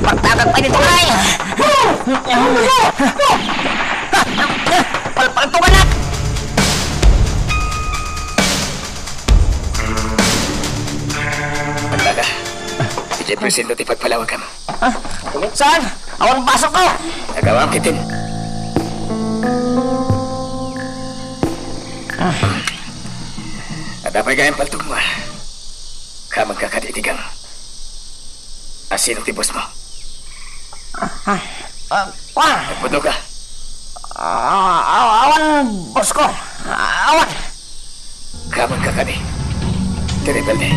Pagtagak pa dito, ay! Palpaltuganak! Agdaga, idiay presinto ti pagpalawagam. Ah, saan? Awan basok ko! Agawam kitin. Adda pay gayam paltogmo. Kamanka kadi iti gang. Asino ti boss mo? Ah, ah, ah, ah. Nagpudno ka? Ah, ah, awan boss ko. Ah, awan. Kamanka kadi ti rebelde.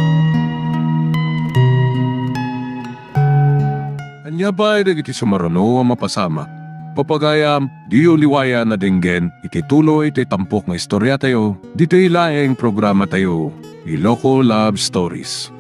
Ania pay dagiti sumaruno a mapasamak? Papagayam, diyo liwayan a denggen iti tuloy ti tampok nga istoriatayo, ditoy laeng programatayo, Iloko Love Stories.